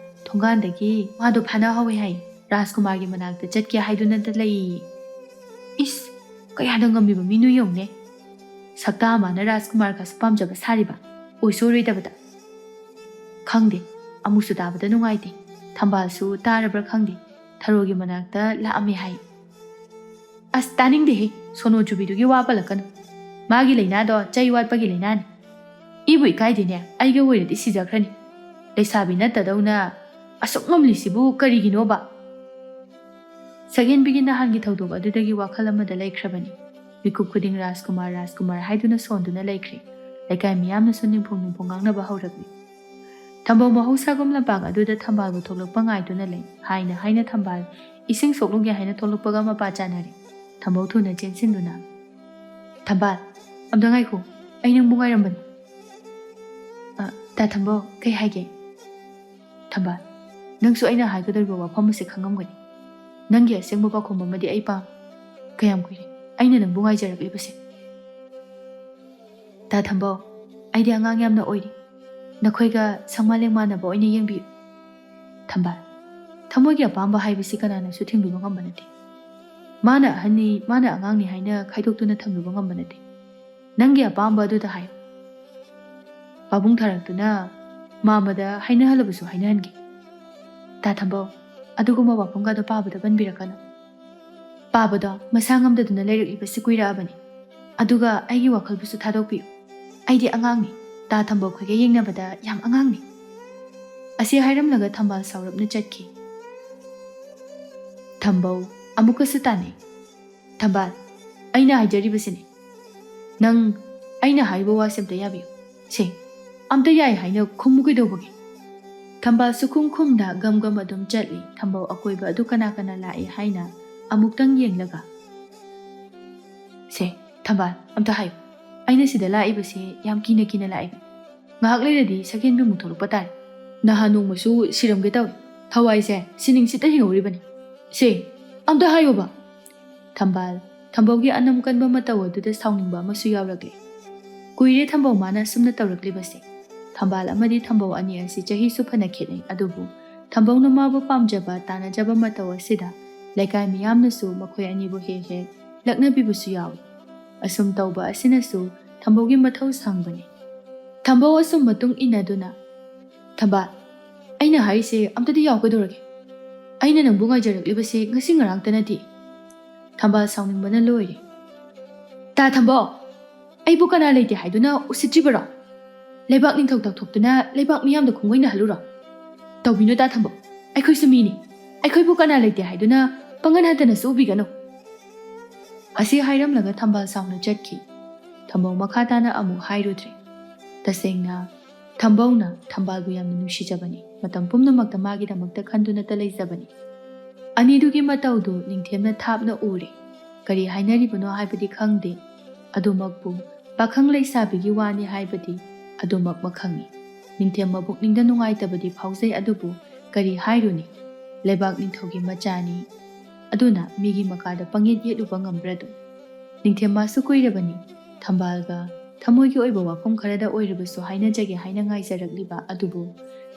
ꯊꯣꯡꯒꯥꯟꯗꯒꯤ ꯃꯥꯗꯣ ꯐꯥꯅꯍꯧꯋꯦ ꯍꯥꯏ꯫ ꯔꯥꯖꯀꯨꯃꯥꯔꯒꯤ ꯃꯅꯥꯛꯇ ꯆꯠꯀꯦ ꯍꯥꯏꯗꯨꯅꯇ ꯂꯩꯌꯦ꯫ ꯏꯁ, ꯀꯌꯥꯗ ꯉꯝꯃꯤꯕ ꯃꯤꯅꯣ ꯌꯦꯡꯉꯨꯅꯦ꯫ ꯁꯛꯇꯥ ꯃꯥꯅ ꯔꯥꯖꯀꯨꯃꯥꯔꯒꯁꯨ ꯄꯥꯝꯖꯕ ꯁꯥꯔꯤꯕ, ꯑꯣꯏꯁꯨ ꯑꯣꯏꯔꯣꯏꯗꯕꯗ꯫ ꯈꯪꯗꯦ, ꯑꯃꯨꯛꯁꯨ ꯇꯥꯕꯗ ꯅꯨꯡꯉꯥꯏꯇꯦ꯫ ꯊꯝꯕꯥꯜꯁꯨ ꯇꯥꯔꯕ꯭ꯔꯥ ꯈꯪꯗꯦ, ꯊꯔꯣꯒꯤ ꯃꯅꯥꯛꯇ ꯂꯥꯛꯑꯝꯃꯦ ꯍꯥꯏ꯫ ꯑꯁ, ꯇꯥꯅꯤꯡꯗꯦꯍꯦ, ꯁꯣꯅꯣ ꯆꯨꯕꯤꯗꯨꯒꯤ ꯋꯥ ꯄꯜꯂꯛꯀꯅꯨ꯫ ꯃꯥꯒꯤ ꯂꯥꯏꯅꯥꯗꯣ ꯆꯩ ꯋꯥꯠꯄꯒꯤ ꯂꯥꯏꯅꯥꯅꯤ꯫ ꯏꯕꯨ ꯏꯀꯥꯏꯗꯦꯅꯦ, ꯑꯩꯒ ꯑꯣꯏꯔꯗꯤ ꯁꯤꯖꯈ꯭ꯔꯅꯤ꯫ ꯂꯩꯁꯥꯕꯤ ꯅꯠꯇꯗꯧꯅ ꯑꯁꯨꯛ ꯉꯝꯂꯤꯁꯤꯕꯨ ꯀꯔꯤꯒꯤꯅꯣꯕ? ꯁꯛꯍꯦꯟꯕꯤꯒꯤ ꯅꯍꯥꯟꯒꯤ ꯊꯧꯗꯣꯛ ꯑꯗꯨꯗꯒꯤ ꯋꯥꯈꯜ ꯑꯃꯗ ꯂꯩꯈ꯭ꯔꯕꯅꯤ꯫ ꯃꯤꯀꯨꯞ ꯈꯨꯗꯤꯡ ꯔꯥꯖꯀꯨꯃꯥꯔ, ꯔꯥꯖꯀꯨꯃꯥꯔ ꯍꯥꯏꯗꯨꯅ ꯁꯣꯟꯗꯨꯅ ꯂꯩꯈ꯭ꯔꯦ꯫ ꯂꯩꯀꯥꯏ ꯃꯤꯌꯥꯝꯅꯁꯨ ꯅꯤꯡꯐꯨꯡ ꯅꯤꯡꯐꯨꯡ ꯉꯥꯡꯅꯕ ꯍꯧꯔꯛꯂꯤ꯫ ꯊꯝꯕꯧ ꯃꯍꯧꯁꯥꯒꯨꯝ ꯂꯝꯄꯥꯛ ꯑꯗꯨꯗ ꯊꯝꯕꯥꯜꯕꯨ ꯊꯣꯛꯂꯛꯄ ꯉꯥꯏꯗꯨꯅ ꯂꯩ꯫ ꯍꯥꯏꯅ ꯍꯥꯏꯅ ꯊꯝꯕꯥꯜ ꯏꯁꯤꯡ ꯁꯣꯛꯂꯨꯒꯦ ꯍꯥꯏꯅ ꯊꯣꯛꯂꯛꯄꯒ ꯃꯄꯥ ꯆꯥꯅꯔꯦ꯫ ꯊꯝꯕꯧ ꯊꯨꯅ ꯆꯦꯟꯁꯤꯟꯗꯨꯅ, "ꯊꯝꯕꯥꯜ, ꯑꯝꯇ ꯉꯥꯏꯈꯣ, ꯑꯩ ꯅꯪꯕꯨ ꯉꯥꯏꯔꯝꯕꯅꯤ꯫" "ꯑ, ꯇꯥ ꯊꯝꯕꯧ, ꯀꯩ ꯍꯥꯏꯒꯦ?" "ꯊꯝꯕꯥꯜ, ꯅꯪꯁꯨ ꯑꯩꯅ ꯍꯥꯏꯒꯗꯧꯔꯤꯕ ꯋꯥꯐꯝ ꯑꯁꯤ ꯈꯪꯉꯝꯒꯅꯤ꯫ ꯅꯪꯒꯤ ꯑꯁꯦꯡꯕ ꯄꯥꯎꯈꯨꯝ ꯑꯃꯗꯤ ꯑꯩ ꯄꯥꯝꯃꯤ꯫ ꯀꯌꯥꯝ ꯀꯨꯏꯔꯦ ꯑꯩꯅ ꯅꯪꯕꯨ ꯉꯥꯏꯖꯔꯛꯂꯤꯕꯁꯦ?" "ꯇꯥ ꯊꯝꯕꯧ, ꯑꯩꯗꯤ ꯑꯉꯥꯡ ꯌꯥꯝꯅ ꯑꯣꯏꯔꯤ꯫ ꯅꯈꯣꯏꯒ ꯁꯪꯃꯥꯂꯦꯡ ꯃꯥꯟꯅꯕ ꯑꯣꯏꯅ ꯌꯦꯡꯕꯤꯌꯨ꯫" "ꯊꯝꯕꯥꯜ, ꯊꯃꯣꯏꯒꯤ ꯑꯄꯥꯝꯕ ꯍꯥꯏꯕꯁꯤ ꯀꯅꯥꯅꯁꯨ ꯊꯤꯡꯂꯨꯕ ꯉꯝꯕ ꯅꯠꯇꯦ꯫ ꯃꯥꯅ ꯑꯍꯟꯅꯤ, ꯃꯥꯅ ꯑꯉꯥꯡꯅꯤ ꯍꯥꯏꯅ ꯈꯥꯏꯗꯣꯛꯇꯨꯅ ꯊꯝꯂꯨꯕ ꯉꯝꯕ ꯅꯠꯇꯦ꯫ ꯅꯪꯒꯤ ꯑꯄꯥꯝꯕ ꯑꯗꯨꯗ ꯍꯥꯏꯌꯨ꯫" ꯄꯥꯕꯨꯡ ꯊꯥꯔꯛꯇꯨꯅ ꯃꯥꯃꯗ ꯍꯥꯏꯅꯍꯜꯂꯕꯁꯨ ꯍꯥꯏꯅꯍꯟꯒꯦ꯫ "ꯇꯥ ꯊꯝꯕꯧ, ꯑꯗꯨꯒꯨꯝꯕ ꯋꯥꯐꯝꯒꯗꯣ ꯄꯥꯕꯗ ꯄꯟꯕꯤꯔꯛꯀꯅꯨ꯫ ꯄꯥꯕꯗꯣ ꯃꯁꯥ ꯉꯝꯗꯗꯨꯅ ꯂꯩꯔꯛꯂꯤꯕꯁꯤ ꯀꯨꯏꯔꯛꯑꯕꯅꯤ꯫ ꯑꯗꯨꯒ ꯑꯩꯒꯤ ꯋꯥꯈꯜꯕꯨꯁꯨ ꯊꯥꯗꯣꯛꯄꯤꯌꯨ꯫ ꯑꯩꯗꯤ ꯑꯉꯥꯡꯅꯤ, ꯇꯥ ꯊꯝꯕꯧ ꯈꯣꯏꯒ ꯌꯦꯡꯅꯕꯗ ꯌꯥꯝ ꯑꯉꯥꯡꯅꯤ꯫" ꯑꯁꯤ ꯍꯥꯏꯔꯝꯂꯒ ꯊꯝꯕꯥꯜ ꯁꯥꯎꯔꯞꯅ ꯆꯠꯈꯤ꯫ ꯊꯝꯕꯧ ꯑꯃꯨꯛꯀꯁꯨ ꯇꯥꯅꯩ꯫ "ꯊꯝꯕꯥꯜ, ꯑꯩꯅ ꯍꯥꯏꯖꯔꯤꯕꯁꯤꯅꯤ꯫ ꯅꯪ ꯑꯩꯅ ꯍꯥꯏꯔꯤꯕ ꯋꯥꯁꯦ ꯑꯝꯇ ꯌꯥꯕꯤꯌꯨ꯫ ꯁꯦ, ꯑꯝꯇ ꯌꯥꯏ ꯍꯥꯏꯅ ꯈꯨꯝꯃꯨ ꯀꯩꯗꯧꯕꯒꯦ?" ꯊꯝꯕꯥꯜ ꯁꯨꯈꯨꯝ ꯈꯨꯝꯗ ꯒꯝ ꯒꯝ ꯑꯗꯨꯝ ꯆꯠꯂꯤ꯫ ꯊꯝꯕꯧ ꯑꯀꯣꯏꯕ ꯑꯗꯨ ꯀꯅꯥ ꯀꯅꯥ ꯂꯥꯛꯏ ꯍꯥꯏꯅ ꯑꯃꯨꯛꯇꯪ ꯌꯦꯡꯂꯒ, "ꯁꯦ, ꯊꯝꯕꯥꯜ, ꯑꯝꯇ ꯍꯥꯏꯌꯨ꯫ ꯑꯩꯅ ꯁꯤꯗ ꯂꯥꯛꯏꯕꯁꯦ ꯌꯥꯝ ꯀꯤꯅ ꯀꯤꯅ ꯂꯥꯛꯏꯕ꯫ ꯉꯥꯏꯍꯥꯛ ꯂꯩꯔꯗꯤ ꯁꯛꯍꯦꯟꯕꯤ ꯑꯃꯨꯛ ꯊꯣꯛꯂꯛꯄ ꯇꯥꯔꯦ꯫ ꯅꯍꯥꯟ ꯅꯣꯡꯃꯁꯨ ꯁꯤꯔꯝꯒꯦ ꯇꯧꯏ꯫ ꯊꯋꯥꯏꯁꯦ ꯁꯤꯅꯤꯡꯁꯤꯠꯇ ꯍꯤꯡꯍꯧꯔꯤꯕꯅꯤ꯫ ꯁꯦ, ꯑꯝꯇ ꯍꯥꯏꯌꯣꯕ꯫" ꯊꯝꯕꯥꯜ, ꯊꯝꯕꯧꯒꯤ ꯑꯅꯝ ꯀꯟꯕ ꯃꯇꯧ ꯑꯗꯨꯗ ꯁꯥꯎꯅꯤꯡꯕ ꯑꯃꯁꯨ ꯌꯥꯎꯔꯛꯂꯦ꯫ ꯀꯨꯏꯔꯦ ꯊꯝꯕꯧ ꯃꯥꯅ ꯑꯁꯨꯝꯅ ꯇꯧꯔꯛꯂꯤꯕꯁꯦ꯫ ꯊꯝꯕꯥꯜ ꯑꯃꯗꯤ ꯊꯝꯕꯧ ꯑꯅꯤ ꯑꯁꯤ ꯆꯍꯤꯁꯨ ꯐꯅ ꯈꯦꯠꯅꯩ, ꯑꯗꯨꯕꯨ ꯊꯝꯕꯧꯅ ꯃꯥꯕꯨ ꯄꯥꯝꯖꯕ ꯇꯥꯟꯅꯖꯕ ꯃꯇꯧ ꯑꯁꯤꯗ ꯂꯩꯀꯥꯏ ꯃꯤꯌꯥꯝꯅꯁꯨ ꯃꯈꯣꯏ ꯑꯅꯤꯕꯨ ꯍꯦꯛ ꯍꯦꯛ ꯂꯛꯅꯕꯤꯕꯁꯨ ꯌꯥꯎꯏ꯫ ꯑꯁꯨꯝ ꯇꯧꯕ ꯑꯁꯤꯅꯁꯨ ꯊꯝꯕꯧꯒꯤ ꯃꯊꯧ ꯁꯥꯡꯕꯅꯤ꯫ ꯊꯝꯕꯧ ꯑꯁꯨꯝ ꯃꯇꯨꯡ ꯏꯟꯅꯗꯨꯅ, "ꯊꯝꯕꯥꯜ, ꯑꯩꯅ ꯍꯥꯏꯔꯤꯁꯦ ꯑꯝꯇꯗꯤ ꯌꯥꯎ, ꯀꯩꯗꯧꯔꯒꯦ? ꯑꯩꯅ ꯅꯪꯕꯨ ꯉꯥꯏꯖꯔꯛꯂꯤꯕꯁꯦ ꯉꯁꯤ ꯉꯔꯥꯡꯇ ꯅꯠꯇꯦ꯫" ꯊꯝꯕꯥꯜ ꯁꯥꯎꯅꯤꯡꯕꯅ ꯂꯣꯏꯔꯦ꯫ "ꯇꯥ ꯊꯝꯕꯧ, ꯑꯩꯕꯨ ꯀꯅꯥ ꯂꯩꯇꯦ ꯍꯥꯏꯗꯨꯅ ꯎꯁꯤꯠꯇ꯭ꯔꯤꯕꯔꯣ? ꯂꯩꯕꯥꯛ ꯅꯤꯡꯊꯧ ꯇꯥꯎꯊꯣꯛꯇꯨꯅ ꯂꯩꯕꯥꯛ ꯃꯤꯌꯥꯝꯗ ꯈꯣꯡꯒꯣꯏꯅꯍꯜꯂꯨꯔꯣ? ꯇꯧꯕꯤꯅꯨ ꯇꯥ ꯊꯝꯕꯧ, ꯑꯩꯈꯣꯏꯁꯨ ꯃꯤꯅꯤ꯫ ꯑꯩꯈꯣꯏꯕꯨ ꯀꯅꯥ ꯂꯩꯇꯦ ꯍꯥꯏꯗꯨꯅ ꯄꯪꯍꯟ ꯍꯟꯊꯅꯁꯨ ꯎꯕꯤꯒꯅꯨ꯫" ꯑꯁꯤ ꯍꯥꯏꯔꯝꯂꯒ ꯊꯝꯕꯥꯜ ꯁꯥꯎꯅ ꯆꯠꯈꯤ꯫ ꯊꯝꯕꯧ ꯃꯈꯥ ꯇꯥꯅ ꯑꯃꯨꯛ ꯍꯥꯏꯔꯨꯗ꯭ꯔꯦ꯫ ꯇꯁꯦꯡꯅ ꯊꯝꯕꯧꯅ ꯊꯝꯕꯥꯜꯕꯨ ꯌꯥꯝꯅ ꯅꯨꯡꯁꯤꯖꯕꯅꯤ꯫ ꯃꯇꯝ ꯄꯨꯝꯅꯃꯛꯇ ꯃꯥꯒꯤꯗꯃꯛꯇ ꯈꯟꯗꯨꯅꯇ ꯂꯩꯖꯕꯅꯤ꯫ ꯑꯅꯤꯗꯨꯒꯤ ꯃꯇꯧꯗꯨ ꯅꯤꯡꯊꯦꯝꯅ ꯊꯥꯞꯅ ꯎꯔꯦ꯫ ꯀꯔꯤ ꯍꯥꯏꯅꯔꯤꯕꯅꯣ ꯍꯥꯏꯕꯗꯤ ꯈꯪꯗꯦ꯫ ꯑꯗꯨꯃꯛꯄꯨ ꯄꯥꯈꯪ ꯂꯩꯁꯥꯕꯤꯒꯤ ꯋꯥꯅꯤ ꯍꯥꯏꯕꯗꯤ ꯑꯗꯨꯃꯛꯃ ꯈꯪꯏ꯫ ꯅꯤꯡꯊꯦꯝ ꯃꯕꯨꯛꯅꯤꯡꯗ ꯅꯨꯡꯉꯥꯏꯇꯕꯗꯤ ꯐꯥꯎꯖꯩ, ꯑꯗꯨꯕꯨ ꯀꯔꯤ ꯍꯥꯏꯔꯨꯅꯤ? ꯂꯩꯕꯥꯛ ꯅꯤꯡꯊꯧꯒꯤ ꯃꯆꯥꯅꯤ꯫ ꯑꯗꯨꯅ ꯃꯤꯒꯤ ꯃꯀꯥꯗ ꯄꯪꯌꯦꯠ ꯌꯦꯠꯂꯨꯕ ꯉꯝꯕ꯭ꯔꯥ ꯑꯗꯨ? ꯅꯤꯡꯊꯦꯝ ꯃꯥꯁꯨ ꯀꯨꯏꯔꯕꯅꯤ ꯊꯝꯕꯥꯜꯒ ꯊꯃꯣꯏꯒꯤ ꯑꯣꯏꯕ ꯋꯥꯐꯝ ꯈꯔꯗ ꯑꯣꯏꯔꯕꯁꯨ ꯍꯥꯏꯅꯖꯒꯦ ꯍꯥꯏꯅ ꯉꯥꯏꯖꯔꯛꯂꯤꯕ ꯑꯗꯨꯕꯨ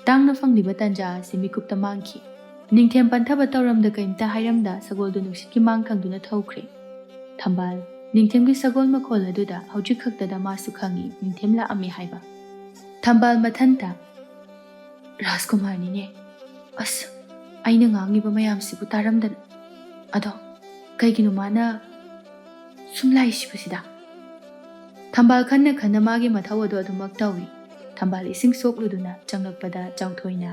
ꯇꯥꯡꯅ ꯐꯪꯂꯤꯕ ꯇꯥꯟꯖꯥ ꯑꯁꯤ ꯃꯤꯀꯨꯞꯇ ꯃꯥꯡꯈꯤ꯫ ꯅꯤꯡꯊꯦꯝ ꯄꯟꯊꯕ ꯇꯧꯔꯝꯗ ꯀꯔꯤꯝꯇ ꯍꯥꯏꯔꯝꯗ ꯁꯒꯣꯜꯗꯨ ꯅꯨꯡꯁꯤꯠꯀꯤ ꯃꯥꯡ ꯊꯪꯗꯨꯅ ꯊꯧꯈ꯭ꯔꯦ꯫ ꯊꯝꯕꯥꯜ ꯅꯤꯡꯊꯦꯝꯒꯤ ꯁꯒꯣꯜ ꯃꯈꯣꯜ ꯑꯗꯨꯗ ꯍꯧꯖꯤꯛ ꯈꯛꯇꯗ ꯃꯥꯁꯨ ꯈꯪꯏ ꯅꯤꯡꯊꯦꯝ ꯂꯥꯛꯑꯝꯃꯤ ꯍꯥꯏꯕ꯫ ꯊꯝꯕꯥꯜ ꯃꯊꯟꯇ, "ꯔꯥꯖꯀꯨꯃꯥꯔꯅꯤꯅꯦ꯫ ꯑꯁ, ꯑꯩꯅ ꯉꯥꯡꯉꯤꯕ ꯃꯌꯥꯝꯁꯤꯕꯨ ꯇꯥꯔꯝꯗꯅ꯫ ꯑꯗꯣ ꯀꯩꯒꯤꯅꯣ ꯃꯥꯅ ꯁꯨꯝ ꯂꯥꯛꯏꯁꯤꯕꯁꯤꯗ?" ꯊꯝꯕꯥꯜ ꯈꯟꯅ ꯈꯟꯅ ꯃꯥꯒꯤ ꯃꯊꯧ ꯑꯗꯨ ꯑꯗꯨꯃꯛ ꯇꯧꯏ꯫ ꯊꯝꯕꯥꯜ ꯏꯁꯤꯡ ꯁꯣꯛꯂꯨꯗꯨꯅ ꯆꯪꯂꯛꯄꯗ ꯆꯥꯎꯊꯣꯏꯅ,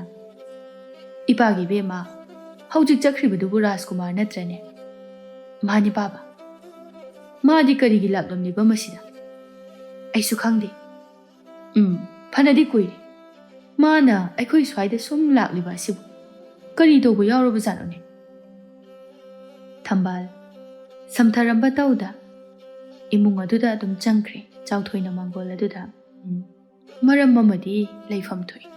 "ꯏꯄꯥꯒꯤ ꯏꯕꯦꯝꯃ, ꯍꯧꯖꯤꯛ ꯆꯠꯈ꯭ꯔꯤꯕꯗꯨꯕꯨ ꯔꯥꯖꯀꯨꯃꯥꯔ ꯅꯠꯇ꯭ꯔꯅꯦ?" "ꯃꯥꯅꯤ ꯄꯥꯕ꯫ ꯃꯥꯗꯤ ꯀꯔꯤꯒꯤ ꯂꯥꯛꯂꯝꯂꯤꯕ ꯃꯁꯤꯗ?" "ꯑꯩꯁꯨ ꯈꯪꯗꯦ꯫ ꯎꯝ, ꯐꯅꯗꯤ ꯀꯨꯏꯔꯦ ꯃꯥꯅ ꯑꯩꯈꯣꯏ ꯁ꯭ꯋꯥꯏꯗ ꯁꯨꯝ ꯂꯥꯛꯂꯤꯕ ꯑꯁꯤꯕꯨ꯫ ꯀꯔꯤ ꯇꯧꯕ ꯌꯥꯎꯔꯕꯖꯥꯠꯅꯣꯅꯦ?" ꯊꯝꯕꯥꯜ ꯁꯝꯊꯔꯝꯕ ꯇꯧꯗ ꯏꯃꯨꯡ ꯑꯗꯨꯗ ꯑꯗꯨꯝ ꯆꯪꯈ꯭ꯔꯦ꯫ ꯆꯥꯎꯊꯣꯏꯅ ꯃꯥꯡꯒꯣꯜ ꯑꯗꯨꯗ, "ꯎꯝ, ꯃꯔꯝ ꯑꯃꯗꯤ ꯂꯩꯐꯝ ꯊꯣꯛꯏ꯫"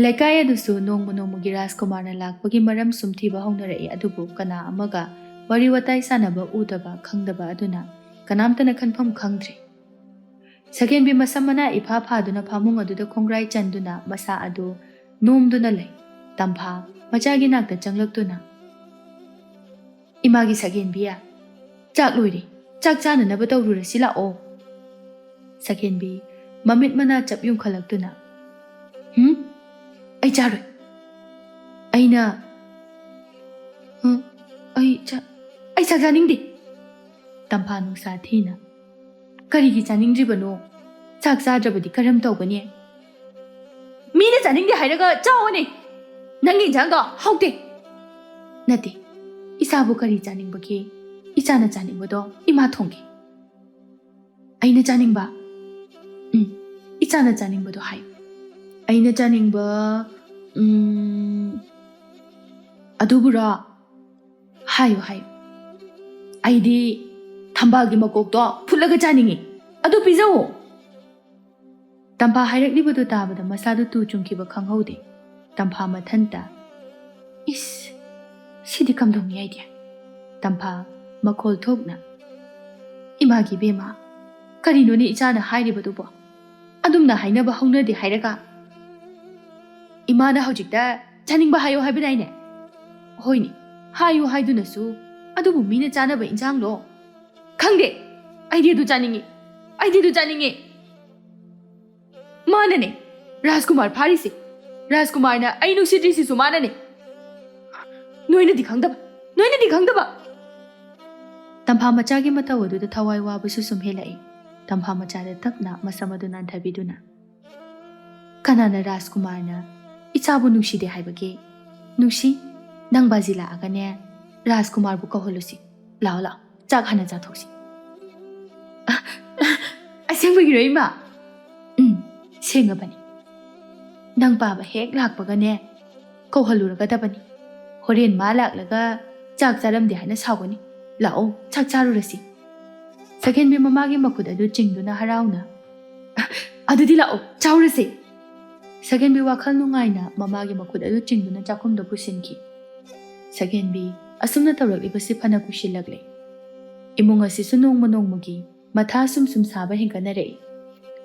ꯂꯩꯀꯥꯏ ꯑꯗꯨꯁꯨ ꯅꯣꯡꯃ ꯅꯣꯡꯃꯒꯤ ꯔꯥꯖꯀꯨꯃꯥꯔꯅ ꯂꯥꯛꯄꯒꯤ ꯃꯔꯝ ꯁꯨꯝ ꯊꯤꯕ ꯍꯧꯅꯔꯛꯏ, ꯑꯗꯨꯕꯨ ꯀꯅꯥ ꯑꯃꯒ ꯋꯥꯔꯤ ꯋꯥꯇꯥꯏ ꯁꯥꯟꯅꯕ ꯎꯗꯕ ꯈꯪꯗꯕ ꯑꯗꯨꯅ ꯀꯅꯥꯝꯇꯅ ꯈꯟꯐꯝ ꯈꯪꯗ꯭ꯔꯦ꯫ ꯁꯛꯍꯦꯟꯕꯤ ꯃꯁꯝ ꯃꯅꯥ ꯏꯐꯥ ꯐꯥꯗꯨꯅ ꯐꯃꯨꯡ ꯑꯗꯨꯗ ꯈꯣꯡꯒ꯭ꯔꯥꯏ ꯆꯟꯗꯨꯅ ꯃꯁꯥ ꯑꯗꯨ ꯅꯣꯝꯗꯨꯅ ꯂꯩ꯫ ꯇꯝꯐꯥ ꯃꯆꯥꯒꯤ ꯅꯥꯛꯇ ꯆꯪꯂꯛꯇꯨꯅ, "ꯏꯃꯥꯒꯤ ꯁꯛꯍꯦꯟꯕꯤ, ꯆꯥꯛ ꯂꯣꯏꯔꯦ, ꯆꯥꯛ ꯆꯥꯅꯅꯕ ꯇꯧꯔꯨꯔꯁꯤ ꯂꯥꯛꯑꯣ꯫" ꯁꯛꯍꯦꯟꯕꯤ ꯃꯃꯤꯠ ꯃꯅꯥ ꯆꯞ ꯌꯨꯡꯈꯠꯂꯛꯇꯨꯅ, "ꯍꯨꯝ? ꯑꯩ ꯆꯥꯔꯣꯏ꯫ ꯑꯩꯅ, ꯍꯨꯝ, ꯑꯩ ꯆꯥ-, ꯑꯩ ꯆꯥꯛ ꯆꯥꯅꯤꯡꯗꯦ꯫" ꯇꯝꯐꯥ ꯅꯨꯡꯁꯥ ꯊꯤꯅ, "ꯀꯔꯤꯒꯤ ꯆꯥꯅꯤꯡꯗ꯭ꯔꯤꯕꯅꯣ? ꯆꯥꯛ ꯆꯥꯗ꯭ꯔꯕꯗꯤ ꯀꯔꯝ ꯇꯧꯒꯅꯤ? ꯃꯤꯅ ꯆꯥꯅꯤꯡꯗꯦ ꯍꯥꯏꯔꯒ ꯆꯥꯎꯑꯣꯅꯦ꯫ ꯅꯪꯒꯤ ꯏꯟꯖꯥꯡꯗꯣ ꯍꯥꯎꯇꯦ꯫" "ꯅꯠꯇꯦ, ꯏꯆꯥꯕꯨ ꯀꯔꯤ ꯆꯥꯅꯤꯡꯕꯒꯦ? ꯏꯆꯥꯅ ꯆꯥꯅꯤꯡꯕꯗꯣ ꯏꯃꯥ ꯊꯣꯡꯒꯦ꯫" "ꯑꯩꯅ ꯆꯥꯅꯤꯡꯕ?" "ꯎꯝ, ꯏꯆꯥꯅ ꯆꯥꯅꯤꯡꯕꯗꯣ ꯍꯥꯏꯌꯨ꯫" "ꯑꯩꯅ ꯆꯥꯅꯤꯡꯕ, ꯎꯝ, ꯑꯗꯨꯕꯨꯔꯣ?" "ꯍꯥꯏꯌꯨ, ꯍꯥꯏꯌꯨ꯫" "ꯑꯩꯗꯤ ꯊꯝꯕꯥꯜꯒꯤ ꯃꯀꯣꯛꯇꯣ ꯐꯨꯠꯂꯒ ꯆꯥꯅꯤꯡꯉꯤ꯫ ꯑꯗꯨ ꯄꯤꯖꯧꯑꯣ꯫" ꯇꯝꯐꯥ ꯍꯥꯏꯔꯛꯂꯤꯕꯗꯨ ꯇꯥꯕꯗ ꯃꯁꯥꯗꯨ ꯇꯨ ꯆꯨꯡꯈꯤꯕ ꯈꯪꯍꯧꯗꯦ꯫ ꯇꯝꯐꯥ ꯃꯊꯟꯇ, "ꯏꯁ, ꯁꯤꯗꯤ ꯀꯝꯗꯧꯅꯤ ꯑꯩꯗꯤ?" ꯇꯝꯐꯥ ꯃꯈꯣꯜ ꯊꯣꯛꯅ, "ꯏꯃꯥꯒꯤ ꯏꯕꯦꯝꯃ, ꯀꯔꯤꯅꯣꯅꯦ ꯏꯆꯥꯅ ꯍꯥꯏꯔꯤꯕꯗꯨꯕꯣ? ꯑꯗꯨꯝꯅ ꯍꯥꯏꯅꯕ ꯍꯧꯅꯗꯦ ꯍꯥꯏꯔꯒ꯫ ꯏꯃꯥꯅ ꯍꯧꯖꯤꯛꯇ ꯆꯥꯅꯤꯡꯕ ꯍꯥꯏꯌꯣ ꯍꯥꯏꯕꯗꯥꯏꯅꯦ? ꯍꯣꯏꯅꯦ, ꯍꯥꯏꯌꯨ ꯍꯥꯏꯗꯨꯅꯁꯨ, ꯑꯗꯨꯕꯨ ꯃꯤꯅ ꯆꯥꯅꯕ ꯏꯟꯖꯥꯡꯂꯣ? ꯈꯪꯗꯦ, ꯑꯩꯗꯤ ꯑꯗꯨ ꯆꯥꯅꯤꯡꯉꯤ, ꯑꯩꯗꯤ ꯑꯗꯨ ꯆꯥꯅꯤꯡꯉꯤ꯫" "ꯃꯥꯅꯅꯦ ꯔꯥꯖꯀꯨꯃꯥꯔ ꯐꯥꯔꯤꯁꯦ꯫ ꯔꯥꯖꯀꯨꯃꯥꯔꯅ ꯑꯩ ꯅꯨꯡꯁꯤꯗ꯭ꯔꯤꯁꯤꯁꯨ ꯃꯥꯅꯅꯦ꯫ ꯅꯣꯏꯅꯗꯤ ꯈꯪꯗꯕ, ꯅꯣꯏꯅꯗꯤ ꯈꯪꯗꯕ꯫" ꯇꯝꯐꯥ ꯃꯆꯥꯒꯤ ꯃꯇꯧ ꯑꯗꯨꯗ ꯊꯋꯥꯏ ꯋꯥꯕꯁꯨ ꯁꯨꯝ ꯍꯦꯜꯂꯛꯏ꯫ ꯇꯝꯐꯥ ꯃꯆꯥꯗ ꯇꯞꯅ ꯃꯁꯝ ꯑꯗꯨ ꯅꯥꯟꯊꯕꯤꯗꯨꯅ, "ꯀꯅꯥꯅ ꯔꯥꯖꯀꯨꯃꯥꯔꯅ ꯏꯆꯥꯕꯨ ꯅꯨꯡꯁꯤꯗꯦ ꯍꯥꯏꯕꯒꯦ? ꯅꯨꯡꯁꯤ, ꯅꯪ ꯕꯥꯖꯤ ꯂꯥꯛꯑꯒꯅꯦ, ꯔꯥꯖꯀꯨꯃꯥꯔꯕꯨ ꯀꯧꯍꯜꯂꯨꯁꯤ꯫ ꯂꯥꯛꯑꯣ, ꯂꯥꯛꯑꯣ, ꯆꯥꯛ ꯍꯥꯟꯅ ꯆꯥꯊꯣꯛꯁꯤ꯫" "ꯑ, ꯑ, ꯑꯁꯦꯡꯕꯒꯤꯔꯣ, ꯏꯃꯥ?" "ꯎꯝ, ꯁꯦꯡꯉꯕꯅꯤ꯫ ꯅꯪ ꯄꯥꯕ ꯍꯦꯛ ꯂꯥꯛꯄꯒꯅꯦ, ꯀꯧꯍꯜꯂꯨꯔꯒꯗꯕꯅꯤ꯫ ꯍꯣꯔꯦꯟ ꯃꯥ ꯂꯥꯛꯂꯒ ꯆꯥꯛ ꯆꯥꯔꯝꯗꯦ ꯍꯥꯏꯅ ꯁꯥꯎꯒꯅꯤ꯫ ꯂꯥꯛꯑꯣ, ꯆꯥꯛ ꯆꯥꯔꯨꯔꯁꯤ꯫" ꯁꯛꯍꯦꯟꯕꯤ ꯃꯃꯥꯒꯤ ꯃꯈꯨꯠ ꯑꯗꯨ ꯆꯤꯡꯗꯨꯅ ꯍꯔꯥꯎꯅ, "ꯑ, ꯑꯗꯨꯗꯤ ꯂꯥꯛꯑꯣ, ꯆꯥꯔꯨꯔꯁꯤ꯫" ꯁꯛꯍꯦꯟꯕꯤ ꯋꯥꯈꯜ ꯅꯨꯡꯉꯥꯏꯅ ꯃꯃꯥꯒꯤ ꯃꯈꯨꯠ ꯑꯗꯨ ꯆꯤꯡꯗꯨꯅ ꯆꯥꯛꯈꯨꯝꯗ ꯄꯨꯁꯤꯟꯈꯤ꯫ ꯁꯛꯍꯦꯟꯕꯤ ꯑꯁꯨꯝꯅ ꯇꯧꯔꯛꯂꯤꯕꯁꯤ ꯐꯅ ꯀꯨꯏꯁꯤꯜꯂꯛꯂꯦ꯫ ꯏꯃꯨꯡ ꯑꯁꯤꯁꯨ ꯅꯣꯡꯃ ꯅꯣꯡꯃꯒꯤ ꯃꯊꯥ ꯁꯨꯝ ꯁꯨꯝ ꯁꯥꯕ ꯍꯦꯟꯒꯠꯅꯔꯛꯏ꯫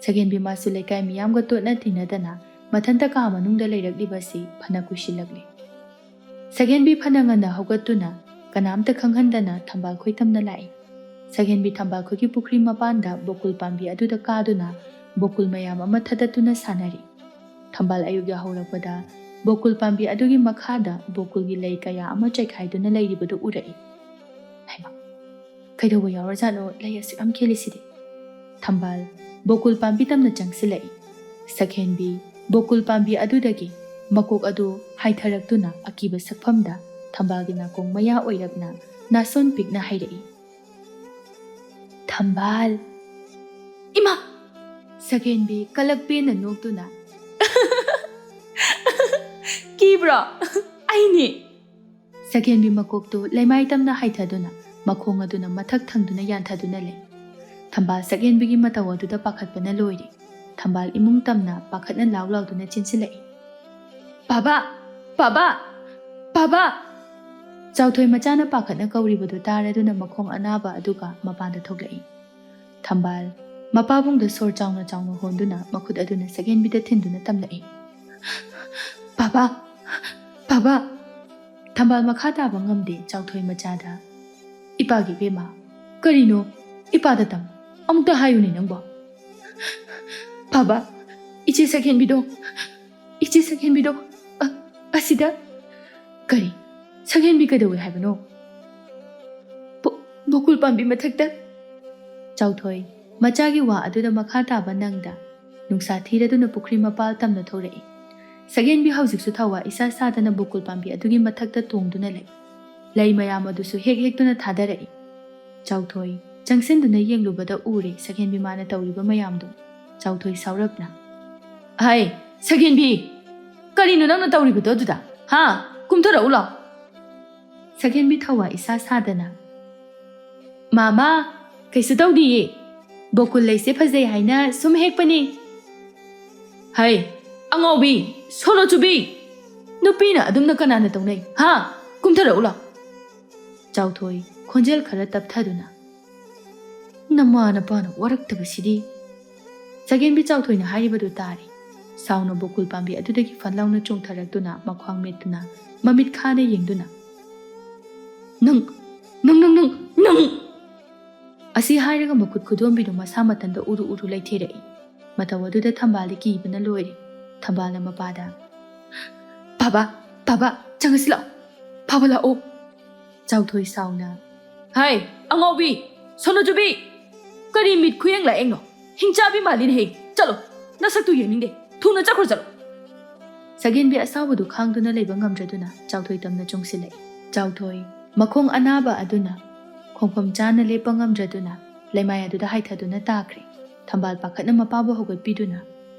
ꯁꯒꯦꯟꯕꯤ ꯃꯥꯁꯨ ꯂꯩꯀꯥꯏ ꯃꯤꯌꯥꯝꯒ ꯇꯣꯠꯅ ꯇꯤꯟꯅꯗꯅ ꯃꯊꯟꯇ ꯀꯥ ꯃꯅꯨꯡꯗ ꯂꯩꯔꯛꯂꯤꯕꯁꯤ ꯐꯅ ꯀꯨꯏꯁꯤꯜꯂꯛꯂꯦ꯫ ꯁꯒꯦꯟꯕꯤ ꯐꯅ ꯉꯟꯅ ꯍꯧꯒꯠꯇꯨꯅ ꯀꯅꯥꯝꯇ ꯈꯪꯍꯟꯗꯅ ꯊꯝꯕꯥꯜ ꯈꯣꯏ ꯇꯝꯅ ꯂꯥꯛꯏ꯫ ꯁꯒꯦꯟꯕꯤ ꯊꯝꯕꯥꯜ ꯈꯣꯏꯒꯤ ꯄꯨꯈ꯭ꯔꯤ ꯃꯄꯥꯟꯗ ꯕꯣꯀꯨꯜ ꯄꯥꯝꯕꯤ ꯑꯗꯨꯗ ꯀꯥꯗꯨꯅ ꯕꯣꯀꯨꯜ ꯃꯌꯥꯝ ꯑꯃ ꯊꯗꯠꯇꯨꯅ ꯁꯥꯟꯅꯔꯤ꯫ ꯊꯝꯕꯥꯜ ꯑꯌꯨꯛ ꯌꯥꯍꯧꯔꯛꯄꯗ ꯕꯣꯀꯨꯜ ꯄꯥꯝꯕꯤ ꯑꯗꯨꯒꯤ ꯃꯈꯥꯗ ꯕꯣꯀꯨꯜꯒꯤ ꯂꯩ ꯀꯌꯥ ꯑꯃ ꯆꯥꯏꯈꯥꯏꯗꯨꯅ ꯂꯩꯔꯤꯕꯗꯨ ꯎꯔꯛꯏ꯫ "ꯍꯩꯃꯥ, ꯀꯩꯗꯧꯕ ꯌꯥꯎꯔꯖꯥꯠꯅꯣ ꯂꯩ ꯑꯁꯨꯛ ꯌꯥꯝ ꯀꯦꯜꯂꯤꯁꯤꯗꯤ?" ꯊꯝꯕꯥꯜ ꯕꯣꯀꯨꯜ ꯄꯥꯝꯕꯤ ꯇꯝꯅ ꯆꯪꯁꯤꯜꯂꯛꯏ꯫ ꯁꯛꯍꯦꯟꯕꯤ ꯕꯣꯀꯨꯜ ꯄꯥꯝꯕꯤ ꯑꯗꯨꯗꯒꯤ ꯃꯀꯣꯛ ꯑꯗꯨ ꯍꯥꯏꯊꯔꯛꯇꯨꯅ ꯑꯀꯤꯕ ꯁꯛꯐꯝꯗ ꯊꯝꯕꯥꯜꯒꯤ ꯅꯥꯀꯣꯡ ꯃꯌꯥ ꯑꯣꯏꯔꯞꯅ ꯅꯥꯁꯣꯟ ꯄꯤꯛꯅ ꯍꯥꯏꯔꯛꯏ, "ꯊꯝꯕꯥꯜ!" "ꯏꯃꯥ!" ꯁꯛꯍꯦꯟꯕꯤ ꯀꯂꯛ ꯄꯦꯟꯅ ꯅꯣꯛꯇꯨꯅ, "ꯀꯤꯕ꯭ꯔꯣ? ꯑꯩꯅꯦ!" ꯁꯛꯍꯦꯟꯕꯤ ꯃꯀꯣꯛꯇꯨ ꯂꯩꯃꯥꯏ ꯇꯝꯅ ꯍꯥꯏꯊꯗꯨꯅ ꯃꯈꯣꯡ ꯑꯗꯨꯅ ꯃꯊꯛ ꯊꯪꯗꯨꯅ ꯌꯥꯟꯊꯗꯨꯅ ꯂꯩ꯫ ꯊꯝꯕꯥꯜ ꯁꯛꯍꯦꯟꯕꯤꯒꯤ ꯃꯇꯧ ꯑꯗꯨꯗ ꯄꯥꯈꯠꯄꯅ ꯂꯣꯏꯔꯦ꯫ ꯊꯝꯕꯥꯜ ꯏꯃꯨꯡ ꯇꯝꯅ ꯄꯥꯈꯠꯅ ꯂꯥꯎ ꯂꯥꯎꯗꯨꯅ ꯆꯦꯟꯁꯤꯜꯂꯛꯏ꯫ "ꯄꯥꯕꯥ! ꯄꯥꯕꯥ! ꯄꯥꯕꯥ!" ꯆꯥꯎꯊꯣꯏ ꯃꯆꯥꯅ ꯄꯥꯈꯠꯅ ꯀꯧꯔꯤꯕꯗꯨ ꯇꯥꯔꯗꯨꯅ ꯃꯈꯣꯡ ꯑꯅꯥꯕ ꯑꯗꯨꯒ ꯃꯄꯥꯟꯗ ꯊꯣꯛꯂꯛꯏ꯫ ꯊꯝꯕꯥꯜ ꯃꯄꯥꯕꯨꯡꯗ ꯁꯣꯔ ꯆꯥꯎꯅ ꯆꯥꯎꯅ ꯍꯣꯟꯗꯨꯅ ꯃꯈꯨꯠ ꯑꯗꯨꯅ ꯁꯛꯍꯦꯟꯕꯤꯗ ꯊꯤꯟꯗꯨꯅ ꯇꯝꯂꯛꯏ, "ꯄꯥꯕꯥ! ꯄꯥꯕꯥ!" ꯊꯝꯕꯥꯜ ꯃꯈꯥ ꯇꯥꯕ ꯉꯝꯗꯦ ꯆꯥꯎꯊꯣꯏ ꯃꯆꯥꯗ, "ꯏꯄꯥꯒꯤ ꯏꯕꯦꯝꯃ, ꯀꯔꯤꯅꯣ? ꯏꯄꯥꯗ ꯇꯝ, ꯑꯃꯨꯛꯇ ꯍꯥꯏꯌꯨꯅꯦ ꯅꯪꯕꯣ!" "ꯄꯥꯕꯥ, ꯏꯆꯦ ꯁꯛꯍꯦꯟꯕꯤꯗꯣ, ꯏꯆꯦ ꯁꯛꯍꯦꯟꯕꯤꯗꯣ, ꯑ-, ꯑꯁꯤꯗ!" "ꯀꯔꯤ? ꯁꯛꯍꯦꯟꯕꯤ ꯀꯩꯗꯧꯏ ꯍꯥꯏꯕꯅꯣ?" "ꯕꯣ-, ꯕꯣꯀꯨꯜ ꯄꯥꯝꯕꯤ ꯃꯊꯛꯇ!" ꯆꯥꯎꯊꯣꯏ ꯃꯆꯥꯒꯤ ꯋꯥ ꯑꯗꯨꯗ ꯃꯈꯥ ꯇꯥꯕ ꯅꯪꯗ ꯅꯨꯡꯁꯥ ꯊꯤꯔꯗꯨꯅ ꯄꯨꯈ꯭ꯔꯤ ꯃꯄꯥꯜ ꯇꯝꯅ ꯊꯣꯔꯛꯏ꯫ ꯁꯛꯍꯦꯟꯕꯤ ꯍꯧꯖꯤꯛꯁꯨ ꯊꯋꯥ ꯏꯁꯥ ꯁꯥꯗꯅ ꯕꯣꯀꯨꯜ ꯄꯥꯝꯕꯤ ꯑꯗꯨꯒꯤ ꯃꯊꯛꯇ ꯇꯣꯡꯗꯨꯅ ꯂꯩ꯫ ꯂꯩ ꯃꯌꯥꯝ ꯑꯗꯨꯁꯨ ꯍꯦꯛ ꯍꯦꯛꯇꯨꯅ ꯊꯥꯗꯔꯛꯏ꯫ ꯆꯥꯎꯊꯣꯏ ꯆꯪꯁꯤꯟꯗꯨꯅ ꯌꯦꯡꯂꯨꯕꯗ ꯎꯔꯦ ꯁꯛꯍꯦꯟꯕꯤ ꯃꯥꯅ ꯇꯧꯔꯤꯕ ꯃꯌꯥꯝꯗꯨ꯫ ꯆꯥꯎꯊꯣꯏ ꯁꯥꯎꯔꯞꯅ, "ꯍꯩ, ꯁꯛꯍꯦꯟꯕꯤ! ꯀꯔꯤꯅꯣ ꯅꯪꯅ ꯇꯧꯔꯤꯕꯗꯣ ꯑꯗꯨꯗ? ꯍꯥ? ꯀꯨꯝꯊꯔꯛꯎ ꯂꯥꯎ!" ꯁꯛꯍꯦꯟꯕꯤ ꯊꯋꯥ ꯏꯁꯥ ꯁꯥꯗꯅ, "ꯃꯥꯃꯥ, ꯀꯩꯁꯨ ꯇꯧꯗꯤꯌꯦ꯫ ꯕꯣꯀꯨꯜ ꯂꯩꯁꯦ ꯐꯖꯩ ꯍꯥꯏꯅ ꯁꯨꯝ ꯍꯦꯛꯄꯅꯤ꯫" "ꯍꯩ, ꯑꯉꯥꯎꯕꯤ, ꯁꯣꯂꯣ ꯆꯨꯕꯤ! ꯅꯨꯄꯤꯅ ꯑꯗꯨꯝꯅ ꯀꯅꯥꯅ ꯇꯧꯅꯩ? ꯍꯥ? ꯀꯨꯝꯊꯔꯛꯎ ꯂꯥꯎ!" ꯆꯥꯎꯊꯣꯏ ꯈꯣꯟꯖꯦꯜ ꯈꯔ ꯇꯞꯊꯗꯨꯅ, "ꯅꯃꯥ ꯅꯄꯥꯅ ꯋꯥꯔꯛꯇꯕꯁꯤꯗꯤ!" ꯁꯒꯦꯟꯕꯤ ꯆꯥꯎꯊꯣꯏꯅ ꯍꯥꯏꯔꯤꯕꯗꯨ ꯇꯥꯔꯦ꯫ ꯁꯥꯎꯅ ꯕꯣꯀꯨꯜ ꯄꯥꯝꯕꯤ ꯑꯗꯨꯗꯒꯤ ꯐꯟ ꯂꯥꯎꯅ ꯆꯣꯡꯊꯔꯛꯇꯨꯅ ꯃꯈ꯭ꯋꯥꯡ ꯃꯦꯠꯇꯨꯅ ꯃꯃꯤꯠ ꯈꯥꯅ ꯌꯦꯡꯗꯨꯅ, "ꯅꯪ, ꯅꯪ, ꯅꯪ, ꯅꯪ, ꯅꯪ!" ꯑꯁꯤ ꯍꯥꯏꯔꯒ ꯃꯈꯨꯠ ꯈꯨꯗꯣꯝꯕꯤꯗꯨ ꯃꯁꯥ ꯃꯊꯟꯇ ꯎꯔꯨ ꯎꯔꯨ ꯂꯩꯊꯦꯔꯛꯏ꯫ ꯃꯇꯧ ꯑꯗꯨꯗ ꯊꯝꯕꯥꯜꯗꯤ ꯀꯤꯕꯅ ꯂꯣꯏꯔꯦ꯫ ꯊꯝꯕꯥꯜꯅ ꯃꯄꯥꯗ, "ꯄꯥꯕ, ꯄꯥꯕ, ꯆꯪꯉꯁꯤ ꯂꯥꯛꯑꯣ꯫ ꯄꯥꯕ ꯂꯥꯛꯑꯣ!" ꯆꯥꯎꯊꯣꯏ ꯁꯥꯎꯅ, "ꯍꯥꯏ, ꯑꯉꯥꯎꯕꯤ! ꯁꯣꯅꯣꯖꯨꯕꯤ! ꯀꯔꯤ ꯃꯤꯠ ꯈꯨꯌꯦꯡ ꯂꯥꯌꯦꯡꯅꯣ? ꯍꯤꯡꯆꯥꯕꯤ ꯃꯥꯜꯂꯤꯅꯦꯍꯦ! ꯆꯠꯂꯣ! ꯅꯁꯛꯇꯨ ꯌꯦꯡꯅꯤꯡꯗꯦ! ꯊꯨꯅ ꯆꯠꯈ꯭ꯔꯣ, ꯆꯠꯂꯣ!" ꯁꯒꯦꯟꯕꯤ ꯑꯁꯥꯎꯕꯗꯨ ꯈꯥꯡꯗꯨꯅ ꯂꯩꯕ ꯉꯝꯗ꯭ꯔꯗꯨꯅ ꯆꯥꯎꯊꯣꯏ ꯇꯝꯅ ꯆꯣꯡꯁꯤꯜꯂꯛꯏ꯫ ꯆꯥꯎꯊꯣꯏ, ꯃꯈꯣꯡ ꯑꯅꯥꯕ ꯑꯗꯨꯅ ꯈꯣꯡꯐꯝ ꯆꯥꯅ ꯂꯦꯞꯄ ꯉꯝꯗ꯭ꯔꯗꯨꯅ ꯂꯩꯃꯥꯏ ꯑꯗꯨꯗ ꯍꯥꯏꯊꯗꯨꯅ ꯇꯥꯈ꯭ꯔꯦ꯫ ꯊꯝꯕꯥꯜ ꯄꯥꯈꯠꯅ ꯃꯄꯥꯕꯨ ꯍꯧꯒꯠꯄꯤꯗꯨꯅ,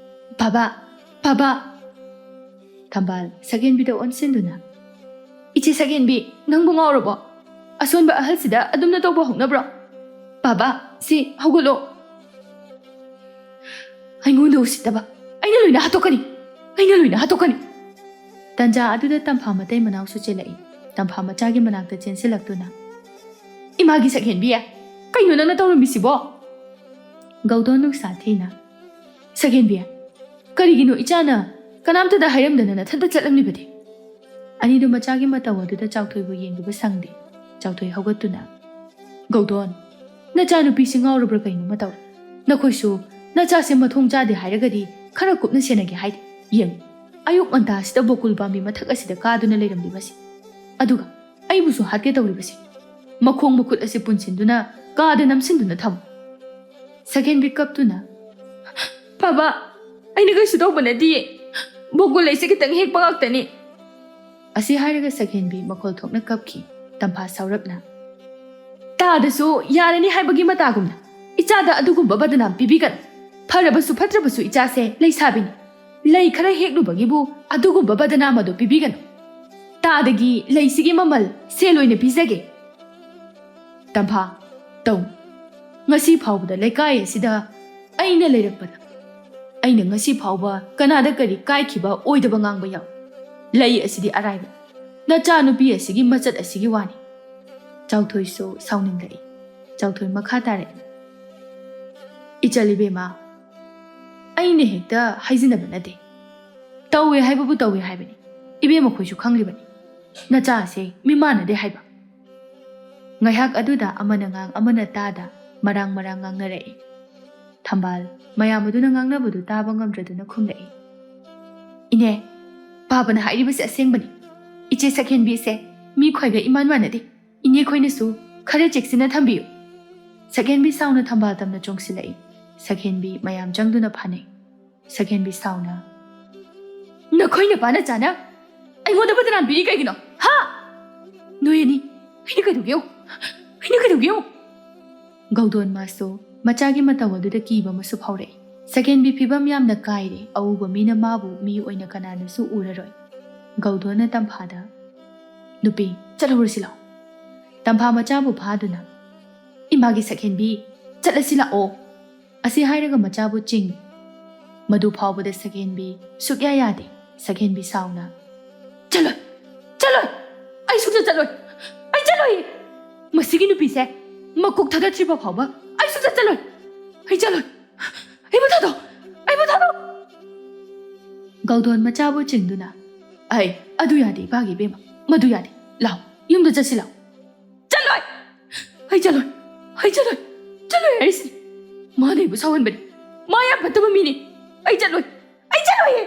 "ꯄꯥꯕ! ꯄꯥꯕ!" ꯊꯝꯕꯥꯜ ꯁꯒꯦꯟꯕꯤꯗ ꯑꯣꯟꯁꯤꯟꯗꯨꯅ, "ꯏꯆꯦ ꯁꯒꯦꯟꯕꯤ, ꯅꯪꯕꯨ ꯉꯥꯎꯔꯕꯣ? ꯑꯁꯣꯟꯕ ꯑꯍꯜꯁꯤꯗ ꯑꯗꯨꯝꯅ ꯇꯧꯕ ꯍꯧꯅꯕ꯭ꯔꯣ? ꯄꯥꯕ, ꯁꯤ ꯍꯧꯒꯠꯂꯣ!" "ꯑꯩꯉꯣꯟꯗ ꯎꯁꯤꯠꯇꯕ! ꯑꯩꯅ ꯂꯣꯏꯅ ꯍꯥꯠꯇꯣꯛꯀꯅꯤ! ꯑꯩꯅ ꯂꯣꯏꯅ ꯍꯥꯠꯇꯣꯛꯀꯅꯤ!" ꯇꯟꯖꯥ ꯑꯗꯨꯗ ꯇꯝꯐꯥ ꯃꯇꯩ ꯃꯅꯥꯎꯁꯨ ꯆꯦꯜꯂꯛꯏ꯫ ꯇꯝꯐꯥ ꯃꯆꯥꯒꯤ ꯃꯅꯥꯛꯇ ꯆꯦꯟꯁꯤꯜꯂꯛꯇꯨꯅ, "ꯏꯃꯥꯒꯤ ꯁꯛꯍꯦꯟꯕꯤ, ꯀꯩꯅꯣ ꯅꯪꯅ ꯇꯧꯔꯝꯃꯤꯁꯤꯕꯣ?" ꯒꯧꯗꯣꯟ ꯅꯨꯡꯁꯥ ꯊꯤꯅ, "ꯁꯛꯍꯦꯟꯕꯤ, ꯀꯔꯤꯒꯤꯅꯣ ꯏꯆꯥꯅ ꯀꯅꯥꯝꯇꯗ ꯍꯥꯏꯔꯝꯗꯅ ꯅꯊꯟꯇ ꯆꯠꯂꯝꯂꯤꯕꯗꯤ?" ꯑꯅꯤꯗꯨ ꯃꯆꯥꯒꯤ ꯃꯇꯧ ꯑꯗꯨꯗ ꯆꯥꯎꯊꯣꯏꯕꯨ ꯌꯦꯡꯗꯨꯕ ꯁꯪꯗꯦ꯫ ꯆꯥꯎꯊꯣꯏ ꯍꯧꯒꯠꯇꯨꯅ, "ꯒꯧꯗꯣꯟ, ꯅꯆꯥꯅꯨꯄꯤꯁꯤ ꯉꯥꯎꯔꯕ꯭ꯔꯥ ꯀꯩꯅꯣꯃ ꯇꯧꯔꯦ꯫ ꯅꯈꯣꯏꯁꯨ ꯅꯆꯥꯁꯦ ꯃꯊꯣꯡ ꯆꯥꯗꯦ ꯍꯥꯏꯔꯒꯗꯤ ꯈꯔ ꯀꯨꯞꯅ ꯁꯦꯟꯅꯒꯦ ꯍꯥꯏꯗꯦ꯫ ꯌꯦꯡꯉꯨ, ꯑꯌꯨꯛ ꯉꯟꯇꯥꯁꯤꯗ ꯕꯣꯀꯨꯜ ꯄꯥꯝꯕꯤ ꯃꯊꯛ ꯑꯁꯤꯗ ꯀꯥꯗꯨꯅ ꯂꯩꯔꯝꯂꯤꯕꯁꯤ꯫ ꯑꯗꯨꯒ ꯑꯩꯕꯨꯁꯨ ꯍꯥꯠꯀꯦ ꯇꯧꯔꯤꯕꯁꯤ꯫ ꯃꯈꯣꯡ ꯃꯈꯨꯠ ꯑꯁꯤ ꯄꯨꯟꯁꯤꯟꯗꯨꯅ ꯀꯥꯗ ꯅꯝꯁꯤꯟꯗꯨꯅ ꯊꯝꯃꯨ꯫" ꯁꯒꯦꯟꯕꯤ ꯀꯞꯇꯨꯅ, "ꯄꯥꯕ, ꯑꯩꯅ ꯀꯩꯁꯨ ꯇꯧꯕ ꯅꯠꯇꯤꯌꯦ꯫ ꯕꯣꯀꯨꯜ ꯂꯩꯁꯦ ꯈꯤꯇꯪ ꯍꯦꯛꯄ ꯉꯥꯛꯇꯅꯤ꯫" ꯑꯁꯤ ꯍꯥꯏꯔꯒ ꯁꯒꯦꯟꯕꯤ ꯃꯈꯣꯜ ꯊꯣꯛꯅ ꯀꯞꯈꯤ꯫ ꯇꯝꯐꯥ ꯁꯥꯎꯔꯞꯅ, "ꯇꯥꯗꯁꯨ ꯌꯥꯔꯅꯤ ꯍꯥꯏꯕꯒꯤ ꯃꯇꯥꯒꯨꯝꯅ ꯏꯆꯥꯗ ꯑꯗꯨꯒꯨꯝꯕ ꯕꯗꯅꯥꯝ ꯄꯤꯕꯤꯒꯅꯨ꯫ ꯐꯔꯕꯁꯨ ꯐꯠꯇ꯭ꯔꯕꯁꯨ ꯏꯆꯥꯁꯦ ꯂꯩꯁꯥꯕꯤꯅꯤ꯫ ꯂꯩ ꯈꯔ ꯍꯦꯛꯂꯨꯕꯒꯤꯕꯨ ꯑꯗꯨꯒꯨꯝꯕ ꯕꯗꯅꯥꯝ ꯑꯗꯨ ꯄꯤꯕꯤꯒꯅꯨ꯫ ꯇꯥꯗꯒꯤ ꯂꯩꯁꯤꯒꯤ ꯃꯃꯜ ꯁꯦꯜ ꯑꯣꯏꯅ ꯄꯤꯖꯒꯦ꯫" ꯇꯝꯐꯥ, ꯇꯧ꯫ ꯉꯁꯤ ꯐꯥꯎꯕꯗ ꯂꯩꯀꯥꯏ ꯑꯁꯤꯗ ꯑꯩꯅ ꯂꯩꯔꯛꯄꯗ ꯑꯩꯅ ꯉꯁꯤ ꯐꯥꯎꯕ ꯀꯅꯥꯗ ꯀꯔꯤ ꯀꯥꯏꯈꯤꯕ ꯑꯣꯏꯗꯕ ꯉꯥꯡꯕ ꯌꯥꯎ꯫ ꯂꯩ ꯑꯁꯤꯗꯤ ꯑꯔꯥꯏꯕ ꯅꯆꯥꯅꯨꯄꯤ ꯑꯁꯤꯒꯤ ꯃꯆꯠ ꯑꯁꯤꯒꯤ ꯋꯥꯅꯤ꯫ ꯆꯥꯎꯊꯣꯏꯁꯨ ꯁꯥꯎꯅꯤꯡꯂꯛꯏ꯫ ꯆꯥꯎꯊꯣꯏ ꯃꯈꯥ ꯇꯥꯔꯛꯏ, "ꯏꯆꯜ ꯏꯕꯦꯝꯃ, ꯑꯩꯅ ꯍꯦꯛꯇ ꯍꯥꯏꯖꯤꯟꯅꯕ ꯅꯠꯇꯦ꯫ ꯇꯧꯋꯦ ꯍꯥꯏꯕꯕꯨ ꯇꯧꯋꯦ ꯍꯥꯏꯕꯅꯤ꯫ ꯏꯕꯦꯝꯃ ꯈꯣꯏꯁꯨ ꯈꯪꯂꯤꯕꯅꯤ꯫ ꯅꯆꯥꯁꯦ ꯃꯤ ꯃꯥꯟꯅꯗꯦ ꯍꯥꯏꯕ꯫ ꯉꯥꯏꯍꯥꯛ ꯑꯗꯨꯗ ꯑꯃꯅ ꯉꯥꯡ ꯑꯃꯅ ꯇꯥꯗ ꯃꯔꯥꯡ ꯃꯔꯥꯡ ꯉꯥꯡꯅꯔꯛꯏ꯫ ꯊꯝꯕꯥꯜ ꯃꯌꯥꯝ ꯑꯗꯨꯅ ꯉꯥꯡꯅꯕꯗꯨ ꯇꯥꯕ ꯉꯝꯗ꯭ꯔꯗꯨꯅ ꯈꯨꯝꯂꯛꯏ꯫ "ꯏꯅꯦ, ꯄꯥꯕꯅ ꯍꯥꯏꯔꯤꯕꯁꯤ ꯑꯁꯦꯡꯕꯅꯤ꯫ ꯏꯆꯦ ꯁꯛꯍꯦꯟꯕꯤꯁꯦ ꯃꯤ ꯈꯣꯏꯒ ꯏꯃꯥꯟ ꯃꯥꯟꯅꯗꯦ꯫ ꯏꯅꯦ ꯈꯣꯏꯅꯁꯨ ꯈꯔ ꯆꯦꯛꯁꯤꯟꯅ ꯊꯝꯕꯤꯌꯨ꯫" ꯁꯛꯍꯦꯟꯕꯤ ꯁꯥꯎꯅ ꯊꯝꯕꯥꯜ ꯇꯝꯅ ꯆꯣꯡꯁꯤꯜꯂꯛꯏ꯫ ꯁꯛꯍꯦꯟꯕꯤ ꯃꯌꯥꯝ ꯆꯪꯗꯨꯅ ꯐꯥꯅꯩ꯫ ꯁꯛꯍꯦꯟꯕꯤ ꯁꯥꯎꯅ, "ꯅꯈꯣꯏ ꯅꯄꯥ ꯅꯆꯥꯅ ꯑꯩꯉꯣꯟꯗ ꯕꯗꯅꯥꯝ ꯄꯤꯔꯤ ꯀꯩꯒꯤꯅꯣ? ꯍꯥ? ꯅꯣꯏ ꯑꯅꯤ ꯑꯩꯅ ꯀꯩꯗꯧꯒꯦ ꯌꯦꯡꯉꯨ꯫ ꯑꯩꯅ ꯀꯩꯗꯧꯒꯦ ꯌꯦꯡꯉꯨ꯫" ꯒꯧꯗꯣꯟ ꯃꯥꯁꯨ ꯃꯆꯥꯒꯤ ꯃꯇꯧ ꯑꯗꯨꯗ ꯀꯤꯕ ꯑꯃꯁꯨ ꯐꯥꯎꯔꯛꯏ꯫ ꯁꯛꯍꯦꯟꯕꯤ ꯐꯤꯕꯝ ꯌꯥꯝꯅ ꯀꯥꯏꯔꯦ꯫ ꯑꯎꯕ ꯃꯤꯅ ꯃꯥꯕꯨ ꯃꯤ ꯑꯣꯏꯅ ꯀꯅꯥꯅꯁꯨ ꯎꯔꯔꯣꯏ꯫ ꯒꯧꯗꯣꯟꯅ ꯇꯝꯐꯥꯗ, "ꯅꯨꯄꯤ, ꯆꯠꯍꯧꯔꯁꯤ ꯂꯥꯛꯑꯣ꯫" ꯇꯝꯐꯥ ꯃꯆꯥꯕꯨ ꯐꯥꯗꯨꯅ, "ꯏꯃꯥꯒꯤ ꯁꯛꯍꯦꯟꯕꯤ, ꯆꯠꯂꯁꯤ ꯂꯥꯛꯑꯣ꯫" ꯑꯁꯤ ꯍꯥꯏꯔꯒ ꯃꯆꯥꯕꯨ ꯆꯤꯡꯏ꯫ ꯃꯗꯨ ꯐꯥꯎꯕꯗ ꯁꯛꯍꯦꯟꯕꯤ ꯁꯨꯛꯌꯥ ꯌꯥꯗꯦ꯫ ꯁꯛꯍꯦꯟꯕꯤ ꯁꯥꯎꯅ, "ꯆꯠꯂꯣꯏ, ꯆꯠꯂꯣꯏ, ꯑꯩ ꯁꯨꯛꯆꯠ ꯆꯠꯂꯣꯏ, ꯑꯩ ꯆꯠꯂꯣꯏ꯫ ꯃꯁꯤꯒꯤ ꯅꯨꯄꯤꯁꯦ ꯃꯀꯣꯛ ꯊꯥꯗꯠꯇ꯭ꯔꯤꯕ ꯐꯥꯎꯕ ꯑꯩ ꯁꯨꯛꯆꯠ ꯆꯠꯂꯣꯏ, ꯑꯩ ꯆꯠꯂꯣꯏ, ꯑꯩꯕꯨ ꯊꯥꯗꯣꯛ, ꯑꯩꯕꯨ ꯊꯥꯗꯣꯛ꯫" ꯒꯧꯗꯣꯟ ꯃꯆꯥꯕꯨ ꯆꯤꯡꯗꯨꯅ, "ꯑꯩ ꯑꯗꯨ ꯌꯥꯗꯦ ꯏꯄꯥꯒꯤ ꯏꯕꯦꯝꯃ, ꯃꯗꯨ ꯌꯥꯗꯦ꯫ ꯂꯥꯎ, ꯌꯨꯝꯗ ꯆꯠꯁꯤ ꯂꯥꯎ꯫" "ꯆꯠꯂꯣꯏ! ꯑꯩ ꯆꯠꯂꯣꯏ! ꯑꯩ ꯆꯠꯂꯣꯏ! ꯆꯠꯂꯣꯏ ꯍꯥꯏꯔꯤꯁꯤꯅꯤ! ꯃꯥꯅ ꯑꯩꯕꯨ ꯁꯥꯎꯍꯟꯕꯅꯤ! ꯃꯥ ꯌꯥꯝ ꯐꯠꯇꯕ ꯃꯤꯅꯤ! ꯑꯩ ꯆꯠꯂꯣꯏ! ꯑꯩ ꯆꯠꯂꯣꯏꯌꯦ!"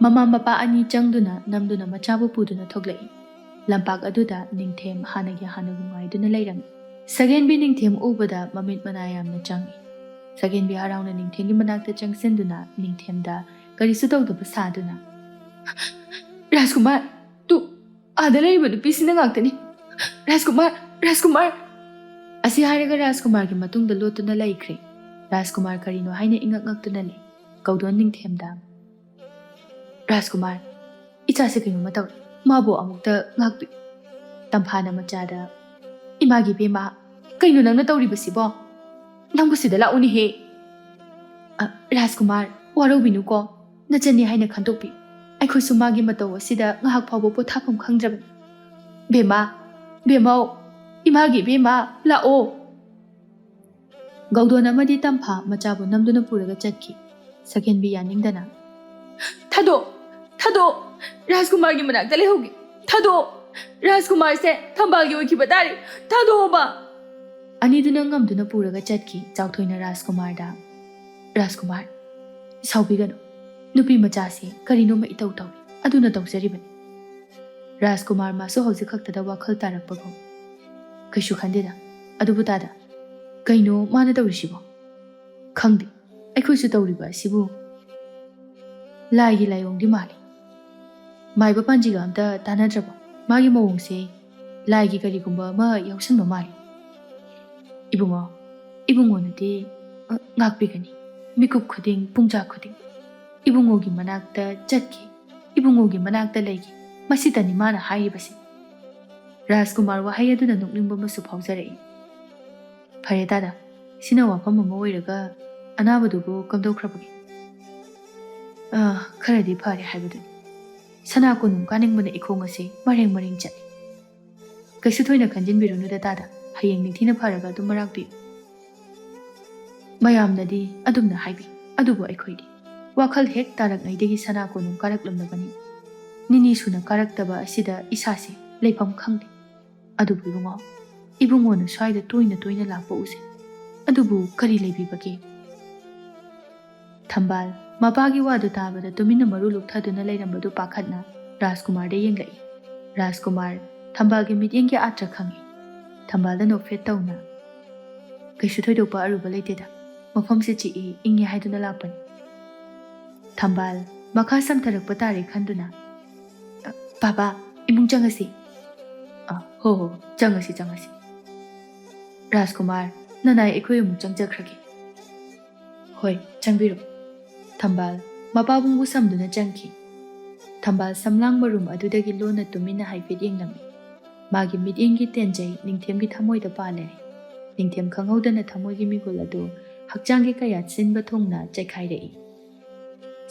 ꯃꯃꯥ ꯃꯄꯥ ꯑꯅꯤ ꯆꯪꯗꯨꯅ ꯅꯝꯗꯨꯅ ꯃꯆꯥꯕꯨ ꯄꯨꯗꯨꯅ ꯊꯣꯛꯂꯛꯏ꯫ ꯂꯝꯄꯥꯛ ꯑꯗꯨꯗ ꯅꯤꯡꯊꯦꯝ ꯍꯥꯟꯅꯒꯤ ꯍꯥꯟꯅꯒꯨꯝ ꯉꯥꯏꯗꯨꯅ ꯂꯩꯔꯝꯃꯤ꯫ ꯁꯛꯍꯦꯟꯕꯤ ꯅꯤꯡꯊꯦꯝ ꯎꯕꯗ ꯃꯃꯤꯠ ꯃꯅꯥ ꯌꯥꯝꯅ ꯆꯪꯏ꯫ ꯁꯛꯍꯦꯟꯕꯤ ꯍꯔꯥꯎꯅ ꯅꯤꯡꯊꯦꯝꯒꯤ ꯃꯅꯥꯛꯇ ꯆꯪꯁꯤꯟꯗꯨꯅ ꯅꯤꯡꯊꯦꯝꯗ ꯀꯔꯤꯁꯨ ꯇꯧꯗꯕ ꯁꯥꯗꯨꯅ, "ꯔꯥꯖꯀꯨꯃꯥꯔ, ꯇꯨ, ꯑꯥꯗ ꯂꯩꯔꯤꯕ ꯅꯨꯄꯤꯁꯤꯅ ꯉꯥꯛꯇꯅꯤ꯫ ꯔꯥꯖꯀꯨꯃꯥꯔ, ꯔꯥꯖꯀꯨꯃꯥꯔ!" ꯑꯁꯤ ꯍꯥꯏꯔꯒ ꯔꯥꯖꯀꯨꯃꯥꯔꯒꯤ ꯃꯇꯨꯡꯗ ꯂꯣꯠꯇꯨꯅ ꯂꯩꯈ꯭ꯔꯦ꯫ ꯔꯥꯖꯀꯨꯃꯥꯔ ꯀꯔꯤꯅꯣ ꯍꯥꯏꯅ ꯏꯉꯛ ꯉꯛꯇꯨꯅ ꯂꯩ꯫ ꯀꯧꯗꯣꯟ ꯅꯤꯡꯊꯦꯝꯗ, "ꯔꯥꯖꯀꯨꯃꯥꯔ, ꯏꯆꯥꯁꯦ ꯀꯩꯅꯣꯝꯃ ꯇꯧꯔꯦ꯫ ꯃꯥꯕꯨ ꯑꯃꯨꯛꯇ ꯉꯥꯛꯄꯤꯌꯨ꯫" ꯇꯝꯐꯥꯅ ꯃꯆꯥꯗ, "ꯏꯃꯥꯒꯤ ꯏꯕꯦꯝꯃ, ꯀꯩꯅꯣ ꯅꯪꯅ ꯇꯧꯔꯤꯕꯁꯤꯕꯣ? ꯅꯪꯕꯨ ꯁꯤꯗ ꯂꯥꯛꯎꯅꯦꯍꯦ꯫" "ꯑ, ꯔꯥꯖꯀꯨꯃꯥꯔ, ꯋꯥꯔꯧꯕꯤꯅꯨꯀꯣ꯫ ꯅꯆꯟꯅꯤ ꯍꯥꯏꯅ ꯈꯟꯗꯣꯛꯄꯤꯌꯨ꯫ ꯑꯩꯈꯣꯏꯁꯨ ꯃꯥꯒꯤ ꯃꯇꯧ ꯑꯁꯤꯗ ꯉꯥꯏꯍꯥꯛ ꯐꯥꯎꯕ ꯄꯣꯊꯥꯐꯝ ꯈꯪꯗ꯭ꯔꯕꯅꯤ꯫ ꯕꯦꯝꯃ, ꯕꯦꯝꯃꯧ, ꯏꯃꯥꯒꯤ ꯏꯕꯦꯝꯃ, ꯂꯥꯛꯑꯣ꯫" ꯒꯧꯗꯣꯟ ꯑꯃꯗꯤ ꯇꯝꯐꯥ ꯃꯆꯥꯕꯨ ꯅꯝꯗꯨꯅ ꯄꯨꯔꯒ ꯆꯠꯈꯤ꯫ ꯁꯀꯦꯟꯕꯤ ꯌꯥꯅꯤꯡꯗꯅ, "ꯊꯥꯗꯣꯛ! ꯊꯥꯗꯣꯛ! ꯔꯥꯖꯀꯨꯃꯥꯔꯒꯤ ꯃꯅꯥꯛꯇ ꯂꯩꯍꯧꯒꯦ! ꯊꯥꯗꯣꯛ! ꯔꯥꯖꯀꯨꯃꯥꯔꯁꯦ ꯊꯝꯕꯥꯜꯒꯤ ꯑꯣꯏꯈꯤꯕ ꯇꯥꯔꯦ! ꯊꯥꯗꯣꯛꯑꯣꯕ!" ꯑꯅꯤꯗꯨꯅ ꯉꯝꯗꯨꯅ ꯄꯨꯔꯒ ꯆꯠꯈꯤ ꯆꯥꯎꯊꯣꯏꯅ ꯔꯥꯖꯀꯨꯃꯥꯔꯗ꯫ "ꯔꯥꯖꯀꯨꯃꯥꯔ, ꯁꯥꯎꯕꯤꯒꯅꯨ꯫ ꯅꯨꯄꯤ ꯃꯆꯥꯁꯤ ꯀꯔꯤꯅꯣꯃ ꯏꯇꯧ ꯇꯧꯔꯤ꯫ ꯑꯗꯨꯅ ꯇꯧꯖꯔꯤꯕꯅꯤ꯫" ꯔꯥꯖꯀꯨꯃꯥꯔ ꯃꯥꯁꯨ ꯍꯧꯖꯤꯛ ꯈꯛꯇꯗ ꯋꯥꯈꯜ ꯇꯥꯔꯛꯄꯒꯨꯝ, "ꯀꯩꯁꯨ ꯈꯟꯗꯦꯗ꯫ ꯑꯗꯨꯕꯨ ꯇꯥꯗ, ꯀꯩꯅꯣ ꯃꯥꯅ ꯇꯧꯔꯤꯁꯤꯕꯣ? ꯈꯪꯗꯦ꯫ ꯑꯩꯈꯣꯏꯁꯨ ꯇꯧꯔꯤꯕ ꯑꯁꯤꯕꯨ ꯂꯥꯏꯒꯤ ꯂꯥꯏꯑꯣꯡꯗꯤ ꯃꯥꯜꯂꯤ꯫ ꯃꯥꯏꯕ ꯄꯥꯟꯖꯤꯒ ꯑꯝꯇ ꯇꯥꯟꯅꯗ꯭ꯔꯕꯣ? ꯃꯥꯒꯤ ꯃꯑꯣꯡꯁꯦ ꯂꯥꯏꯒꯤ ꯀꯔꯤꯒꯨꯝꯕ ꯑꯃ ꯌꯥꯎꯁꯟꯕ ꯃꯥꯜꯂꯤ꯫" "ꯏꯕꯨꯡꯉꯣ, ꯏꯕꯨꯡꯉꯣꯅꯗꯤ, ꯑ, ꯉꯥꯛꯄꯤꯒꯅꯤ꯫ ꯃꯤꯀꯨꯞ ꯈꯨꯗꯤꯡ, ꯄꯨꯡꯖꯥ ꯈꯨꯗꯤꯡ ꯏꯕꯨꯡꯉꯣꯒꯤ ꯃꯅꯥꯛꯇ ꯆꯠꯈꯤ, ꯏꯕꯨꯡꯉꯣꯒꯤ ꯃꯅꯥꯛꯇ ꯂꯩꯈꯤ꯫ ꯃꯁꯤꯇꯅꯤ ꯃꯥꯅ ꯍꯥꯏꯔꯤꯕꯁꯤ꯫" ꯔꯥꯖꯀꯨꯃꯥꯔ ꯋꯥꯍꯩ ꯑꯗꯨꯅ ꯅꯣꯛꯅꯤꯡꯕ ꯑꯃꯁꯨ ꯐꯥꯎꯖꯔꯛꯏ꯫ "ꯐꯔꯦ ꯇꯥꯗ, ꯁꯤꯅ ꯋꯥꯐꯝ ꯑꯃ ꯑꯣꯏꯔꯒ ꯑꯅꯥꯕꯗꯨꯕꯨ ꯀꯝꯗꯧꯈ꯭ꯔꯕꯒꯦ?" "ꯑꯥ, ꯈꯔꯗꯤ ꯐꯔꯦ ꯍꯥꯏꯕꯗꯨꯅꯤ꯫ ꯁꯅꯥ ꯀꯣꯅꯨꯡ ꯀꯥꯅꯤꯡꯕꯅ ꯏꯈꯣꯡ ꯑꯁꯤ ꯃꯔꯦꯡ ꯃꯔꯦꯡ ꯆꯠꯂꯤ꯫" "ꯀꯩꯁꯨ ꯊꯣꯏꯅ ꯈꯟꯖꯤꯟꯕꯤꯔꯨꯅꯨꯗ ꯇꯥꯗ, ꯍꯌꯦꯡ ꯅꯤꯡꯊꯤꯅ ꯐꯔꯒ ꯑꯗꯨꯝ ꯃꯔꯥꯛꯄꯤꯌꯨ꯫" ꯃꯌꯥꯝꯅꯗꯤ ꯑꯗꯨꯝꯅ ꯍꯥꯏꯕꯤ, ꯑꯗꯨꯕꯨ ꯑꯩꯈꯣꯏꯗꯤ ꯋꯥꯈꯜ ꯍꯦꯛ ꯇꯥꯔꯛꯉꯩꯗꯒꯤ ꯁꯅꯥ ꯀꯣꯅꯨꯡ ꯀꯥꯔꯛꯂꯝꯂꯕꯅꯤ꯫ ꯅꯤꯅꯤ ꯁꯨꯅ ꯀꯥꯔꯛꯇꯕ ꯑꯁꯤꯗ ꯏꯁꯥꯁꯦ ꯂꯩꯐꯝ ꯈꯪꯗꯦ꯫ ꯑꯗꯨꯕꯨ ꯏꯕꯨꯡꯉꯣ, ꯏꯕꯨꯡꯉꯣꯅ ꯁ꯭ꯋꯥꯏꯗ ꯇꯣꯏꯅ ꯇꯣꯏꯅ ꯂꯥꯛꯄ ꯎꯁꯦ꯫ ꯑꯗꯨꯕꯨ ꯀꯔꯤ ꯂꯩꯕꯤꯕꯒꯦ? ꯊꯝꯕꯥꯜ ꯃꯄꯥꯒꯤ ꯋꯥꯗꯨ ꯇꯥꯕꯗ ꯇꯨꯃꯤꯟꯅ ꯃꯔꯨ ꯂꯨꯛꯊꯗꯨꯅ ꯂꯩꯔꯝꯕꯗꯨ ꯄꯥꯈꯠꯅ ꯔꯥꯖꯀꯨꯃꯥꯔꯗ ꯌꯦꯡꯂꯛꯏ꯫ ꯔꯥꯖꯀꯨꯃꯥꯔ ꯊꯝꯕꯥꯜꯒꯤ ꯃꯤꯠꯌꯦꯡꯒꯤ ꯑꯥꯔꯊ ꯈꯪꯏ꯫ ꯊꯝꯕꯥꯜꯗ ꯅꯣꯛꯐꯦꯠ ꯇꯧꯅ, "ꯀꯩꯁꯨ ꯊꯣꯏꯗꯣꯛꯄ ꯑꯔꯨꯕ ꯂꯩꯇꯦꯗ꯫ ꯃꯐꯝꯁꯦ ꯆꯤꯛꯏ, ꯏꯪꯉꯤ ꯍꯥꯏꯗꯨꯅ ꯂꯥꯛꯄꯅꯤ꯫" ꯊꯝꯕꯥꯜ ꯃꯈꯥ ꯁꯝꯊꯔꯛꯄ ꯇꯥꯔꯦ ꯈꯟꯗꯨꯅ, "ꯑ, ꯕꯥꯕꯥ, ꯏꯃꯨꯡ ꯆꯪꯉꯁꯤ꯫" "ꯑ, ꯍꯣ ꯍꯣ, ꯆꯪꯉꯁꯤ, ꯆꯪꯉꯁꯤ꯫ ꯔꯥꯖꯀꯨꯃꯥꯔ, ꯅꯅꯥꯏ ꯑꯩꯈꯣꯏ ꯑꯃꯨꯛ ꯆꯪꯖꯈ꯭ꯔꯒꯦ꯫" "ꯍꯣꯏ, ꯆꯪꯕꯤꯔꯣ꯫" ꯊꯝꯕꯥꯜ ꯃꯄꯥꯕꯨꯡꯕꯨ ꯁꯝꯗꯨꯅ ꯆꯪꯈꯤ꯫ ꯊꯝꯕꯥꯜ ꯁꯝꯂꯥꯡꯕ ꯔꯨꯝ ꯑꯗꯨꯗꯒꯤ ꯂꯣꯟꯅ ꯇꯨꯃꯤꯟꯅ ꯍꯥꯏꯐꯦꯠ ꯌꯦꯡꯂꯝꯃꯤ꯫ ꯃꯥꯒꯤ ꯃꯤꯠꯌꯦꯡꯒꯤ ꯇꯦꯟꯖꯩ ꯅꯤꯡꯊꯦꯝꯒꯤ ꯊꯃꯣꯏꯗ ꯄꯥꯜꯂꯦ꯫ ꯅꯤꯡꯊꯦꯝ ꯈꯪꯍꯧꯗꯅ ꯊꯃꯣꯏꯒꯤ ꯃꯤꯍꯨꯜ ꯑꯗꯨ ꯍꯛꯆꯥꯡꯒꯤ ꯀꯌꯥꯠ ꯁꯤꯟꯕ ꯊꯨꯡꯅ ꯆꯩꯈꯥꯏꯔꯛꯏ꯫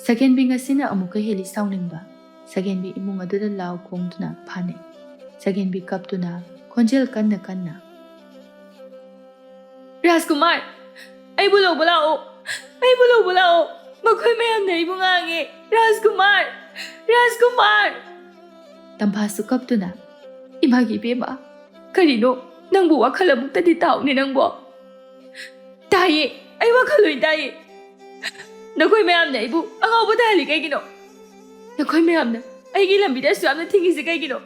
ꯁꯀꯦꯟꯕꯤ ꯉꯁꯤꯅ ꯑꯃꯨꯛꯀ ꯍꯦꯜꯂꯤ ꯁꯥꯎꯅꯤꯡꯕ꯫ ꯁꯀꯦꯟꯕꯤ ꯏꯃꯨꯡ ꯑꯗꯨꯗ ꯂꯥꯎ ꯈꯣꯡꯗꯨꯅ ꯐꯥꯅꯩ꯫ ꯁꯀꯦꯟꯕꯤ ꯀꯞꯇꯨꯅ ꯈꯣꯟꯖꯦꯜ ꯀꯟꯅ ꯀꯟꯅ, "ꯔꯥꯖꯀꯨꯃꯥꯔ, ꯑꯩꯕꯨ ꯂꯧꯕ ꯂꯥꯛꯑꯣ! ꯑꯩꯕꯨ ꯂꯧꯕ ꯂꯥꯛꯑꯣ!" ꯃꯈꯣꯏ ꯃꯌꯥꯝꯅ ꯑꯩꯕꯨ ꯉꯥꯡꯉꯦ꯫ "ꯔꯥꯖꯀꯨꯃꯥꯔ! ꯔꯥꯖꯀꯨꯃꯥꯔ!" ꯇꯝꯐꯥꯁꯨ ꯀꯞꯇꯨꯅ, "ꯏꯃꯥꯒꯤ ꯏꯕꯦꯝꯃ, ꯀꯔꯤꯅꯣ? ꯅꯪꯕꯨ ꯋꯥꯈꯜ ꯑꯃꯨꯛꯇꯗꯤ ꯇꯥꯎꯅꯦ ꯅꯪꯕꯣ!" "ꯇꯥꯏꯌꯦ, ꯑꯩ ꯋꯥꯈꯜ ꯂꯣꯏ ꯇꯥꯏꯌꯦ꯫ ꯅꯈꯣꯏ ꯃꯌꯥꯝꯅ ꯑꯩꯕꯨ ꯑꯉꯥꯎꯕ ꯇꯥꯍꯜꯂꯤ ꯀꯩꯒꯤꯅꯣ? ꯅꯈꯣꯏ ꯃꯌꯥꯝꯅ ꯑꯩꯒꯤ ꯂꯝꯕꯤꯗ ꯑꯁꯨꯛ ꯌꯥꯝꯅ ꯊꯤꯡꯉꯤꯁꯤ ꯀꯩꯒꯤꯅꯣ?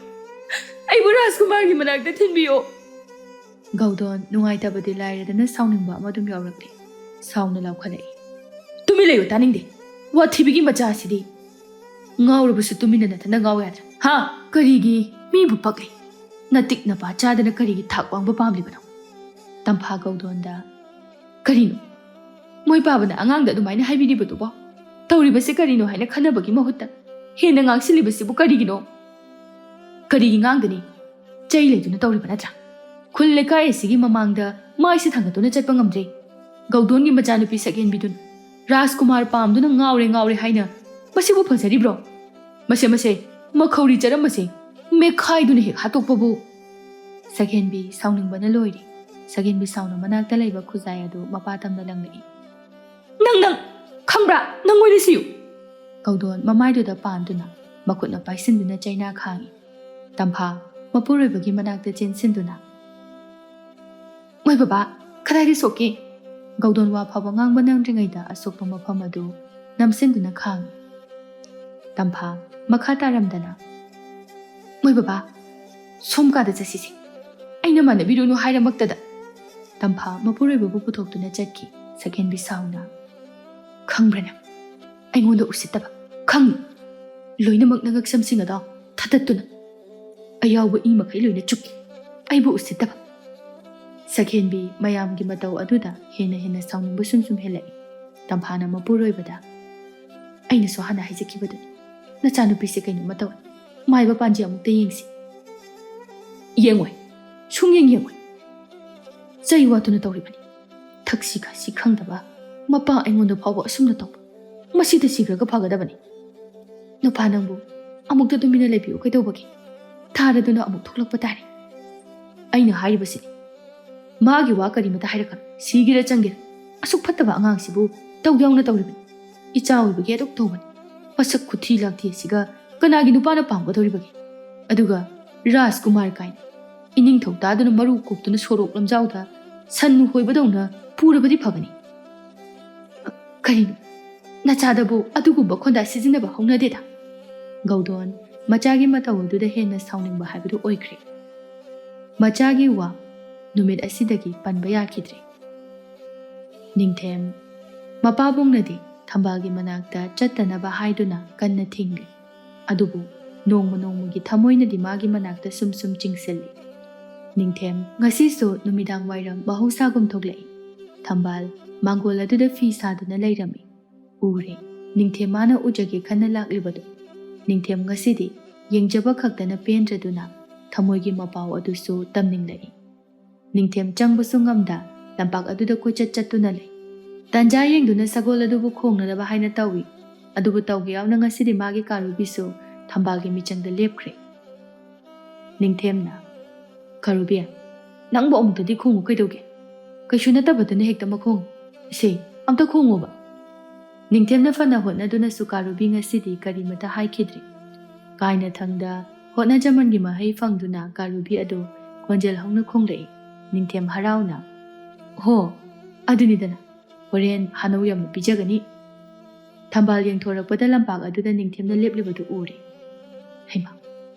ꯑꯩꯕꯨ ꯔꯥꯖꯀꯨꯃꯥꯔꯒꯤ ꯃꯅꯥꯛꯇ ꯊꯤꯟꯕꯤꯌꯣ!" ꯒꯧꯗꯣꯟ ꯅꯨꯡꯉꯥꯏꯇꯕꯗꯤ ꯂꯥꯏꯔꯗꯅ ꯁꯥꯎꯅꯤꯡꯕ ꯑꯃ ꯑꯗꯨꯝ ꯌꯥꯎꯔꯛꯂꯤ꯫ ꯁꯥꯎꯅ ꯂꯥꯎꯈꯠꯂꯛꯏ, "ꯇꯨꯃꯤꯟ ꯂꯩꯌꯨ, ꯇꯥꯅꯤꯡꯗꯦ꯫ ꯋꯥꯊꯤꯕꯤꯒꯤ ꯃꯆꯥꯁꯤꯗꯤ꯫ ꯉꯥꯎꯔꯕꯁꯨ ꯇꯨꯃꯤꯟꯅ ꯅꯊꯟꯗ ꯉꯥꯎ ꯌꯥꯗ꯭ꯔꯥ? ꯍꯥ? ꯀꯔꯤꯒꯤ ꯃꯤꯕꯨ ꯄꯛꯂꯤ? ꯅꯇꯤꯛ ꯅꯄꯥ ꯆꯥꯗꯅ ꯀꯔꯤꯒꯤ ꯊꯥꯛ ꯋꯥꯡꯕ ꯄꯥꯝꯂꯤꯕꯅꯣ?" ꯇꯝꯐꯥ ꯒꯧꯗꯣꯟꯗ, "ꯀꯔꯤꯅꯣ? ꯃꯣꯏ ꯄꯥꯕꯅ ꯑꯉꯥꯡꯗ ꯑꯗꯨꯃꯥꯏꯅ ꯍꯥꯏꯕꯤꯔꯤꯕꯗꯨꯕꯣ? ꯇꯧꯔꯤꯕꯁꯤ ꯀꯔꯤꯅꯣ ꯍꯥꯏꯅ ꯈꯟꯅꯕꯒꯤ ꯃꯍꯨꯠꯇ ꯍꯦꯟꯅ ꯉꯥꯡꯁꯤꯜꯂꯤꯕꯁꯤꯕꯨ ꯀꯔꯤꯒꯤꯅꯣ? ꯀꯔꯤꯒꯤ ꯉꯥꯡꯒꯅꯤ? ꯆꯩ ꯂꯩꯗꯨꯅ ꯇꯧꯔꯤꯕ ꯅꯠꯇ꯭ꯔꯥ? ꯈꯨꯜ ꯂꯩꯀꯥꯏ ꯑꯁꯤꯒꯤ ꯃꯃꯥꯡꯗ ꯃꯥꯏꯁꯦ ꯊꯥꯡꯒꯠꯇꯨꯅ ꯆꯠꯄ ꯉꯝꯗ꯭ꯔꯦ꯫ ꯒꯧꯗꯣꯟꯒꯤ ꯃꯆꯥꯅꯨꯄꯤ ꯁꯛꯍꯦꯟꯕꯤꯗꯨꯅ ꯔꯥꯖꯀꯨꯃꯥꯔ ꯄꯥꯝꯗꯨꯅ ꯉꯥꯎꯔꯦ ꯉꯥꯎꯔꯦ ꯍꯥꯏꯅ꯫ ꯃꯁꯤꯕꯨ ꯐꯖꯔꯤꯕ꯭ꯔꯣ? ꯃꯁꯦ, ꯃꯁꯦ, ꯃꯈꯧꯔꯤ ꯆꯔꯝꯕꯁꯦ ꯃꯦꯠꯈꯥꯏꯗꯨꯅ ꯍꯦꯛ ꯍꯥꯠꯇꯣꯛꯄꯕꯨ!" ꯁꯛꯍꯦꯟꯕꯤ ꯁꯥꯎꯅꯤꯡꯕꯅ ꯂꯣꯏꯔꯦ꯫ ꯁꯛꯍꯦꯟꯕꯤ ꯁꯥꯎꯅ ꯃꯅꯥꯛꯇ ꯂꯩꯕ ꯈꯨꯖꯥꯏ ꯑꯗꯨ ꯃꯄꯥ ꯇꯝꯅ ꯂꯪꯂꯛꯏ꯫ "ꯅꯪ, ꯅꯪ, ꯈꯪꯕ꯭ꯔꯥ? ꯅꯪ ꯑꯣꯏꯅ ꯁꯤꯌꯨ!" ꯒꯧꯗꯣꯟ ꯃꯃꯥꯏꯗꯨꯗ ꯄꯥꯟꯗꯨꯅ ꯃꯈꯨꯠꯅ ꯄꯥꯏꯁꯤꯟꯗꯨꯅ ꯆꯩꯅꯥ ꯈꯥꯡꯏ꯫ ꯇꯝꯐꯥ ꯃꯄꯨꯔꯣꯏꯕꯒꯤ ꯃꯅꯥꯛꯇ ꯆꯦꯟꯁꯤꯟꯗꯨꯅ, "ꯃꯣꯏ ꯕꯕꯥ, ꯀꯗꯥꯏꯗ ꯁꯣꯛꯀꯦ?" ꯒꯧꯗꯣꯟ ꯋꯥ ꯐꯥꯎꯕ ꯉꯥꯡꯕ ꯅꯪꯗ꯭ꯔꯤꯉꯩꯗ ꯑꯁꯣꯛꯄ ꯃꯐꯝ ꯑꯗꯨ ꯅꯝꯁꯤꯟꯗꯨꯅ ꯈꯥꯡꯏ꯫ ꯇꯝꯐꯥ ꯃꯈꯥ ꯇꯥꯔꯝꯗꯅ, "ꯃꯣꯏ ꯕꯕꯥ, ꯁꯣꯝ ꯀꯥꯗ ꯆꯠꯁꯤꯁꯦ꯫ ꯑꯩꯅ ꯃꯥꯟꯅꯕꯤꯔꯨꯅꯨ ꯍꯥꯏꯔꯃꯛꯇꯗ!" ꯇꯝꯐꯥ ꯃꯄꯨꯔꯣꯏꯕꯕꯨ ꯄꯨꯊꯣꯛꯇꯨꯅ ꯆꯠꯈꯤ꯫ ꯁꯛꯍꯦꯟꯕꯤ ꯁꯥꯎꯅ, "ꯈꯪꯕ꯭ꯔꯥ ꯅꯪ? ꯑꯩꯉꯣꯟꯗ ꯎꯁꯤꯠꯇꯕ꯫ ꯈꯪ? ꯂꯣꯏꯅꯃꯛꯅ ꯉꯛꯁꯝꯁꯤꯡ ꯑꯗꯣ ꯊꯥꯗꯠꯇꯨꯅ ꯑꯌꯥꯎꯕ ꯏ ꯃꯈꯩ ꯂꯣꯏꯅ ꯆꯨꯞꯈꯤ꯫ ꯑꯩꯕꯨ ꯎꯁꯤꯠꯇꯕ!" ꯁꯛꯍꯦꯟꯕꯤ ꯃꯌꯥꯝꯒꯤ ꯃꯇꯧ ꯑꯗꯨꯗ ꯍꯦꯟꯅ ꯍꯦꯟꯅ ꯁꯥꯎꯅꯤꯡꯕ ꯁꯨꯝ ꯁꯨꯝ ꯍꯦꯜꯂꯛꯏ꯫ ꯇꯝꯐꯥꯅ ꯃꯄꯨꯔꯣꯏꯕꯗ, "ꯑꯩꯅꯁꯨ ꯍꯥꯟꯅ ꯍꯥꯏꯖꯈꯤꯕꯗꯨꯅꯤ, ꯅꯆꯥꯅꯨꯄꯤꯁꯦ ꯀꯩꯅꯣꯝꯃ ꯇꯧꯔꯦ꯫ ꯃꯥꯏꯕ ꯄꯥꯟꯖꯤ ꯑꯃꯨꯛꯇ ꯌꯦꯡꯁꯤ꯫" "ꯌꯦꯡꯉꯣꯏ, ꯁꯨꯡꯌꯦꯡ ꯌꯦꯡꯉꯣꯏ꯫ ꯆꯩ ꯋꯥꯠꯇꯨꯅ ꯇꯧꯔꯤꯕꯅꯤ꯫ ꯊꯛꯁꯤ ꯈꯥꯁꯤ ꯈꯪꯗꯕ ꯃꯄꯥ ꯑꯩꯉꯣꯟꯗ ꯐꯥꯎꯕ ꯑꯁꯨꯝꯅ ꯇꯧꯕ꯫ ꯃꯁꯤꯗ ꯁꯤꯈ꯭ꯔꯒ ꯐꯒꯗꯕꯅꯤ꯫ ꯅꯨꯄꯥ ꯅꯪꯕꯨ ꯑꯃꯨꯛꯇ ꯇꯨꯃꯤꯟꯅ ꯂꯩꯕꯤꯌꯨ ꯀꯩꯗꯧꯕꯒꯦ? ꯊꯥꯔꯗꯨꯅ ꯑꯃꯨꯛ ꯊꯣꯛꯂꯛꯄ ꯇꯥꯔꯦ꯫ ꯑꯩꯅ ꯍꯥꯏꯔꯤꯕꯁꯤꯅꯤ꯫ ꯃꯥꯒꯤ ꯋꯥ ꯀꯔꯤꯃꯇ ꯍꯥꯏꯔꯛꯀꯅꯨ꯫ ꯁꯤꯒꯦꯔꯥ ꯆꯪꯒꯦꯔꯥ, ꯑꯁꯨꯛ ꯐꯠꯇꯕ ꯑꯉꯥꯡꯁꯤꯕꯨ ꯇꯧ ꯌꯥꯎꯅ ꯇꯧꯔꯤꯕꯅꯤ꯫ ꯏꯆꯥ ꯑꯣꯏꯕꯒꯤ ꯑꯗꯨꯛ ꯇꯧꯕꯅꯤ꯫ ꯃꯁꯛ ꯈꯨꯊꯤ ꯂꯥꯛꯊꯤ ꯑꯁꯤꯒ ꯀꯅꯥꯒꯤ ꯅꯨꯄꯥꯅ ꯄꯥꯝꯒꯗꯧꯔꯤꯕꯒꯦ? ꯑꯗꯨꯒ ꯔꯥꯖꯀꯨꯃꯥꯔ ꯀꯥꯏꯅ ꯏꯅꯤꯡꯊꯧ ꯇꯥꯗꯨꯅ ꯃꯔꯨ ꯀꯣꯛꯇꯨꯅ ꯁꯣꯔꯣꯛ ꯂꯝꯖꯥꯎꯗ ꯁꯟ ꯍꯣꯏꯕꯗꯧꯅ ꯄꯨꯔꯕꯗꯤ ꯐꯒꯅꯤ꯫ ꯀꯔꯤꯅꯣ? ꯅꯆꯥꯗꯕꯨ ꯑꯗꯨꯒꯨꯝꯕ ꯈꯣꯟꯗꯥ ꯁꯤꯖꯤꯟꯅꯕ ꯍꯧꯅꯗꯦꯗ꯫ ꯒꯧꯗꯣꯟ ꯃꯆꯥꯒꯤ ꯃꯇꯧ ꯑꯗꯨꯗ ꯍꯦꯟꯅ ꯁꯥꯎꯅꯤꯡꯕ ꯍꯥꯏꯕꯗꯨ ꯑꯣꯏꯈ꯭ꯔꯦ꯫ ꯃꯆꯥꯒꯤ ꯋꯥ ꯅꯨꯃꯤꯠ ꯑꯁꯤꯗꯒꯤ ꯄꯟꯕ ꯌꯥꯈꯤꯗ꯭ꯔꯦ꯫ ꯅꯤꯡꯊꯦꯝ ꯃꯄꯥꯕꯨꯡꯅꯗꯤ ꯊꯝꯕꯥꯜꯒꯤ ꯃꯅꯥꯛꯇ ꯆꯠꯇꯅꯕ ꯍꯥꯏꯗꯨꯅ ꯀꯟꯅ ꯊꯤꯡꯂꯤ꯫ ꯑꯗꯨꯕꯨ ꯅꯣꯡꯃ ꯅꯣꯡꯃꯒꯤ ꯊꯃꯣꯏꯅꯗꯤ ꯃꯥꯒꯤ ꯃꯅꯥꯛꯇ ꯁꯨꯝ ꯁꯨꯝ ꯆꯤꯡꯁꯤꯜꯂꯤ꯫ ꯅꯤꯡꯊꯦꯝ ꯉꯁꯤꯁꯨ ꯅꯨꯃꯤꯗꯥꯡ ꯋꯥꯏꯔꯝ ꯃꯍꯧꯁꯥꯒꯨꯝ ꯊꯣꯛꯂꯛꯏ꯫ ꯊꯝꯕꯥꯜ ꯃꯥꯡꯒꯣꯜ ꯑꯗꯨꯗ ꯐꯤ ꯁꯥꯗꯨꯅ ꯂꯩꯔꯝꯃꯤ꯫ ꯎꯔꯦ꯫ ꯅꯤꯡꯊꯦꯝ ꯃꯥꯅ ꯎꯖꯒꯦ ꯈꯟꯅ ꯂꯥꯛꯂꯤꯕꯗꯨ꯫ ꯅꯤꯡꯊꯦꯝ ꯉꯁꯤꯗꯤ ꯌꯦꯡꯖꯕ ꯈꯛꯇꯅ ꯄꯦꯟꯗ꯭ꯔꯗꯨꯅ ꯊꯃꯣꯏꯒꯤ ꯃꯄꯥꯎ ꯑꯗꯨꯁꯨ ꯇꯝꯅꯤꯡꯂꯛꯏ꯫ ꯅꯤꯡꯊꯦꯝ ꯆꯪꯕꯁꯨ ꯉꯝꯗ ꯂꯝꯄꯥꯛ ꯑꯗꯨꯗ ꯀꯣꯏꯆꯠ ꯆꯠꯇꯨꯅ ꯂꯩ꯫ ꯇꯥꯟꯖꯥ ꯌꯦꯡꯗꯨꯅ ꯁꯒꯣꯜ ꯑꯗꯨꯕꯨ ꯈꯣꯡꯅꯅꯕ ꯍꯥꯏꯅ ꯇꯧꯏ꯫ ꯑꯗꯨꯕꯨ ꯇꯧꯒꯦ ꯌꯥꯎꯅ ꯉꯁꯤꯗꯤ ꯃꯥꯒꯤ ꯀꯥꯔꯨꯕꯤꯁꯨ ꯊꯝꯕꯥꯜꯒꯤ ꯃꯤꯆꯪꯗ ꯂꯦꯞꯈ꯭ꯔꯦ꯫ ꯅꯤꯡꯊꯦꯝꯅ, "ꯀꯥꯔꯨꯕꯤ, ꯅꯪꯕꯨ ꯑꯃꯨꯛꯇꯗꯤ ꯈꯣꯡꯉꯨ ꯀꯩꯗꯧꯒꯦ? ꯀꯩꯁꯨ ꯅꯠꯇꯕꯗꯅ ꯍꯦꯛꯇ ꯃꯈꯣꯡ꯫ ꯏꯁꯦ, ꯑꯝꯇ ꯈꯣꯡꯉꯣꯕ꯫" ꯅꯤꯡꯊꯦꯝꯅ ꯐꯅ ꯍꯣꯠꯅꯗꯨꯅꯁꯨ ꯀꯥꯔꯨꯕꯤ ꯉꯁꯤꯗꯤ ꯀꯔꯤꯃꯇ ꯍꯥꯏꯈꯤꯗ꯭ꯔꯦ꯫ ꯀꯥꯏꯅꯊꯪꯗ ꯍꯣꯠꯅꯖꯃꯟꯒꯤ ꯃꯍꯩ ꯐꯪꯗꯨꯅ ꯀꯥꯔꯨꯕꯤ ꯑꯗꯨ ꯈꯣꯟꯖꯦꯜ ꯍꯧꯅ ꯈꯣꯡꯂꯛꯏ꯫ ꯅꯤꯡꯊꯦꯝ ꯍꯔꯥꯎꯅ, "ꯍꯣ, ꯑꯗꯨꯅꯤꯗꯅ, ꯍꯣꯔꯦꯟ ꯍꯥꯅꯧ ꯌꯥꯝꯅ ꯄꯤꯖꯒꯅꯤ꯫" ꯊꯝꯕꯥꯜ ꯌꯦꯡꯊꯣꯔꯛꯄꯗ ꯂꯝꯄꯥꯛ ꯑꯗꯨꯗ ꯅꯤꯡꯊꯦꯝꯅ ꯂꯦꯞꯂꯤꯕꯗꯨ ꯎꯔꯦ꯫ "ꯍꯩꯃꯥ,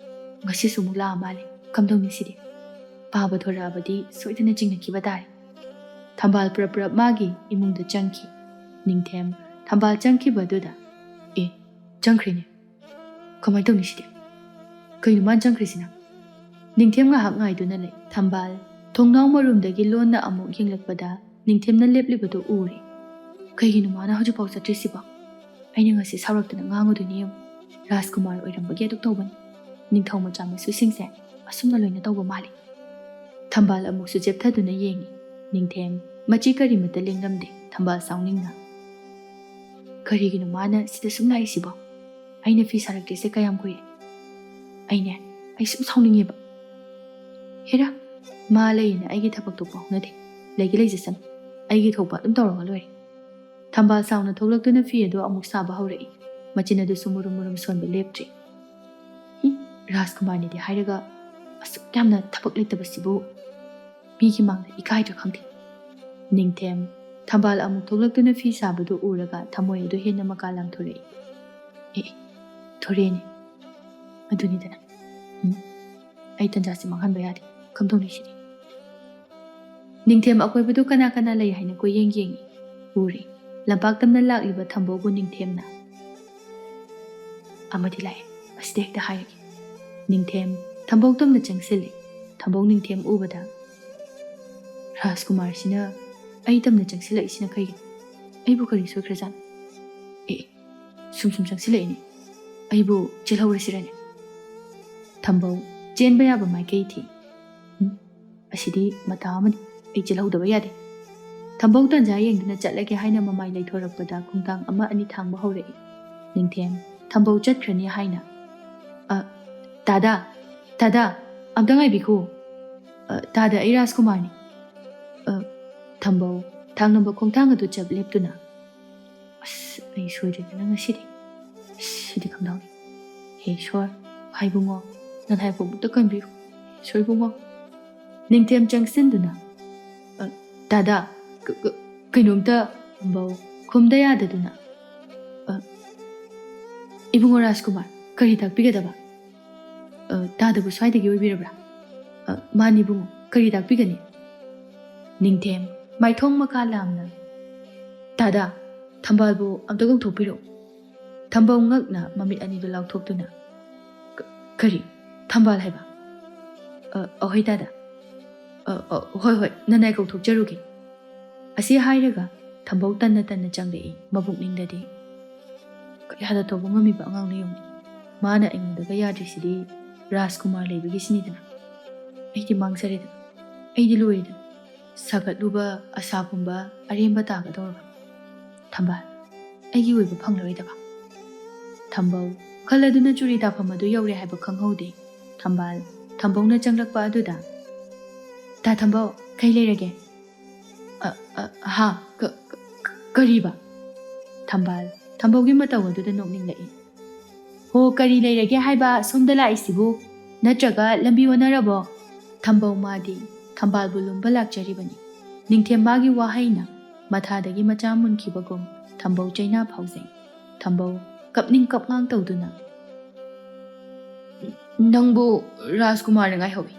ꯉꯁꯤꯁꯨ ꯑꯃꯨꯛ ꯂꯥꯛꯑ ꯃꯥꯜꯂꯦ꯫ ꯀꯝꯗꯧꯅꯤ ꯁꯤꯗꯤ? ꯄꯥꯕ ꯊꯣꯔꯛꯑꯕꯗꯤ ꯁꯣꯏꯗꯅ ꯆꯤꯡꯅꯈꯤꯕ ꯇꯥꯔꯦ꯫" ꯊꯝꯕꯥꯜ ꯄ꯭ꯔꯞ ꯄ꯭ꯔꯞ ꯃꯥꯒꯤ ꯏꯃꯨꯡꯗ ꯆꯪꯈꯤ꯫ ꯅꯤꯡꯊꯦꯝ ꯊꯝꯕꯥꯜ ꯆꯪꯈꯤꯕ ꯑꯗꯨꯗ, "ꯑꯦ, ꯆꯪꯈ꯭ꯔꯦꯅꯦ꯫ ꯀꯃꯥꯏꯅ ꯇꯧꯅꯤ ꯁꯤꯗꯤ? ꯀꯩꯅꯣ ꯃꯥꯅ ꯆꯪꯈ꯭ꯔꯤꯁꯤꯅ?" ꯅꯤꯡꯊꯦꯝ ꯉꯥꯏꯍꯥꯛ ꯉꯥꯏꯗꯨꯅ ꯂꯩ꯫ ꯊꯝꯕꯥꯜ ꯊꯣꯡꯅꯥꯎ ꯃꯔꯨꯝꯗꯒꯤ ꯂꯣꯟꯅ ꯑꯃꯨꯛ ꯌꯦꯡꯂꯛꯄꯗ ꯅꯤꯡꯊꯦꯝꯅ ꯂꯦꯞꯂꯤꯕꯗꯨ ꯎꯔꯦ꯫ "ꯀꯩꯒꯤꯅꯣ ꯃꯥꯅ ꯍꯧꯖꯤꯛꯐꯥꯎ ꯆꯠꯇ꯭ꯔꯤꯁꯤꯕꯣ? ꯑꯩꯅ ꯉꯁꯤ ꯁꯥꯎꯔꯛꯇꯅ ꯉꯥꯡꯉꯨꯗꯣꯏꯅꯦ ꯌꯦꯡꯉꯨ꯫ ꯔꯥꯖꯀꯨꯃꯥꯔ ꯑꯣꯏꯔꯝꯕꯒꯤ ꯑꯗꯨꯛ ꯇꯧꯕꯅꯤ꯫ ꯅꯤꯡꯊꯧ ꯃꯆꯥ ꯃꯁꯨꯁꯤꯡꯁꯦ ꯑꯁꯨꯝꯅ ꯂꯣꯏꯅ ꯇꯧꯕ ꯃꯥꯜꯂꯤ꯫" ꯊꯝꯕꯥꯜ ꯑꯃꯨꯛꯁꯨ ꯆꯦꯞꯊꯗꯨꯅ ꯌꯦꯡꯉꯤ꯫ ꯅꯤꯡꯊꯦꯝ ꯃꯆꯤ ꯀꯔꯤꯃꯠꯇ ꯂꯦꯡꯂꯝꯗꯦ꯫ ꯊꯝꯕꯥꯜ ꯁꯥꯎꯅꯤꯡꯅ, "ꯀꯔꯤꯒꯤꯅꯣ ꯃꯥꯅ ꯁꯤꯗ ꯁꯨꯝ ꯂꯥꯛꯏꯁꯤꯕꯣ? ꯑꯩꯅ ꯐꯤ ꯁꯥꯔꯛꯇ꯭ꯔꯤꯁꯦ ꯀꯌꯥꯝ ꯀꯨꯏꯔꯦ? ꯑꯩꯅꯦ, ꯑꯩ ꯁꯨꯝ ꯁꯥꯎꯅꯤꯡꯉꯦꯕ꯫" "ꯍꯦꯔꯥ, ꯃꯥ ꯂꯩꯌꯦꯅ ꯑꯩꯒꯤ ꯊꯕꯛ ꯊꯣꯛꯄ ꯍꯧꯅꯗꯦ꯫ ꯂꯩꯒꯦ ꯂꯩꯖꯁꯅꯨ꯫ ꯑꯩꯒꯤ ꯊꯣꯛꯄ ꯑꯗꯨꯝ ꯇꯧꯔꯒ ꯂꯣꯏꯔꯦ꯫" ꯊꯝꯕꯥꯜ ꯁꯥꯎꯅ ꯊꯣꯛꯂꯛꯇꯨꯅ ꯐꯤ ꯑꯗꯨ ꯑꯃꯨꯛ ꯁꯥꯕ ꯍꯧꯔꯛꯏ꯫ ꯃꯆꯤꯟ ꯑꯗꯨꯁꯨ ꯃꯨꯔꯨꯝ ꯃꯨꯔꯨꯝ ꯁꯣꯟꯕ ꯂꯦꯞꯇ꯭ꯔꯤ꯫ "ꯍꯨꯝ, ꯔꯥꯖꯀꯨꯃꯥꯔꯅꯤꯗꯤ ꯍꯥꯏꯔꯒ ꯑꯁꯨꯛ ꯌꯥꯝꯅ ꯊꯕꯛ ꯂꯩꯇꯕꯁꯤꯕꯨ꯫ ꯃꯤꯒꯤ ꯃꯥꯡꯗ ꯏꯀꯥꯏꯗ꯭ꯔꯥ ꯈꯪꯗꯦ꯫" ꯅꯤꯡꯊꯦꯝ ꯊꯝꯕꯥꯜ ꯑꯃꯨꯛ ꯊꯣꯛꯂꯛꯇꯨꯅ ꯐꯤ ꯁꯥꯕꯗꯨ ꯎꯔꯒ ꯊꯃꯣꯏ ꯑꯗꯨ ꯍꯦꯟꯅ ꯃꯀꯥ ꯂꯥꯝꯊꯣꯔꯛꯏ꯫ "ꯑꯦ, ꯑꯦ, ꯊꯣꯔꯛꯑꯦꯅꯦ꯫ ꯑꯗꯨꯅꯤꯗꯅ꯫ ꯎꯝ, ꯑꯩ ꯇꯟꯖꯥꯁꯤ ꯃꯥꯡꯍꯟꯕ ꯌꯥꯗꯦ꯫ ꯀꯝꯗꯧꯅꯤ ꯁꯤꯗꯤ?" ꯅꯤꯡꯊꯦꯝ ꯑꯀꯣꯏꯕꯗꯨ ꯀꯅꯥ ꯀꯅꯥ ꯂꯩ ꯍꯥꯏꯅ ꯀꯣꯏꯌꯦꯡ ꯌꯦꯡꯏ꯫ ꯎꯔꯦ, ꯂꯝꯄꯥꯛ ꯇꯝꯅ ꯂꯥꯛꯂꯤꯕ ꯊꯝꯕꯧꯕꯨ ꯅꯤꯡꯊꯦꯝꯅ꯫ "ꯑꯃꯗꯤ ꯂꯥꯛꯑꯦ, ꯑꯁꯤꯗ ꯍꯦꯛꯇ ꯍꯥꯏꯔꯒꯦ꯫" ꯅꯤꯡꯊꯦꯝ ꯊꯝꯕꯧ ꯇꯝꯅ ꯆꯪꯁꯤꯜꯂꯤ꯫ ꯊꯝꯕꯧ ꯅꯤꯡꯊꯦꯝ ꯎꯕꯗ, "ꯔꯥꯖꯀꯨꯃꯥꯔꯁꯤꯅ ꯑꯩ ꯇꯝꯅ ꯆꯪꯁꯤꯜꯂꯛꯏꯁꯤꯅ ꯀꯩꯒꯤꯅꯣ? ꯑꯩꯕꯨ ꯀꯔꯤ ꯁꯣꯏꯈ꯭ꯔꯖꯥꯠꯅꯣ? ꯑꯦ, ꯁꯨꯝ ꯁꯨꯝ ꯆꯪꯁꯤꯜꯂꯛꯏꯅꯦ꯫ ꯑꯩꯕꯨ ꯆꯦꯜꯍꯧꯔꯁꯤꯔꯅꯦ?" ꯊꯝꯕꯧ ꯆꯦꯟꯕ ꯌꯥꯕ ꯃꯥꯏꯀꯩ ꯊꯤ꯫ "ꯎꯝ, ꯑꯁꯤꯗꯤ ꯃꯇꯥ ꯑꯃꯅꯤ꯫ ꯑꯩ ꯆꯦꯜꯍꯧꯗꯕ ꯌꯥꯗꯦ꯫" ꯊꯝꯕꯧ ꯇꯟꯖꯥ ꯌꯦꯡꯗꯨꯅ ꯆꯠꯂꯒꯦ ꯍꯥꯏꯅ ꯃꯃꯥꯏ ꯂꯩꯊꯣꯔꯛꯄꯗ ꯈꯣꯡꯊꯥꯡ ꯑꯃ ꯑꯅꯤ ꯊꯥꯡꯕ ꯍꯧꯔꯛꯏ꯫ ꯅꯤꯡꯊꯦꯝ ꯊꯝꯕꯧ ꯆꯠꯈ꯭ꯔꯅꯤ ꯍꯥꯏꯅ꯫ "ꯑ, ꯇꯥꯗꯥ, ꯇꯥꯗꯥ, ꯑꯝꯇ ꯉꯥꯏꯕꯤꯈꯣ꯫ ꯑ, ꯇꯥꯗꯥ, ꯑꯩ ꯔꯥꯖꯀꯨꯃꯥꯔꯅꯤ꯫" ꯑ, ꯊꯝꯕꯧ ꯊꯥꯡꯂꯝꯕ ꯈꯣꯡꯊꯥꯡ ꯑꯗꯨ ꯆꯞ ꯂꯦꯞꯇꯨꯅ, "ꯑꯁ, ꯑꯩ ꯁꯣꯏꯗ꯭ꯔꯦꯗꯅ ꯉꯁꯤꯗꯤ꯫ ꯑꯁ, ꯁꯤꯗꯤ ꯈꯪꯗꯧꯅꯤ꯫ ꯍꯦ ꯏꯁꯣꯔ, ꯍꯥꯏꯕꯨꯡꯉꯣ, ꯅꯅꯥꯏꯕꯨꯡ ꯑꯃꯨꯛꯇ ꯀꯟꯕꯤꯌꯨ꯫ ꯏꯁꯣꯔ ꯏꯕꯨꯡꯉꯣ꯫" ꯅꯤꯡꯊꯦꯝ ꯆꯪꯁꯤꯟꯗꯨꯅ, "ꯑ, ꯇꯥꯗꯥ, ꯀ-, ꯀ-, ꯀꯩꯅꯣꯝꯇ꯫" ꯊꯝꯕꯧ ꯈꯨꯝꯗ ꯌꯥꯗꯗꯨꯅ, "ꯑ, ꯏꯕꯨꯡꯉꯣ ꯔꯥꯖꯀꯨꯃꯥꯔ, ꯀꯔꯤ ꯇꯥꯛꯄꯤꯒꯗꯕ?" "ꯑ, ꯇꯥꯗꯕꯨ ꯁ꯭ꯋꯥꯏꯗꯒꯤ ꯑꯣꯏꯕꯤꯔꯕ꯭ꯔꯥ?" "ꯑ, ꯃꯥꯅꯤ ꯏꯕꯨꯡꯉꯣ, ꯀꯔꯤ ꯇꯥꯛꯄꯤꯒꯅꯤ?" ꯅꯤꯡꯊꯦꯝ ꯃꯥꯏꯊꯣꯡ ꯃꯀꯥ ꯂꯥꯝꯅ, "ꯇꯥꯗꯥ, ꯊꯝꯕꯥꯜꯕꯨ ꯑꯝꯇ ꯀꯧꯊꯣꯛꯄꯤꯔꯛꯎ꯫" ꯊꯝꯕꯧ ꯉꯛꯅ ꯃꯃꯤꯠ ꯑꯅꯤꯗꯨ ꯂꯥꯎꯊꯣꯛꯇꯨꯅ, "ꯀ-, ꯀꯔꯤ? ꯊꯝꯕꯥꯜ ꯍꯥꯏꯕ? ꯑ, ꯑꯍꯣꯏ ꯇꯥꯗꯥ꯫ ꯑ, ꯑ, ꯍꯣꯏ, ꯍꯣꯏ, ꯅꯅꯥꯏ ꯀꯧꯊꯣꯛꯆꯔꯨꯒꯦ꯫" ꯑꯁꯤ ꯍꯥꯏꯔꯒ ꯊꯝꯕꯧ ꯇꯟꯅ ꯇꯟꯅ ꯆꯪꯂꯛꯏ꯫ ꯃꯕꯨꯛꯅꯤꯡꯗꯗꯤ, "ꯀꯌꯥꯗ ꯇꯧꯕ ꯉꯝꯃꯤꯕ ꯑꯉꯥꯡꯅꯣ ꯌꯦꯡꯉꯨ꯫ ꯃꯥꯅ ꯑꯩꯉꯣꯟꯗꯒ ꯌꯥꯗ꯭ꯔꯤꯁꯤꯗꯤ ꯔꯥꯖꯀꯨꯃꯥꯔ ꯂꯩꯕꯒꯤꯁꯤꯅꯤꯗꯅ꯫ ꯑꯩꯗꯤ ꯃꯥꯡꯖꯔꯦꯗꯅ꯫ ꯑꯩꯗꯤ ꯂꯣꯏꯔꯦꯗꯅ꯫ ꯁꯥꯒꯠꯂꯨꯕ ꯑꯁꯥ ꯄꯨꯝꯕ ꯑꯔꯦꯝꯕ ꯇꯥꯒꯗꯧꯔꯕ꯫ ꯊꯝꯕꯥꯜ, ꯑꯩꯒꯤ ꯑꯣꯏꯕ ꯐꯪꯂꯔꯣꯏꯗꯕ꯫" ꯊꯝꯕꯧ ꯈꯜꯂꯗꯨꯅ ꯆꯨꯔꯤ ꯇꯥꯐꯝ ꯑꯗꯨ ꯌꯧꯔꯦ ꯍꯥꯏꯕ ꯈꯪꯍꯧꯗꯦ꯫ ꯊꯝꯕꯥꯜ ꯊꯝꯕꯧꯅ ꯆꯪꯂꯛꯄ ꯑꯗꯨꯗ, "ꯇꯥ ꯊꯝꯕꯧ, ꯀꯩ ꯂꯩꯔꯒꯦ?" "ꯑ, ꯑ, ꯍꯥ? ꯀ-, ꯀ-, ꯀ-, ꯀꯔꯤꯕ?" ꯊꯝꯕꯥꯜ ꯊꯝꯕꯧꯒꯤ ꯃꯇꯧ ꯑꯗꯨꯗ ꯅꯣꯛꯅꯤꯡꯂꯛꯏ꯫ "ꯍꯣ, ꯀꯔꯤ ꯂꯩꯔꯒꯦ ꯍꯥꯏꯕ ꯁꯣꯝꯗ ꯂꯥꯛꯏꯁꯤꯕꯨ? ꯅꯠꯇ꯭ꯔꯒ ꯂꯝꯕꯤ ꯑꯣꯟꯅꯔꯕꯣ?" ꯊꯝꯕꯧ ꯃꯥꯗꯤ ꯊꯝꯕꯥꯜꯕꯨ ꯂꯨꯝꯕ ꯂꯥꯛꯆꯔꯤꯕꯅꯤ꯫ ꯅꯤꯡꯊꯦꯝ ꯃꯥꯒꯤ ꯋꯥꯍꯩꯅ ꯃꯊꯥꯗꯒꯤ ꯃꯆꯥ ꯃꯨꯟꯈꯤꯕꯒꯨꯝ ꯊꯝꯕꯧ ꯆꯩꯅꯥ ꯐꯥꯎꯖꯩ꯫ ꯊꯝꯕꯧ ꯀꯞꯅꯤꯡ ꯀꯞꯉꯥꯡ ꯇꯧꯗꯨꯅ, "ꯅꯪꯕꯨ ꯔꯥꯖꯀꯨꯃꯥꯔꯅ ꯉꯥꯏꯍꯧꯏ"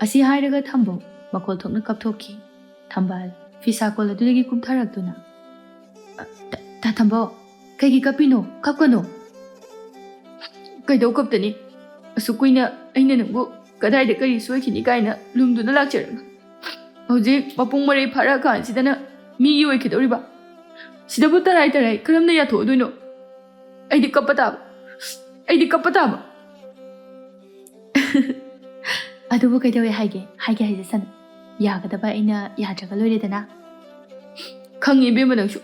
ꯑꯁꯤ ꯍꯥꯏꯔꯒ ꯊꯝꯕꯧ ꯃꯈꯣꯜ ꯊꯣꯛꯅ ꯀꯞꯊꯣꯛꯈꯤ꯫ ꯊꯝꯕꯥꯜ ꯐꯤꯁꯥꯀꯣꯜ ꯑꯗꯨꯗꯒꯤ ꯀꯨꯝꯊꯔꯛꯇꯨꯅ, "ꯑ, ꯇ-, ꯇꯥ ꯊꯝꯕꯧ, ꯀꯩꯒꯤ ꯀꯞꯄꯤꯅꯣ? ꯀꯞꯀꯅꯣ!" "ꯀꯩꯗꯧ ꯀꯞꯇꯅꯤ? ꯑꯁꯨꯛ ꯀꯨꯏꯅ ꯑꯩꯅ ꯅꯪꯕꯨ ꯀꯗꯥꯏꯗ ꯀꯔꯤ ꯁꯣꯏꯈꯤꯅꯤ ꯀꯥꯏꯅ ꯂꯨꯝꯗꯨꯅ ꯂꯥꯛꯆꯔꯒ, ꯍꯧꯖꯤꯛ ꯃꯄꯨꯡ ꯃꯔꯩ ꯐꯥꯔꯛꯑꯀꯥꯟꯁꯤꯗꯅ ꯃꯤꯒꯤ ꯑꯣꯏꯈꯤꯗꯧꯔꯤꯕ? ꯁꯤꯗꯕꯨ ꯇꯔꯥꯏ ꯇꯔꯥꯏ ꯀꯔꯝꯅ ꯌꯥꯊꯣꯛꯑꯗꯣꯏꯅꯣ? ꯑꯩꯗꯤ ꯀꯞꯄ ꯇꯥꯕ꯫ ꯑꯩꯗꯤ ꯀꯞꯄ ꯇꯥꯕ꯫" "ꯑꯗꯨꯕꯨ ꯀꯩꯗꯧꯋꯦ ꯍꯥꯏꯒꯦ? ꯍꯥꯏꯒꯦ ꯍꯥꯏꯖꯁꯅꯨ꯫ ꯌꯥꯒꯗꯕ ꯑꯩꯅ ꯌꯥꯗ꯭ꯔꯒ ꯂꯣꯏꯔꯦꯗꯅ꯫" "ꯈꯪꯉꯤ ꯏꯕꯦꯝꯃ ꯅꯪꯁꯨ꯫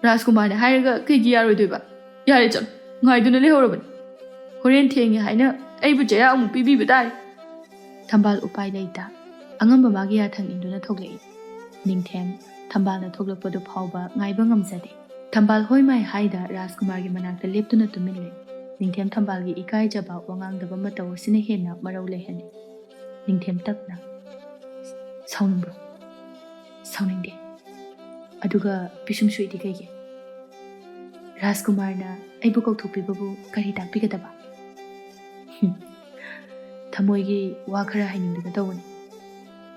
ꯔꯥꯖꯀꯨꯃꯥꯔꯅ ꯍꯥꯏꯔꯒ ꯀꯩꯒꯤ ꯌꯥꯔꯣꯏꯗꯣꯏꯕ? ꯌꯥꯔꯦ ꯆꯠꯂꯣ꯫ ꯉꯥꯏꯗꯨꯅ ꯂꯩꯍꯧꯔꯕꯅꯤ꯫ ꯍꯣꯔꯦꯟ ꯊꯦꯡꯉꯦ ꯍꯥꯏꯅ ꯑꯩꯕꯨ ꯆꯩꯔꯥꯛ ꯑꯃꯨꯛ ꯄꯤꯕꯤꯕ ꯇꯥꯔꯦ꯫" ꯊꯝꯕꯥꯜ ꯎꯄꯥꯏ ꯂꯩꯇ ꯑꯉꯝꯕ ꯃꯥꯒꯤ ꯌꯥꯊꯪ ꯏꯟꯗꯨꯅ ꯊꯣꯛꯂꯛꯏ꯫ ꯅꯤꯡꯊꯦꯝ ꯊꯝꯕꯥꯜꯅ ꯊꯣꯛꯂꯛꯄꯗꯨ ꯐꯥꯎꯕ ꯉꯥꯏꯕ ꯉꯝꯖꯗꯦ꯫ ꯊꯝꯕꯥꯜ ꯍꯣꯏ ꯃꯥꯏ ꯍꯥꯏꯗ ꯔꯥꯖꯀꯨꯃꯥꯔꯒꯤ ꯃꯅꯥꯛꯇ ꯂꯦꯞꯇꯨꯅ ꯇꯨꯃꯤꯟ ꯂꯩ꯫ ꯅꯤꯡꯊꯦꯝ ꯊꯝꯕꯥꯜꯒꯤ ꯏꯀꯥꯏꯖꯕ ꯋꯥꯉꯥꯡꯗꯕ ꯃꯇꯧ ꯑꯁꯤꯅ ꯍꯦꯟꯅ ꯃꯔꯧ ꯂꯩꯍꯜꯂꯤ꯫ ꯅꯤꯡꯊꯦꯝ ꯇꯞꯅ, "ꯁꯥꯎꯅꯤꯡꯕ꯭ꯔꯣ?" "ꯁꯥꯎꯅꯤꯡꯗꯦ꯫ ꯑꯗꯨꯒ ꯄꯤꯁꯨꯝ ꯁꯨꯏꯗꯤ ꯀꯩꯒꯤ? ꯔꯥꯖꯀꯨꯃꯥꯔꯅ ꯑꯩꯕꯨ ꯀꯧꯊꯣꯛꯄꯤꯕꯕꯨ ꯀꯔꯤ ꯇꯥꯛꯄꯤꯒꯗꯕ?" "ꯍꯨꯝ, ꯊꯃꯣꯏꯒꯤ ꯋꯥ ꯈꯔ ꯍꯥꯏꯅꯤꯡꯗꯨꯅ ꯇꯧꯕꯅꯤ꯫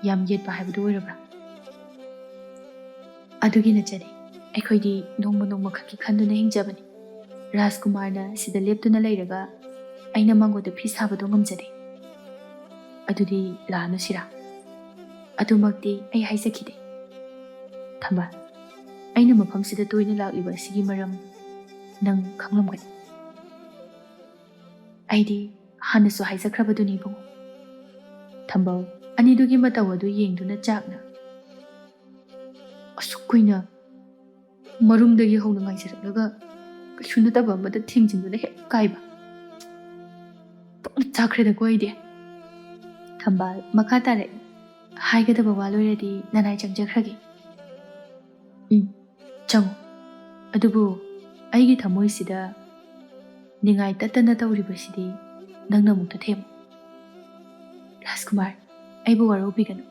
ꯌꯥꯝ ꯌꯦꯠꯄ ꯍꯥꯏꯕꯗꯨ ꯑꯣꯏꯔꯕ꯭ꯔꯥ?" "ꯑꯗꯨꯒꯤ ꯅꯠꯆꯗꯦ꯫ ꯑꯩꯈꯣꯏꯗꯤ ꯅꯣꯡꯃ ꯅꯣꯡꯃ ꯈꯛꯀꯤ ꯈꯟꯗꯨꯅ ꯍꯤꯡꯖꯕꯅꯤ꯫ ꯔꯥꯖꯀꯨꯃꯥꯔꯅ ꯁꯤꯗ ꯂꯦꯞꯇꯨꯅ ꯂꯩꯔꯒ ꯑꯩꯅ ꯃꯉꯣꯟꯗ ꯐꯤ ꯁꯥꯕꯗꯣ ꯉꯝꯖꯗꯦ꯫" "ꯑꯗꯨꯗꯤ ꯂꯥꯛꯑꯅꯨ ꯁꯤꯔꯥ?" "ꯑꯗꯨꯃꯛꯇꯤ ꯑꯩ ꯍꯥꯏꯖꯈꯤꯗꯦ꯫" "ꯊꯝꯕꯥꯜ, ꯑꯩꯅ ꯃꯐꯝꯁꯤꯗ ꯇꯣꯏꯅ ꯂꯥꯛꯂꯤꯕ ꯑꯁꯤꯒꯤ ꯃꯔꯝ ꯅꯪ ꯈꯪꯂꯝꯒꯅꯤ꯫" "ꯑꯩꯗꯤ ꯍꯥꯟꯅꯁꯨ ꯍꯥꯏꯖꯈ꯭ꯔꯕꯗꯨꯅꯤ ꯏꯕꯨꯡꯉꯣ꯫" ꯊꯝꯕꯧ ꯑꯅꯤꯗꯨꯒꯤ ꯃꯇꯧ ꯑꯗꯨ ꯌꯦꯡꯗꯨꯅ ꯆꯥꯛꯅ, "ꯑꯁꯨꯛ ꯀꯨꯏꯅ ꯃꯔꯨꯝꯗꯒꯤ ꯍꯧꯅ ꯉꯥꯏꯖꯔꯛꯂꯒ ꯀꯩꯁꯨ ꯅꯠꯇꯕ ꯑꯃꯗ ꯊꯦꯡꯖꯤꯟꯗꯨꯅ ꯍꯦꯛ ꯀꯥꯏꯕ꯫ ꯄꯨꯛꯅꯤꯡ ꯆꯥꯛꯈ꯭ꯔꯦꯗꯀꯣ ꯑꯩꯗꯤ꯫" ꯊꯝꯕꯥꯜ ꯃꯈꯥ ꯇꯥꯔꯛꯏ, "ꯍꯥꯏꯒꯗꯕ ꯋꯥ ꯂꯣꯏꯔꯗꯤ ꯅꯅꯥꯏ ꯆꯪꯖꯈ꯭ꯔꯒꯦ꯫" "ꯎꯝ, ꯆꯪꯉꯨ꯫" ꯑꯗꯨꯕꯨ ꯑꯩꯒꯤ ꯊꯃꯣꯏꯁꯤꯗ ꯅꯤꯡꯉꯥꯏ ꯇꯠꯇꯅ ꯇꯧꯔꯤꯕꯁꯤꯗꯤ ꯅꯪꯅ ꯑꯃꯨꯛꯇ ꯊꯦꯝꯃꯨ꯫ ꯔꯥꯖꯀꯨꯃꯥꯔ, ꯑꯩꯕꯨ ꯋꯥꯔꯧꯕꯤꯒꯅꯨ꯫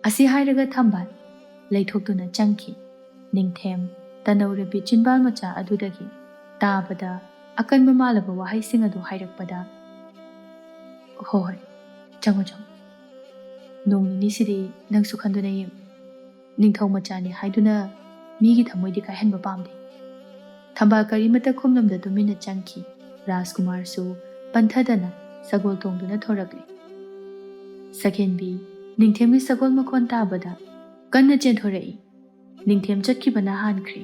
ꯑꯁꯤ ꯍꯥꯏꯔꯒ ꯊꯝꯕꯥꯜ ꯂꯩꯊꯣꯛꯇꯨꯅ ꯆꯪꯈꯤ꯫ ꯅꯤꯡꯊꯦꯝ ꯇꯅꯧꯔꯕꯤ ꯆꯤꯟꯕꯥꯜ ꯃꯆꯥ ꯑꯗꯨꯗꯒꯤ ꯇꯥꯕꯗ ꯑꯀꯟꯕ ꯃꯥꯜꯂꯕ ꯋꯥꯍꯩꯁꯤꯡ ꯑꯗꯨ ꯍꯥꯏꯔꯛꯄꯗ, "ꯍꯣꯏ, ꯍꯣꯏ, ꯆꯪꯉꯣ, ꯆꯪꯉꯣ꯫ ꯅꯣꯡ ꯅꯤꯅꯤꯁꯤꯗꯤ ꯅꯪꯁꯨ ꯈꯟꯗꯨꯅ ꯌꯦꯡꯉꯨ꯫ ꯅꯤꯡꯊꯧ ꯃꯆꯥꯅꯤ ꯍꯥꯏꯗꯨꯅ ꯃꯤꯒꯤ ꯊꯃꯣꯏꯗꯤ ꯀꯥꯏꯍꯟꯕ ꯄꯥꯝꯗꯦ"꯫ ꯊꯝꯕꯥꯜ ꯀꯔꯤꯃꯇ ꯈꯨꯝꯂꯝꯗ ꯇꯨꯃꯤꯟꯅ ꯆꯪꯈꯤ꯫ ꯔꯥꯖꯀꯨꯃꯥꯔꯁꯨ ꯄꯟꯊꯗꯅ ꯁꯒꯣꯜ ꯇꯣꯡꯗꯨꯅ ꯊꯣꯔꯛꯂꯦ꯫ ꯁꯛꯍꯦꯟꯕꯤ ꯅꯤꯡꯊꯦꯝꯒꯤ ꯁꯒꯣꯜ ꯃꯈꯣꯟ ꯇꯥꯕꯗ ꯀꯟꯅ ꯆꯦꯟꯊꯣꯔꯛꯏ꯫ ꯅꯤꯡꯊꯦꯝ ꯆꯠꯈꯤꯕꯅ ꯍꯥꯟꯈ꯭ꯔꯦ꯫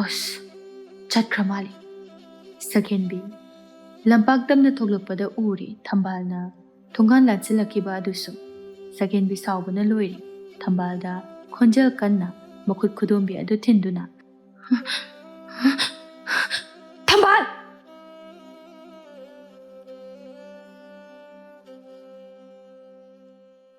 ꯑꯁ, ꯆꯠꯈ꯭ꯔ ꯃꯥꯜꯂꯦ꯫ ꯁꯛꯍꯦꯟꯕꯤ ꯂꯝꯄꯥꯛ ꯇꯝꯅ ꯊꯣꯛꯂꯛꯄꯗ ꯎꯔꯦ ꯊꯝꯕꯥꯜꯅ ꯊꯣꯡꯒꯥꯟ ꯂꯥꯟꯁꯤꯜꯂꯛꯈꯤꯕ ꯑꯗꯨꯁꯨ꯫ ꯁꯛꯍꯦꯟꯕꯤ ꯁꯥꯎꯕꯅ ꯂꯣꯏꯔꯦ꯫ ꯊꯝꯕꯥꯜꯗ ꯈꯣꯟꯖꯦꯜ ꯀꯟꯅ ꯃꯈꯨꯠ ꯈꯨꯗꯣꯝꯕꯤ ꯑꯗꯨ ꯊꯤꯟꯗꯨꯅ, "ꯊꯝꯕꯥꯜ!"